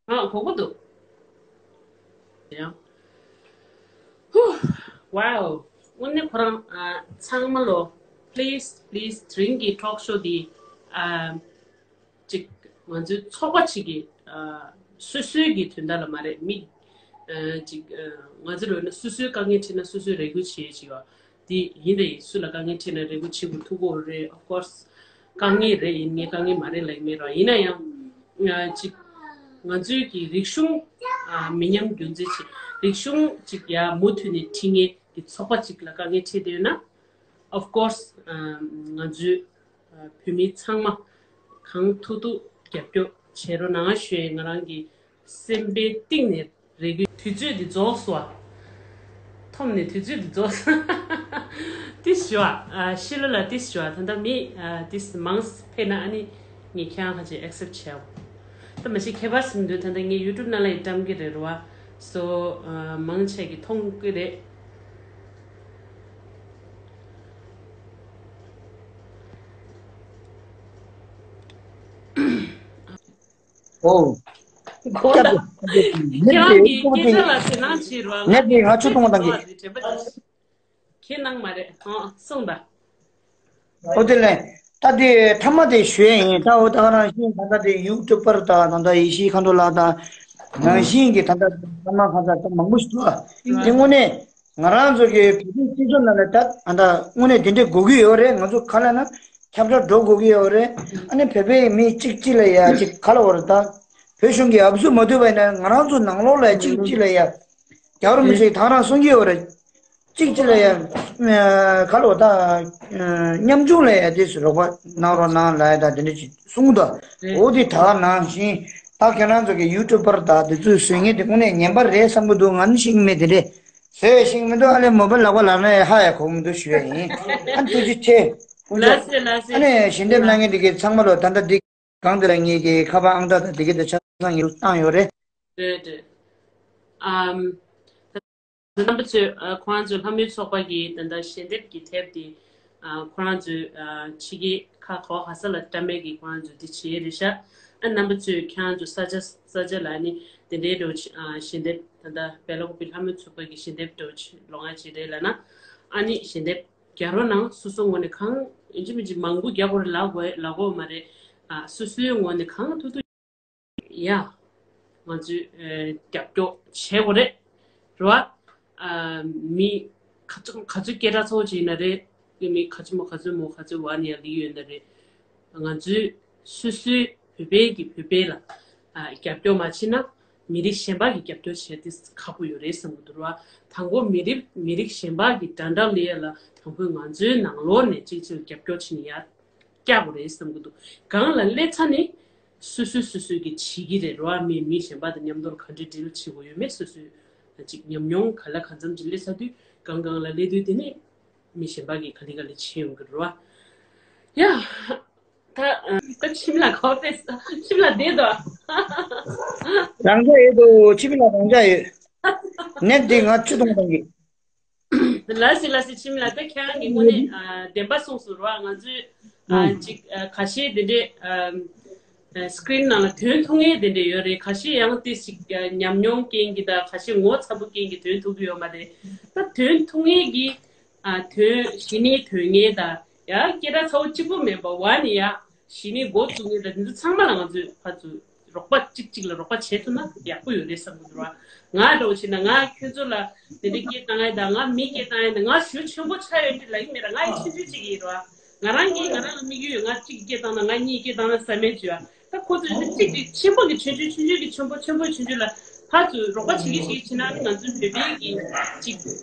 ཨ་གོ་གོ་འདུག་ཡང་། ཧུ། ཝའོ། དངོས་གནས་ཁོ་རང་ཨ་ཚང་མ་ལོ། པི་ལི་སི་པི་ལི་སི་དེ་རིང་གི་ཊོག་ཤོ་འདི་ཨ་ཅིག་ང་ཚོའི་ཚོགས་པ་ཅིག་གི་ཨ་སོ་སོའི་གི་དོན་དག་ལ་མ་རེད། མི་ཨ་ཅིག་ཨ་ང་ཚོ་རོལ་ན་སོ་སོའི་དཀའ་ངལ་འཕྲད་ན་སོ་སོའི་རེ་སྐུལ་བྱེད་ཅིག་ཡོད། དེ་ཡིན་དེ་ཡིན། སུ་ལ་དཀའ་ངལ་འཕྲད་ན་རེ་སྐུལ་བྱེད་དགོས་ཐུག་གོ་རེད། Of course དཀའ་ངལ་རེད། ཡིན་ངས་དཀའ་ངལ་མ་རེད་ལབ་ཀྱི་མེད་རོགས། ཡིན་ན་ཡང་ཅིག་ང་ཚོའི་གི་རིག་གཞུང་ཨ་མི་ཉམས་རྒྱུན་འཛིན་བྱེད། རིག་གཞུང་ཅིག་ཡ་མུ་མཐུད་ནས་ཁྲིད་མཁན་གི་ཚོགས་པ་ཅིག་ལ་དཀའ་ངལ་འཕྲད་དེ་ཡོད་ན། Of course ང་ཚོའི་བོད་མི་ཚང་མ་གང་ཐུབ་ཐུབ་རྒྱབ་སྐྱོར་བྱེད་རོགས་གནང་ཞུ་ཡས། ང་རང་གི་ སེམས་པའི་གཏིང་ནས་རེ་སྐུལ། དུས་ཚོད་འདི་རྫོགས་སོང་བ། འཐོམ་ནས་དུས་ཚོད་འདི་རྫོགས་སོང་། ཏིས་ཞུ་བ། ཤི་ལོ་ལ་ཏིས་ཞུ་བ། ད་ལྟ་མི་ཏིས་མང་ཕེབས་ན་ཨ་ནི་ངས་ཁྱེད་རང་ཁ་ཅིག་ཨེག་སེབ་བྱས། ད་མ་གཞི་ཁྱད་པར་ཟིན་དུས་ད་ལྟ་ངས་ཡུ་ཊུབ་ནང་ལ་ཡི་བཀྲམ་གི་རེད་རོ་བ། སོ་མང་ཆེ་གི་མཐོང་གི་རེད། ཨོ། གོ་ལ། ཁྱེད་རང་གིས་སྐད་ཆ་ལ་ཞེད་སྣང་བྱེད་རོགས། ནད་དེ་ང་ཆུ་འཐུང་བ་དང་གི། དྲན་པ་དེ་ཁྱེད་སྣང་མ་རེད། ཧང་། གསུངས་དང་། ཨོ་དེ་ལས། ད་དེ་ཐ་མ་དེ་ཞུ་ཡས་ཡིན། ད་འོ་ད་ག་རང་བཞིན་ད་ལྟ་དེ་ཡུ་ཊུབ་པར་དང་ད་ལྟ་ཡེ་ཤེས་མཁའ་འགྲོ་ལགས་དང་། ནང་བཞིན་གྱི་ད་ལྟ་ཐ་མ་ཁ་ས་ད་མང་པོ་ཞིག་འདུག་ཨ། དེ་དངོས་གནས། ང་རང་ཚོ་གི་བོད་པའི་སྤྱི་ཚོགས་ནང་ལ་ད་ཨ་ད་དངོས་གནས་དེ་འདྲས་དགོས་ཀྱི་ཡོད་རེད། ང་ཚོ་ག་ལ་ན་ཁྱབ་བསྒྲགས་འགྲོ་དགོས་ཀྱི་ཡོད་རེད། ཨ་ནི་བོད་པའི་མི་གཅིག་གཅིག་ལ་ཡ་གཅིག་ག་ལ་བར་ད་བོད་གཞུང་གི་ཨབ་སུ་མ་ཐུབ་པ་ཡིན་ན་ང་རང་ཚོ་ནང་ལོགས་ལ་ཡ་གཅིག་གཅིག་ལ་ཡ་རྒྱ་བོར་མི་ཚོས་ད་རང་གསུང་གི་ཡོད་རེད། གཅིག་གཅིག་ལ་ཡ་ག་ལ་བར་ད་ཉམ་ཆུང་ལ་ཡ་དེ་སུ་རོགས་པ་གནང་རོགས་གནང་ལ་ཡ་ད་དེ་འདྲས་གཅིག་གསུང་གི་འདུག་འོ་དེ་ད་ག་ནང་བཞིན་ད་ཁྱེད་རང་ཚོ་གི་ཡུ་ཊུབ་པར་ད་དེ་ཚོས་བཟོས་ངེས་དེ་དངོས་གནས་ངན་པ་རེད་བསམ་གི་འདུག་ང་ནི་ཤེས་ཀྱི་མེད་དེ་འདྲས། ཟེར་ཞིག་མི་འདུག་ཨ་ལས་མོ་བ་ལག་པ་ལ་ནས་ཧ་ཡ་གོ་མི་འདུག་ཞུ་ཡ་ཡིན། ཨ་ཐུགས་རྗེ་ཆེ། ལགས་སེ་ལགས་སེ། ཨ་ནས་ཞལ་འདེབས་གནང་མཁན་འདི་གའི་ཚང་མ་ལོ་ད་ལྟ་འདི་གང་དེ་ལ་ངེད་ཀྱི་ཁ་པར་ཨང་རྟགས་དང་འདི་གའི་དེ་ཆ་ཚང་ཡོད་བཏང་ཡོད་རེད། རེད་རེད། ཨམ། རྣམ་པ་ཚོས་ཁོ་རང་ཚོའི་ལྷ་མོའི་ཚོགས་པ་གི་ད་ལྟ་ཞལ་འདེབས་ཀྱི་དེབ་དེ་ཁོ་རང་ཚོའི་ཕྱི་རྒྱལ་ཁག་ག་བ་ག་ས་ལ་བཀྲམ་མེད་ཀྱི་ཁོ་རང་ཚོས་འདི་བྱེད་རེད་ཤག་ཨ་རྣམ་པ་ཚོས་ཁྱེད་རང་ཚོ་ས་ཆ་ས་ཆ་ལ་ནི་དེ་འདྲའི་འགྲོ་ཞལ་འདེབས་ད་ལྟ་སྦེལ་ཀོབ་པའི་ལྷ་མོའི་ཚོགས་པ་གི་ཞལ་འདེབས་འགྲོ་ལོ་ང་བྱེད་རེད་ལ་ན། ཨ་ནི་ཞལ་འདེབས་རྒྱག་རོགས་གནང་། སོ་སོ་ངོས་ནས་གང་ཡིན་གཅིག་མིན་གཅིག་མང་པོ་རྒྱག་དགོས་རེད་ལབ་དགོས་ལབ་དགོས་མ་རེད། ཨ་སོ་སོའི་ངོས་ནས་གང་ཐུབ་ཐུབ་ཡ། ང་ཚོས་ཨ་རྒྱབ་སྐྱོར་བྱེད་དགོས་རེད། རེད་བ། ཨ་མི་ག་ཚོད་ག་ཚོད་སྐད་གྲགས་ཚ་བོ་ཅིག་ཡིན་ན་རེད། མི་ག་ཚོད་མོ་ག་ཚོད་མོ་ག་ཚོད་བ་ནི་ཡ་ལི་ཡོད་ན་རེད། ང་ཚོས་སོ་སོའི་བོད་པའི་གི་བོད་པའི་ལ་ཨ་རྒྱབ་སྐྱོར་མ་བྱེད་ན་མི་རིགས་གཞན་པ་གི་རྒྱབ་སྐྱོར་བྱེད་དེ་ཁག་པོ་ཡོད་རེད་བསམ་གི་འདུག་ར། དང་པོ་མི་རིགས་མི་རིགས་གཞན་པ་གི་འདྲ་འདྲ་ལས་ལ་དང་པོ་ང་ཚོའི་ནང་ལོགས་ནས་གཅིག་གཅིག་རྒྱབ་སྐྱོར་བྱེད་ནི་ཡ་རྒྱག་དགོས་རེད་བསམ་གི་འདུག་གང་ལ་སླེབས་ཚར་ནི་སོ་སོས་སོ་སོས་གི་བྱེད་ཀྱི་རེད་ར། མི་མི་གཞན་པ་དང་མཉམ་དུ་ག་འདྲ་འབྲེལ་བྱེད་དགོས་ཡོད་མེད་སོ་སོས་གཅིག་ཉམས་མྱོང་ག་ལ་གང་འཚམ་ཅིག་སླེབས་ཚར་དུས་གང་གང་ལ་སླེབས་དུས་དེ་ནི་མི་གཞན་པ་གིས་ག་ལེ་ག་ལེ་བྱེད་ཡོང་གི་རེད་བ། ཡ། ད་ད་ཁྱིམ་ལ་ཁོ་ཕེ་ཁྱིམ་ལ་བསྡད་དོ། རང་འཇགས་ཡོད་དོ། ཁྱིམ་ལ་རང་འཇགས་ཡོད། ནད་འདི་ང་ཆུ་འཐུང་བཏང་གི། ལ་སི་ལ་སི་ཁྱིམ་ལ་ད་ཁྱེད་རང་གི་དངོས་གནས་ཨ་བདེན་པ་གསུངས་སོང་རེད་བ། ང་ཚོས་ཨ་ཅིག་ཨ་ཁ་ཤས་དེ་འདྲས་ཨ་སི་ཀི་རིན་ནང་ལ་དོན་ཐུང་ངེས་དེ་འདྲས་ཡོད་རེད། ཁ་ཤས་ཡང་དེ་ཞིག་ཨ་ཉམས་མྱོང་རྐྱེན་གྱིས་དང་ཁ་ཤས་ངོ་ཚ་པོ་རྐྱེན་གྱིས་དོན་ཐུང་གི་ཡོད་མ་རེད། ད་དོན་ཐུང་ངེས་ཀྱི་ཨ་དོན་གཞི་ནས་དོན་ངེས་དང་ཡང་སྐད་གྲགས་ཚ་བོ་གཅིག་པུ་མེད་པ་བ་ནི་ཡ་གཞི་ནས་འགོ་བཙུགས་ངེས་དང་འདི་ཚོ་ཚང་མ་ལ་ང་ཚོས་ཕར་ཚུར་རོགས་པ་གཅིག་གཅིག་ལ་རོགས་པ་བྱེད་ཐུབ་ན་ཡག་པོ་ཡོད་རེད་བསམ་གྱི་འདུག་ར། ང་འདྲ་བོ་བྱས་ན་ང་ཁྱོད་ཚོ་ལ་དེ་འདྲའི་སྐད་བཏང་ཡ་དང་ང་མི་སྐད་བཏང་ཡ་དང་ང་ཞུ་ཆེན་པོ་ཆགས་ཡོད་འདི་ལབ་ཀྱི་མེད་ར། ང་ཡི་ཆུང་ཆུང་གཅིག་ཡིན་ར། ང་རང་གིས་ང་རང་ལ་དམིགས་ཡུལ་ཡོད། ང་གཅིག་གིས་སྐད་བཏང་ན་ང་གཉིས་སྐད་བཏང་ན་བསམ་མེད་བྱོས་ཨ། ད་ཁོ་ཚོས་འདི་གཅིག་གཅིག་ཆེན་པོ་གི་ཆུང་ཆུང་ཆུང་ཆུང་གི་ཆེན་པོ་ཆེན་པོ་ཆུང་ཆུང་ལ་ཕར་ཚུར་རོགས་པ་བྱེད་ཀྱི་བྱེད་ཀྱི་བྱེད་ན་ནི་ང་ཚོའི་བོད་པའི་གི་གཅིག་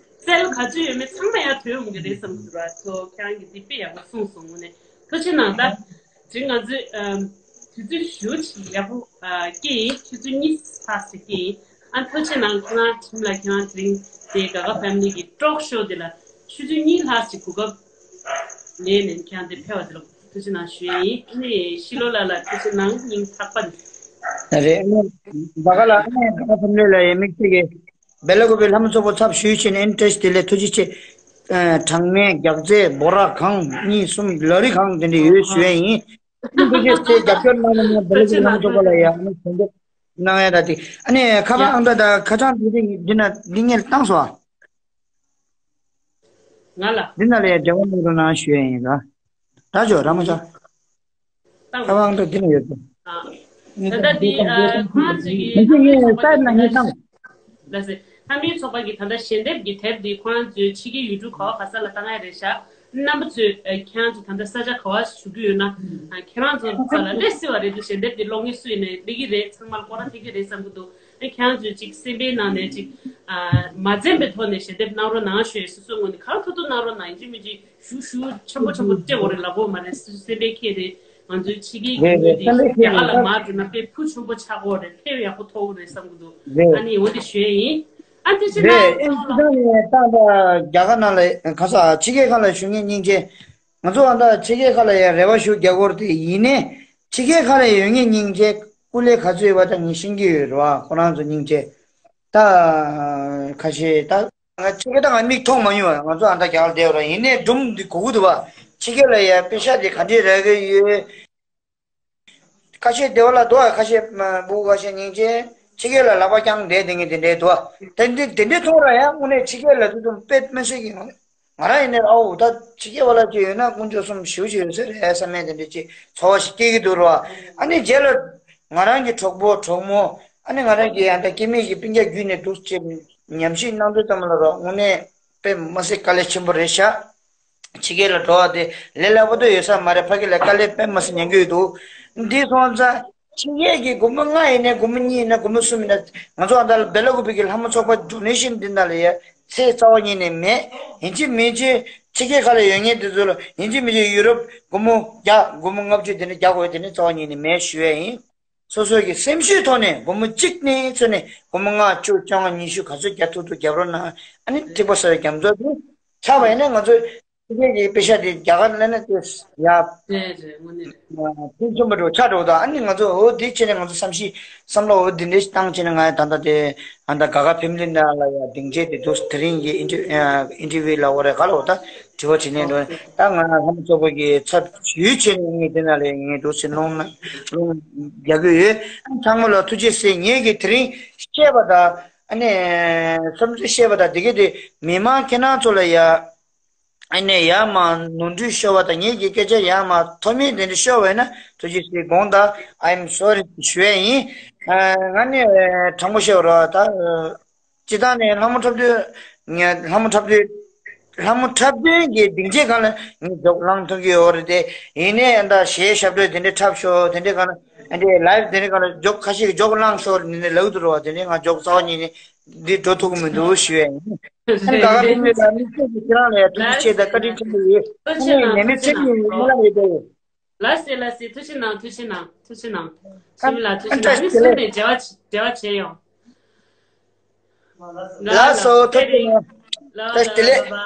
རྩལ་ག་ཚོད་ཡོད་མེད་ཚང་མ་ཡར་ཐོན་འོང་གི་རེད་བསམ་གྱི་འདུག་ར། ཚོ་ཁྱེད་རང་གིས་འདི་དཔེ་ཡག་པོ་གསུངས་སོང་། དངོས་གནས་ཐུགས་རྗེ་གནང་། ད་དེ་རིང་ང་ཚོས་ཨམ་དུས་ཚོད་ཞེ་པོ་ཅིག་ཡག་པོ་ཨ་སྐྱེལ་ཡིན། ཆུ་ཚོད་གཉིས་ལྷག་ཙམ་སྐྱེལ་ཡིན། ཨ་ཐུགས་རྗེ་གནང་། ཁྱེད་རང་ཁྱིམ་ལ་ཁྱེད་རང་དེ་རིང་དེ་ག་ག་ཕེ་མི་ལི་གི་ཊོག་ཤོ་དེ་ལ་ཆུ་ཚོད་གཉིས་ལྷག་ཅིག་གོ་སྐབས་ལེན་ནས་ཁྱེད་རང་དེ་ཕེབས་པ་དེ་ལ་ཐུགས་རྗེ་གནང་ཞུ་ཡ་ཡིན། ཨ་ནི་ཤི་ལོ་ལགས་ལ་ཐུགས་རྗེ་གནང་། སྙིང་ཐག་པ་ནས། རེད། ཨ་ནི་ད་ག་ལ་ཨ་ནི་ད་ག་ཕེ་མི་ལི་ལ་ཡ་དམིགས་བསལ་གྱི་སྦེལ་ཀོབ་པའི་ལྷ་མོ་ཚོགས་པ་ཚབ་ཞུས་བྱས་ནས་ཨ་ནི་བཀྲ་ཤིས་བདེ་ལེགས་ཐུགས་རྗེ་ཆེ། ཨ་གྲངས་མེད་རྒྱག་རྩེ་འབོ་ར་གང་གཉིས་གསུམ་ལ་རི་གང་དེ་འདྲ་ཡོད་ཞུ་ཡ་ཡིན། ཨ་ནི་ཐུགས་རྗེ་ཆེ། རྒྱབ་སྐྱོར་གནང་བ་ནི་སྦེལ་ཀོབ་པའི་ལྷ་མོ་ཚོགས་པ་ལ་ཡ་ཨ་ནི་གནང་ཡ་ད་དེ་ཨ་ནི་ཁ་པར་ཨང་རྟགས་དང་ཁ་བྱང་འདི་འདི་འདི་ན་འདི་ངས་བཏང་སོང་ཨ། ང་ལ། འདི་ན་ལ་ཡ་འབྲེལ་བ་གནང་རོགས་གནང་ཞུ་ཡ་ཡིན་ལ། ད་ཅོ་ར་མ་ཅོ། བཏང་ཁ་བ་ཨང་གྲངས་འདི་ན་ཡོད་དོ། ཨ། ད་ལྟ་འདི་ཨ་ཁོང་ཚོས་ཀྱི་ལྷ་མོའི་ཚོགས་པ་གི་ད་ལྟ་ཞལ་འདེབས་ཀྱི་དེབ་འདི་ཁོང་ཚོས་ཕྱི་རྒྱལ་ཡུལ་གྲུ་ག་བ་ག་ས་ལ་བཏང་ཡ་རེད་ཤག་རྣམ་པ་ཚོས་ཨ་ཁྱེད་རང་ཚོ་ད་ལྟ་ས་ཆ་ག་བ་བཞུགས་ཀྱི་ཡོད་ན་ཨ་ཁྱེད་རང་ཚོ་ས་ལ་སླེབས་སྲིད་པ་རེད་འདུག་ཞལ་འདེབས་འདི་ཀློག་མཁན་སུ་ཡིན་ནའི་སླེབས་ཀྱི་རེད། ཚང་མར་སྐོར་ར་ཐེབས་ཀྱི་རེད་བསམ་གྱི་འདུག་ཨ་ཁྱེད་རང་ཚོས་ཅིག་སེམས་པའི་ནང་ནས་ཅིག་ཨ་མ་འཛེམ་པའི་ཐོག་ནས་ཞལ་འདེབས་གནང་རོགས་གནང་ཞུ་ཡས། སོ་སོའི་ངོས་ནས་གང་ཐུབ་ཐུབ་གནང་རོགས་གནང་། ཡིན་གཅིག་མིན་གཅིག་ཞུ་ཞུ་ཆེན་པོ་ཆེན་པོ་སྤྲད་དགོས་རེད་ལབ་དགོས་མ་རེད། སེམས་པའི་ཁྱེད་རེད། ང་ཚོའི་ཕྱི་རྒྱལ་གྱི་རེད། རེད། མི་དེ་བསམ་པའི་རྒྱ་གར་ལ་མར་འགྲོ་ན་དཔེ་ཕུ་ཆུང་པོ་ཆགས་ཀྱི་ཡོད་རེད། དཔེ་ཡག་པོ་ཐོབ་ཀྱི་རེད་བསམ་གྱི་འདུག་རེད། ཨ་ནི་འོ་དེ་ཞུ་ཡས་ཡིན། ཨ་དེ་ཕྱི་རེད། ནང་ཨེམ་ཆི་ནང་ནས་ད་ལྟ་རྒྱ་གར་ནང་ལ་ཁ་ས་ཕྱི་རྒྱལ་ཁག་ལ་བཞུགས་མཁན་སྙིང་རྗེ། ང་ཚོ་ཨ་ད་ཕྱི་རྒྱལ་ཁག་ལ་ཡང་རེ་བ་ཞུ་རྒྱག་གི་ཡོད་རེད་དེ། ཡིན་ནའི་ཕྱི་རྒྱལ་ཁག་ལ་ཡོད་མཁན་སྙིང་རྗེ་སྐུ་ལས་ག་ཚོད་ཡོད་པ་ད་ངས་ཤེས་ཀྱི་ཡོད་རེད་བ། ཁོ་རང་ཚོ་སྙིང་རྗེ། ད་ཁ་ཤས་ད། ང་ཕྱི་རྒྱལ་ད་ང་མིག་མཐོང་མ་མྱོང་བ། ང་ཚོ་ཨ་ད་རྒྱ་གར་བསྡད་ཡོད་ར། ཡིན་ནའི་སྒྲུང་འདི་གོ་གི་འདུག་བ། ཕྱི་རྒྱལ་ལ་ཡ་པེ་ཤག་དེ་ག་འདྲས་རག་གི་ཡོད། ཁ་ཤས་བདེ་བ་ལ་འདུག་བ། ཁ་ཤས་མ་བུ་ཁ་ཤས་སྙིང་རྗེ་ཕྱི་རྒྱལ་ལ་ལག་པ་བརྐྱངས་བསྡད་བསྡད་མཁན་དེ་འདྲས་འདུག་བ། དེ་འདྲས་དེ་འདྲས་མཐོང་ར་ཡ། དངོས་གནས་ཕྱི་རྒྱལ་ལ་དུས་ཚོད་དཔེ་མི་སྲིད་ཀྱི། ང་རང་ཡིན་ནའི་ཨའོ་ད་ཕྱི་རྒྱལ་བ་ལ་ཅིག་ཡོད་ན་དཀོན་མཆོག་གསུམ་ཞེ་པོ་ཅིག་ཡོད་ས་རེད་བསམ་མཁན་དེ་འདྲས་ཅིག་ཚོར་བ་ཞིག་སྐྱེ་གི་འདུག་ར་བ། ཨ་ནི་རྗེས་ལ་ང་རང་གི་གྲོགས་པོ་གྲོགས་མོ། ཨ་ནི་ང་རང་གི་ཡང་ད་སྐྱེ་དམན་གྱི་སྤུན་ཀྱག་བརྒྱུད་ནས་འདུག་ཅེས་ཉམས་ཞིབ་གནང་དུས་ཙམ་ལ་ར། དངོས་གནས་དཔེ་མི་སྲིད་དཀའ་ལས་ཆེན་པོ་རེད་ཤག་ཕྱི་རྒྱལ་ལ་འགྲོ་བ་དེ་ལས་སླ་པོ་དེ་ཡོད་ས་མ་རེད། ཕ་གི་ལ་དཀའ་ལས་དཔེ་མི་སྲིད་མྱོང་གི་ཡོད་འདུག་འདི་སོང་ཙང་ཕྱི་རྒྱལ་གྱི་སྒོར་མོ་ལྔ་ཡིན་ནའི་སྒོར་མོ་གཉིས་ཡིན་ན་སྒོར་མོ་གསུམ་ཡིན་ན། ང་ཚོ་ཨ་ད་ལ་སྦེ་ལ་ཀུ་པེ་གི་ལྷ་མོ་ཚོགས་པ་ཌོ་ནེ་ཤན་འདི་འདྲ་ལ་ཡ་ཚད་རྩ་བ་ཉིད་ནས་མེད། ཡིན་གཅིག་མིན་གཅིག་ཕྱི་རྒྱལ་ཁག་ལ་ཡོད་མཁན་དེ་ཚོ་ལ་ཡིན་གཅིག་མིན་གཅིག་ཡུ་རོབ་སྒོར་མོ་བརྒྱ་སྒོར་མོ་ལྔ་བཅུ་དེ་འདྲ་རྒྱག་དགོས་དེ་འདྲ་རྩ་བ་ཉིད་ནས་མེད་ཞུ་ཡས་ཡིན། སོ་སོ་གི་སེམས་ཤུགས་ཐོག་ནས་སྒོར་མོ་གཅིག་ནས་བཙོས་ནས་སྒོར་མོ་ལྔ་བཅུ་བཅོ་ལྔ་ཉི་ཤུ་ག་ཚོད་རྒྱག་ཐུབ་ཐུབ་རྒྱབ་རོགས་གནང་། ཨ་ནི་ཐིགས་པ་ཟེར་བའི་རྒྱ་མཚོ་དེ་ཆགས་པ་ཡིན་ན་ང་ཚོ་ཕྱི་རྒྱལ་གྱི་པེ་ཤ་དེ་རྒྱ་གར་སླེབས་ན་དེ་ཡ། རེད་རེད། དངོས་གནས་རེད། ཕུན་སུམ་པ་འགྲོ་ཆགས་འགྲོ་དང་། ཨ་ནི་ང་ཚོ་འོ་དེ་བྱས་ནས་ང་ཚོ་བསམ་གཞིག་བསམ་བློ་འོ་དེ་འདྲ་ཞིག་བཏང་བྱས་ནས། ང་ད་ལྟ་དེ་ཨ་ད་དགའ་དགའ་ཕེ་མི་ལི་ནང་ལ་ཡ་སྡིངས་ཆ་དེ་འདུག་དེ་རིང་གི་ཨིན་ཊར་ཨིན་ཊར་བིའུ་ལ་འོ་རེད་ག་ལ་འོ་ད། དྲི་བ་དྲིས་ལན་འགྲོ། ད་ང་ལྷ་མོ་ཚོགས་པ་གི་ཚབ་ཞུས་བྱས་ནས་ངས་དེ་ན་ལས་ངས་འགྲོ་ཟེར་ལུང་ན་ལུང་རྒྱག་གི་ཡོད། ཚང་མ་ལ་ཐུགས་རྗེ་ཆེ། ངས་ཀྱི་དེ་རིང་བཤད་པ་དང་ཨ་ནི་བསམ་ཚུལ་བཤད་པ་དང་དེ་ག་དེ་མི་མང་ཁྱེད་རང་ཚོ་ལ་ཡ་ཨ་ནི་ཡར་མར་ནོར་འཁྲུལ་ཤོར་བ་དང་ངས་ཀྱི་སྐད་ཆ་ཡར་མར་མཐོ་དམན་དེ་འདྲ་ཤོར་བ་ཡིན་ན་ཐུགས་རྗེ་ཆེ་དགོངས་དག I'm sorry ཞུ་ཡས་ཡིན། ང་ནི་དྲང་པོ་བཤད་པ་རེད་ད། སྤྱིར་བཏང་ནས་ལྷ་མོ་འཁྲབ་སྟོན། ལྷ་མོ་འཁྲབ་སྟོན། ལྷ་མོ་འཁྲབ་སྟོན་གྱི་སྡིངས་ཆའི་སྒང་ལ་ངས་འཇོག་བླངས་ཐུབ་ཀྱི་ཡོད་རེད་དེ། ཡིན་ནའི་ཨ་ད་གཞས་ཞབས་བྲོ་དེ་འདྲའི་འཁྲབ་ཤོག་དེ་འདྲའི་སྒང་ལ་ཨ་འདྲའི་ལའིབ་དེ་འདྲའི་སྒང་ལ་འཇོག་ཁ་ཤས་ཀྱིས་འཇོག་བླངས་ཤོག་ནི་ནི་ལབ་འདུག་རོགས། དེ་འདྲའི་ང་འཇོག་རྩ་བ་ཉིད་ནས་འདི་འགྲོ་ཐུབ་ཀྱི་མི་འདུག་ཞུ་ཡས་ཡིན། ཨ་ནི་ད་ག་ཕེབས་མེད་ལ་དམིགས་བསལ་གྱི་ཁྱེད་རང་ལ་ཡང་ཐུགས་རྗེ་ཆེ་དང་བཀའ་དྲིན་ཆེན་པོ་ཡོད། ཨ་ནི་ཉེས་མེད་ཚེ་རིང་ཡིན་མ་ལ་ཡོད་དོ། ལགས་སེ་ལགས་སེ། ཐུགས་རྗེ་གནང་། ཐུགས་རྗེ་གནང་། ཐུགས་རྗེ་གནང་། ཁམས་ལ་ཐུགས་རྗེ་གནང་། ཨ་ནི་སུ་ནས་འབྲེལ་བ་འབྲེལ་བ་བྱས་ཡོང་། ལགས་སོ། ཐུགས་རྗེ་གནང་། ལགས་ལགས་བཀྲ་ཤིས་བདེ་ལེགས།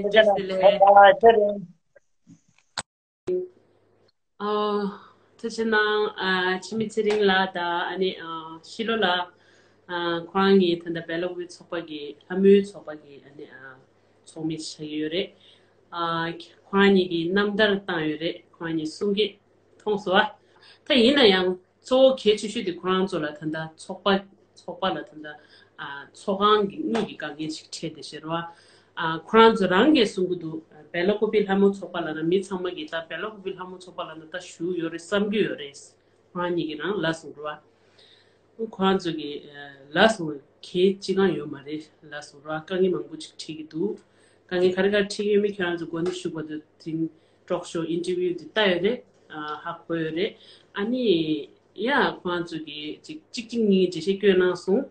ལགས་བཀྲ་ཤིས་བདེ་ལེགས། བཀྲ་ཤིས་བདེ་ལེགས། ཨ། ཐུགས་རྗེ་གནང་། ཨ། འཆི་མེད་ཚེ་རིང་ལགས་དང་ཨ་ནི་ཨ་ཤི་ལོ་ལགས། ཨ། ཁོ་རང་གཉིས་ད་ལྟ་སྦེ་ལ་ཀུ་པེ་ཚོགས་པ་གི་ལྷ་མོའི་ཚོགས་པ་གི་ཨ་ནི་ཨ་ཚོགས་མི་ཆགས་ཀྱི་ཡོད་རེད། ཨ། ཁོ་རང་གཉིས་ཀྱིས་རྣམ་ཐར་བཏང་ཡོད་རེད། ཁོ་རང་གཉིས་གསུང་སྐད་མཐོང་སོང་ཨ། ད་ཡིན་ན་ཡང་གཙོ་བོ་གལ་ཆེ་ཤོས་དེ་ཁོ་རང་ཚོ་ལ་ད་ལྟ་ཚོགས་པ་ཚོགས་པ་ལ་ད་ལྟ་ཨ་ཚོགས་ཁང་གི་དངུལ་གྱི་དཀའ་ངལ་ཞིག་འཕྲད་བསྡད་ཤག་རེད་བ། ཨ། ཁོ་རང་ཚོ་རང་གིས་གསུང་གི་འདུག་སྦེ་ལ་ཀུ་པེ་ལྷ་མོ་ཚོགས་པ་ལབ་ན་མི་ཚང་མ་གིས་ད་སྦེ་ལ་ཀུ་པེ་ལྷ་མོ་ཚོགས་པ་ལབ་ན་ད་ཞུགས་ཡོད་རེད་བསམ་གྱི་ཡོད་རེད། ཁོ་རང་གཉིས་ཀྱིས་རང་ལབ་སོང་རེད་བ། ཁོ་རང་ཚོ་གིས་ལབ་སོང་། གལ་ཅི་གང་ཡོད་མ་རེད་ལབ་སོང་རེད་བ། དཀའ་ངལ་མང་པོ་ཅིག་འཕྲད་ཀྱི་འདུག་དཀའ་ངལ་ག་རེ་ག་རེ་འཕྲད་ཀྱི་ཡོད་མེད་ཁྱེད་རང་ཚོ་འགོ་ནས་ཞུགས་པ་དང་དེ་རིང་ཊོག་ཤོ་ཨིན་ཊར་བིའུ་དེ་ལྟ་ཡོད་རེད། ཧ་གོ་ཡོད་རེད། ཨ་ནི་ཡ་ཁོ་རང་ཚོ་གིས་ཅིག་གཅིག་གཅིག་གཉིས་གཉིས་འགྲེལ་བཤད་སྐྱོན་གནང་སོང་།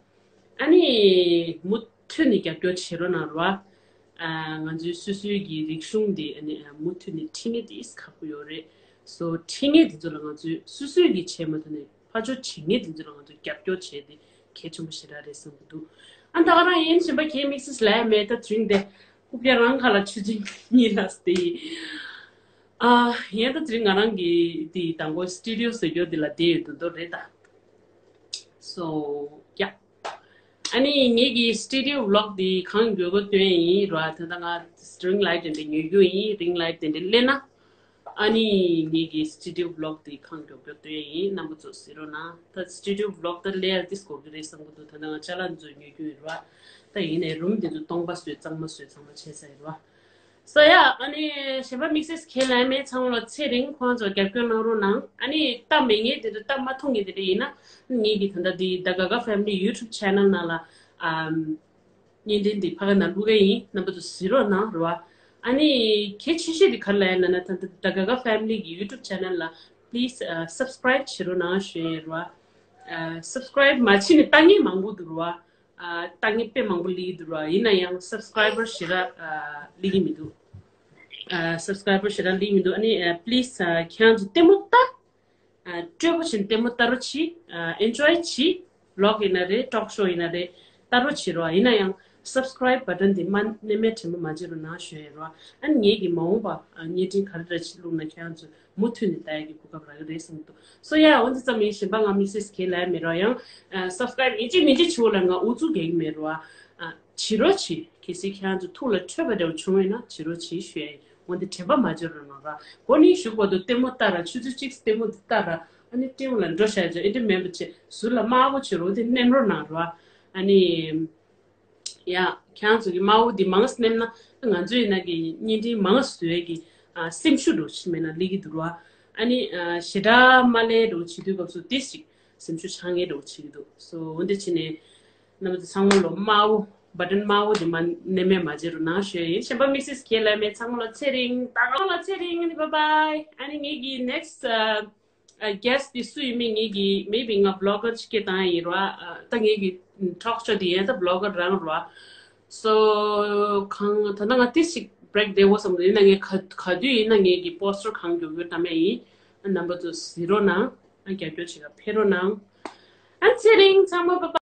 ཨ་ནི་མུ་མཐུད་ནས་རྒྱབ་སྐྱོར་བྱེད་རོགས་གནང་རོགས། ཨ། ང་ཚོའི་སོ་སོའི་གི་རིག་གཞུང་འདི་ཨ་ནི་མུ་མཐུད་ནས་འཁྲིད་མཁན་དེ་ཁག་པོ་ཡོད་རེད། སོ་འཁྲིད་མཁན་དེ་ཚོ་ལ་ང་ཚོས་སོ་སོའི་གི་བྱས་མ་ཐུབ་ནས་ཕར་ཕྱོགས་བྱེད་མཁན་དེ་ཚོ་ལ་ང་ཚོས་རྒྱབ་སྐྱོར་བྱས་ཏེ་གལ་ཆེན་པོ་ཞེ་དྲག་རེད་བསམ་གྱི་འདུག་ཨ། ད་ག་རང་ཡིན་གཞན་པ་གའི་དམིགས་བསལ་ལབ་ཡ་མེད། ད་དེ་རིང་དེ་རྐུབ་བཀྱག་རང་ཁ་ལ་ཆུ་ཆེན་གཉིས་ལ་སྟེ། ཨ། ཡིན་ད་དེ་རིང་ང་རང་གི་དེ་དང་པོ་སི་ཊུ་ཌི་ཡོ་ཟེར་རྒྱུ་དེ་ལ་བསྡད་ཡོད་འདུག་འདུག་རེད་ད། སོ་ཡ། ཨ་ནི་ངེད་ཀྱི་སི་ཊུ་ཌི་ཡོ་བི་ལོག་དེ་གང་དགོས་དགོས་སྟོན་ཡིན་ར། ད་ལྟ་ང་རིང་ལའིཊ་དེ་འདྲ་ཉོ་རྒྱུ་ཡིན། རིང་ལའིཊ་དེ་འདྲ་སླེབས་ན། ཨ་ནི་ངེད་ཀྱི་སི་ཊུ་ཌི་ཡོ་བི་ལོག་དེ་གང་མགྱོགས་མགྱོགས་སྟོན་ཡིན། རྣམ་པ་ཚོ་གཟིགས་རོགས་གནང་། ད་སི་ཊུ་ཌི་ཡོ་བི་ལོག་ད་སླེབས་ཡ་ཏིས་གོ་གི་རེད་བསམ་གི་འདུག་ད་ལྟ་ང་ཅ་ལག་འཛོལ་ཉོ་རྒྱུ་ཡིན་ར། ད་ཡིན་ནའི་རུམ་དེ་ཚོ་སྟོང་པ་བཟོས་གཙང་མ་བཟོས་ཚང་མ་བྱས་ཚར་ཡིན་ར། སོ་ཡ། ཨ་ནི་གཞན་པ་དམིགས་བསལ་ཁས་ལེན་མེད། ཚང་མ་ལ་ཚེ་རིང་། ཁོང་ཚོ་རྒྱབ་སྐྱོར་གནང་རོགས་གནང་། ཨ་ནི་ལྟ་མེད་མཁན་དེ་འདྲ་ལྟ་མ་ཐུབ་མཁན་དེ་འདྲ་ཡིན་ན་ངེད་ཀྱི་ད་ལྟ་འདི་The Gaga Family YouTube channel ནང་ལ་ཨམ། བརྙན་འཕྲིན་འདི་ཕ་ག་ནང་བླུག་གི་ཡིན། རྣམ་པ་ཚོ་གཟིགས་རོགས་གནང་རོ། ཨ་ནི་གལ་ཆེ་ཤོས་དེ་ག་རེ་ལབ་ཡིན་ན་ད་ལྟ་The Gaga Family གི་YouTube channel ལ་please subscribe བྱེད་རོགས་གནང་ཞུ་ཡིན་རོ། subscribe མ་བྱས་ནས་ལྟ་མཁན་མང་པོ་འདུག་རོ། ལྟ་མཁན་དཔེ་མང་པོ་སླེབས་འདུག་རོ། ཡིན་ན་ཡང་སབ་སི་ཀ་རའི་བར་ཞེ་དྲག་སླེབས་ཀྱི་མི་འདུག་སབ་སི་ཀ་རའི་བར་ཞེ་དྲག་སླེབས་ཀྱི་མི་འདུག་ཨ་ནི་please ཁྱེད་རང་ཚོ་ལྟད་མོ་ལྟ། ཨ། སྤྲོ་པོ་བྱས་ནས་ལྟད་མོ་ལྟ་རོགས་གྱིས། ཨ། ཨེན་ཇོའི་གྱིས། བི་ལོག་ཡིན་ན་རེད། ཊོག་ཤོ་ཡིན་ན་རེད། ལྟ་རོགས་བྱེད་རོགས། ཡིན་ན་ཡང་སབ་སི་ཀ་རེབ་བ་ཊན་འདི་མ་ནེམ་མེད་དྲན་པ་མ་བརྗེད་རོགས་གནང་ཞུ་ཡ་རོགས། ཨ་ནི་ངེད་ཀྱི་མ་འོངས་པ་བརྙན་འཕྲིན་ག་རེ་འདྲ་ཞིག་བླུགས་ན་ཁྱེད་རང་ཚོས་མུ་མཐུད་ནས་ལྟ་ཡ་གི་གོ་སྐབས་རག་གི་རེད་བསམ་གྱི་འདུག་སོ་ཡ། འོ་འདི་ཙམ་ཡིན། གཞན་པ་ང་མི་སེ་སི་ཁེ་ལབ་ཡ་མེད་རོགས། ཡང་ཨ། སབ་སི་ཀ་རེབ་ཡིན་གཅིག་མིན་གཅིག་བྱེད་འོ་ལ་ང་ཨུ་ཚུགས་རྒྱག་གི་མེད་རོགས། ཨ། བྱེད་རོགས་བྱེད། གལ་སྲིད་ཁྱེད་རང་ཚོ་ཐུགས་ལ་འཕྲོད་པ་འདྲ་བོ་བྱུང་བས་ན་བྱེད་རོགས་བྱེད་ཞུ་ཡ་ཡིན། འོན་ཏེ་དྲན་པ་མ་བརྗེད་རོགས་གནང་ར། འགོ་ནས་ཞུ་བར་དུ་ལྟད་མོ་ལྟ་ར། ཆུ་ཚོད་གཅིག་ལྟད་མོ་འདི་ལྟ་ར། ཨ་ནི་སྤྲེའུ་ལ་འགྲོ་བཞག་ཅོ་ཨེ་འདྲ་མེད་པ་བྱེད། ཟུར་ལ་དམར་པོ་བྱེད་རོགས། དེ་ནེམ་རོགས་གནང་ར། ཨ་ནི་ཡ། ཁྱེད་རང་ཚོ་གི་དམར་པོ་འདི་མང་ཙམ་ནེམ་ན་ང་ཚོ་ཡིན་ན་གི་བརྙན་འཕྲིན་མང་བཟོ་ཡ་གི་ཨ། སེམས་ཤུགས་འདྲ་བོ་ཞིག་མེད་ན་ལི་གི་འདུག་ར། ཨ་ནི་ཨ། ཞེ་དྲག་མ་ལས་འདྲ་བོ་བྱེད་དུས་སྐབས་སུ་ཏིས་ཅིག་སེམས་ཤུགས་ཆག་ངེས་འདྲ་བོ་བྱེད་ཀྱི་འདུག་སོ་འོ་འདི་བྱས་ནས་རྣམ་པ་ཚོ་ཚང་མ་ལོ་དམར་པོ་བ་ཊན་དམར་པོ་དེ་མ་ནེམ་མེད་མ་བརྗེད་རོགས་གནང་ཞུ་ཡ་ཡིན། གཞན་པ་མི་སེ་སི་ཁེ་ལབ་ཡ་མེད། ཚང་མ་ལོ་ཚེ་རིང་། ད་གང་ལོ་ཚེ་རིང་། ཨ་ནི་བཱའི་བཱའི། ཨ་ནི་ངེད་ཀྱི་ནེག་སི་ཊི་ཨ། གེ་སི་ཊི་དེ་སུ་ཡིན་མིན་ངེད་ཀྱི་མེ་བི་ང་བི་ལོག་གར་ཅིག་སྐད་བཏང་ཡ་ཡིན་རོགས། ཨ། ད་ངེད་ཀྱི་ཊོག་ཤོ་དེ་ཡིན་ད་བི་ལོག་གར་རང་རོགས། སོ་གང་ད་ལྟ་ང་ཏིས་ཅིག་བྷི་རེག་བསྡད་འོ་བསམ་གྱི་འདུག་ཡིན་ན་ངས་ག་ག་དུས་ཡིན་ན་ངེད་ཀྱི་པོ་སི་ཊར་གང་མགྱོགས་མགྱོགས་བཏང་ཡ་ཡིན། ཨ། རྣམ་པ་ཚོ་གཟིགས་རོགས་གནང་། ཨ། རྒྱབ་སྐྱོར་བྱེད་ག་ཕེབས་རོགས་གནང་། ཨ། ཚེ་རིང་། ཚང་མ་བཱའི་བཱའི།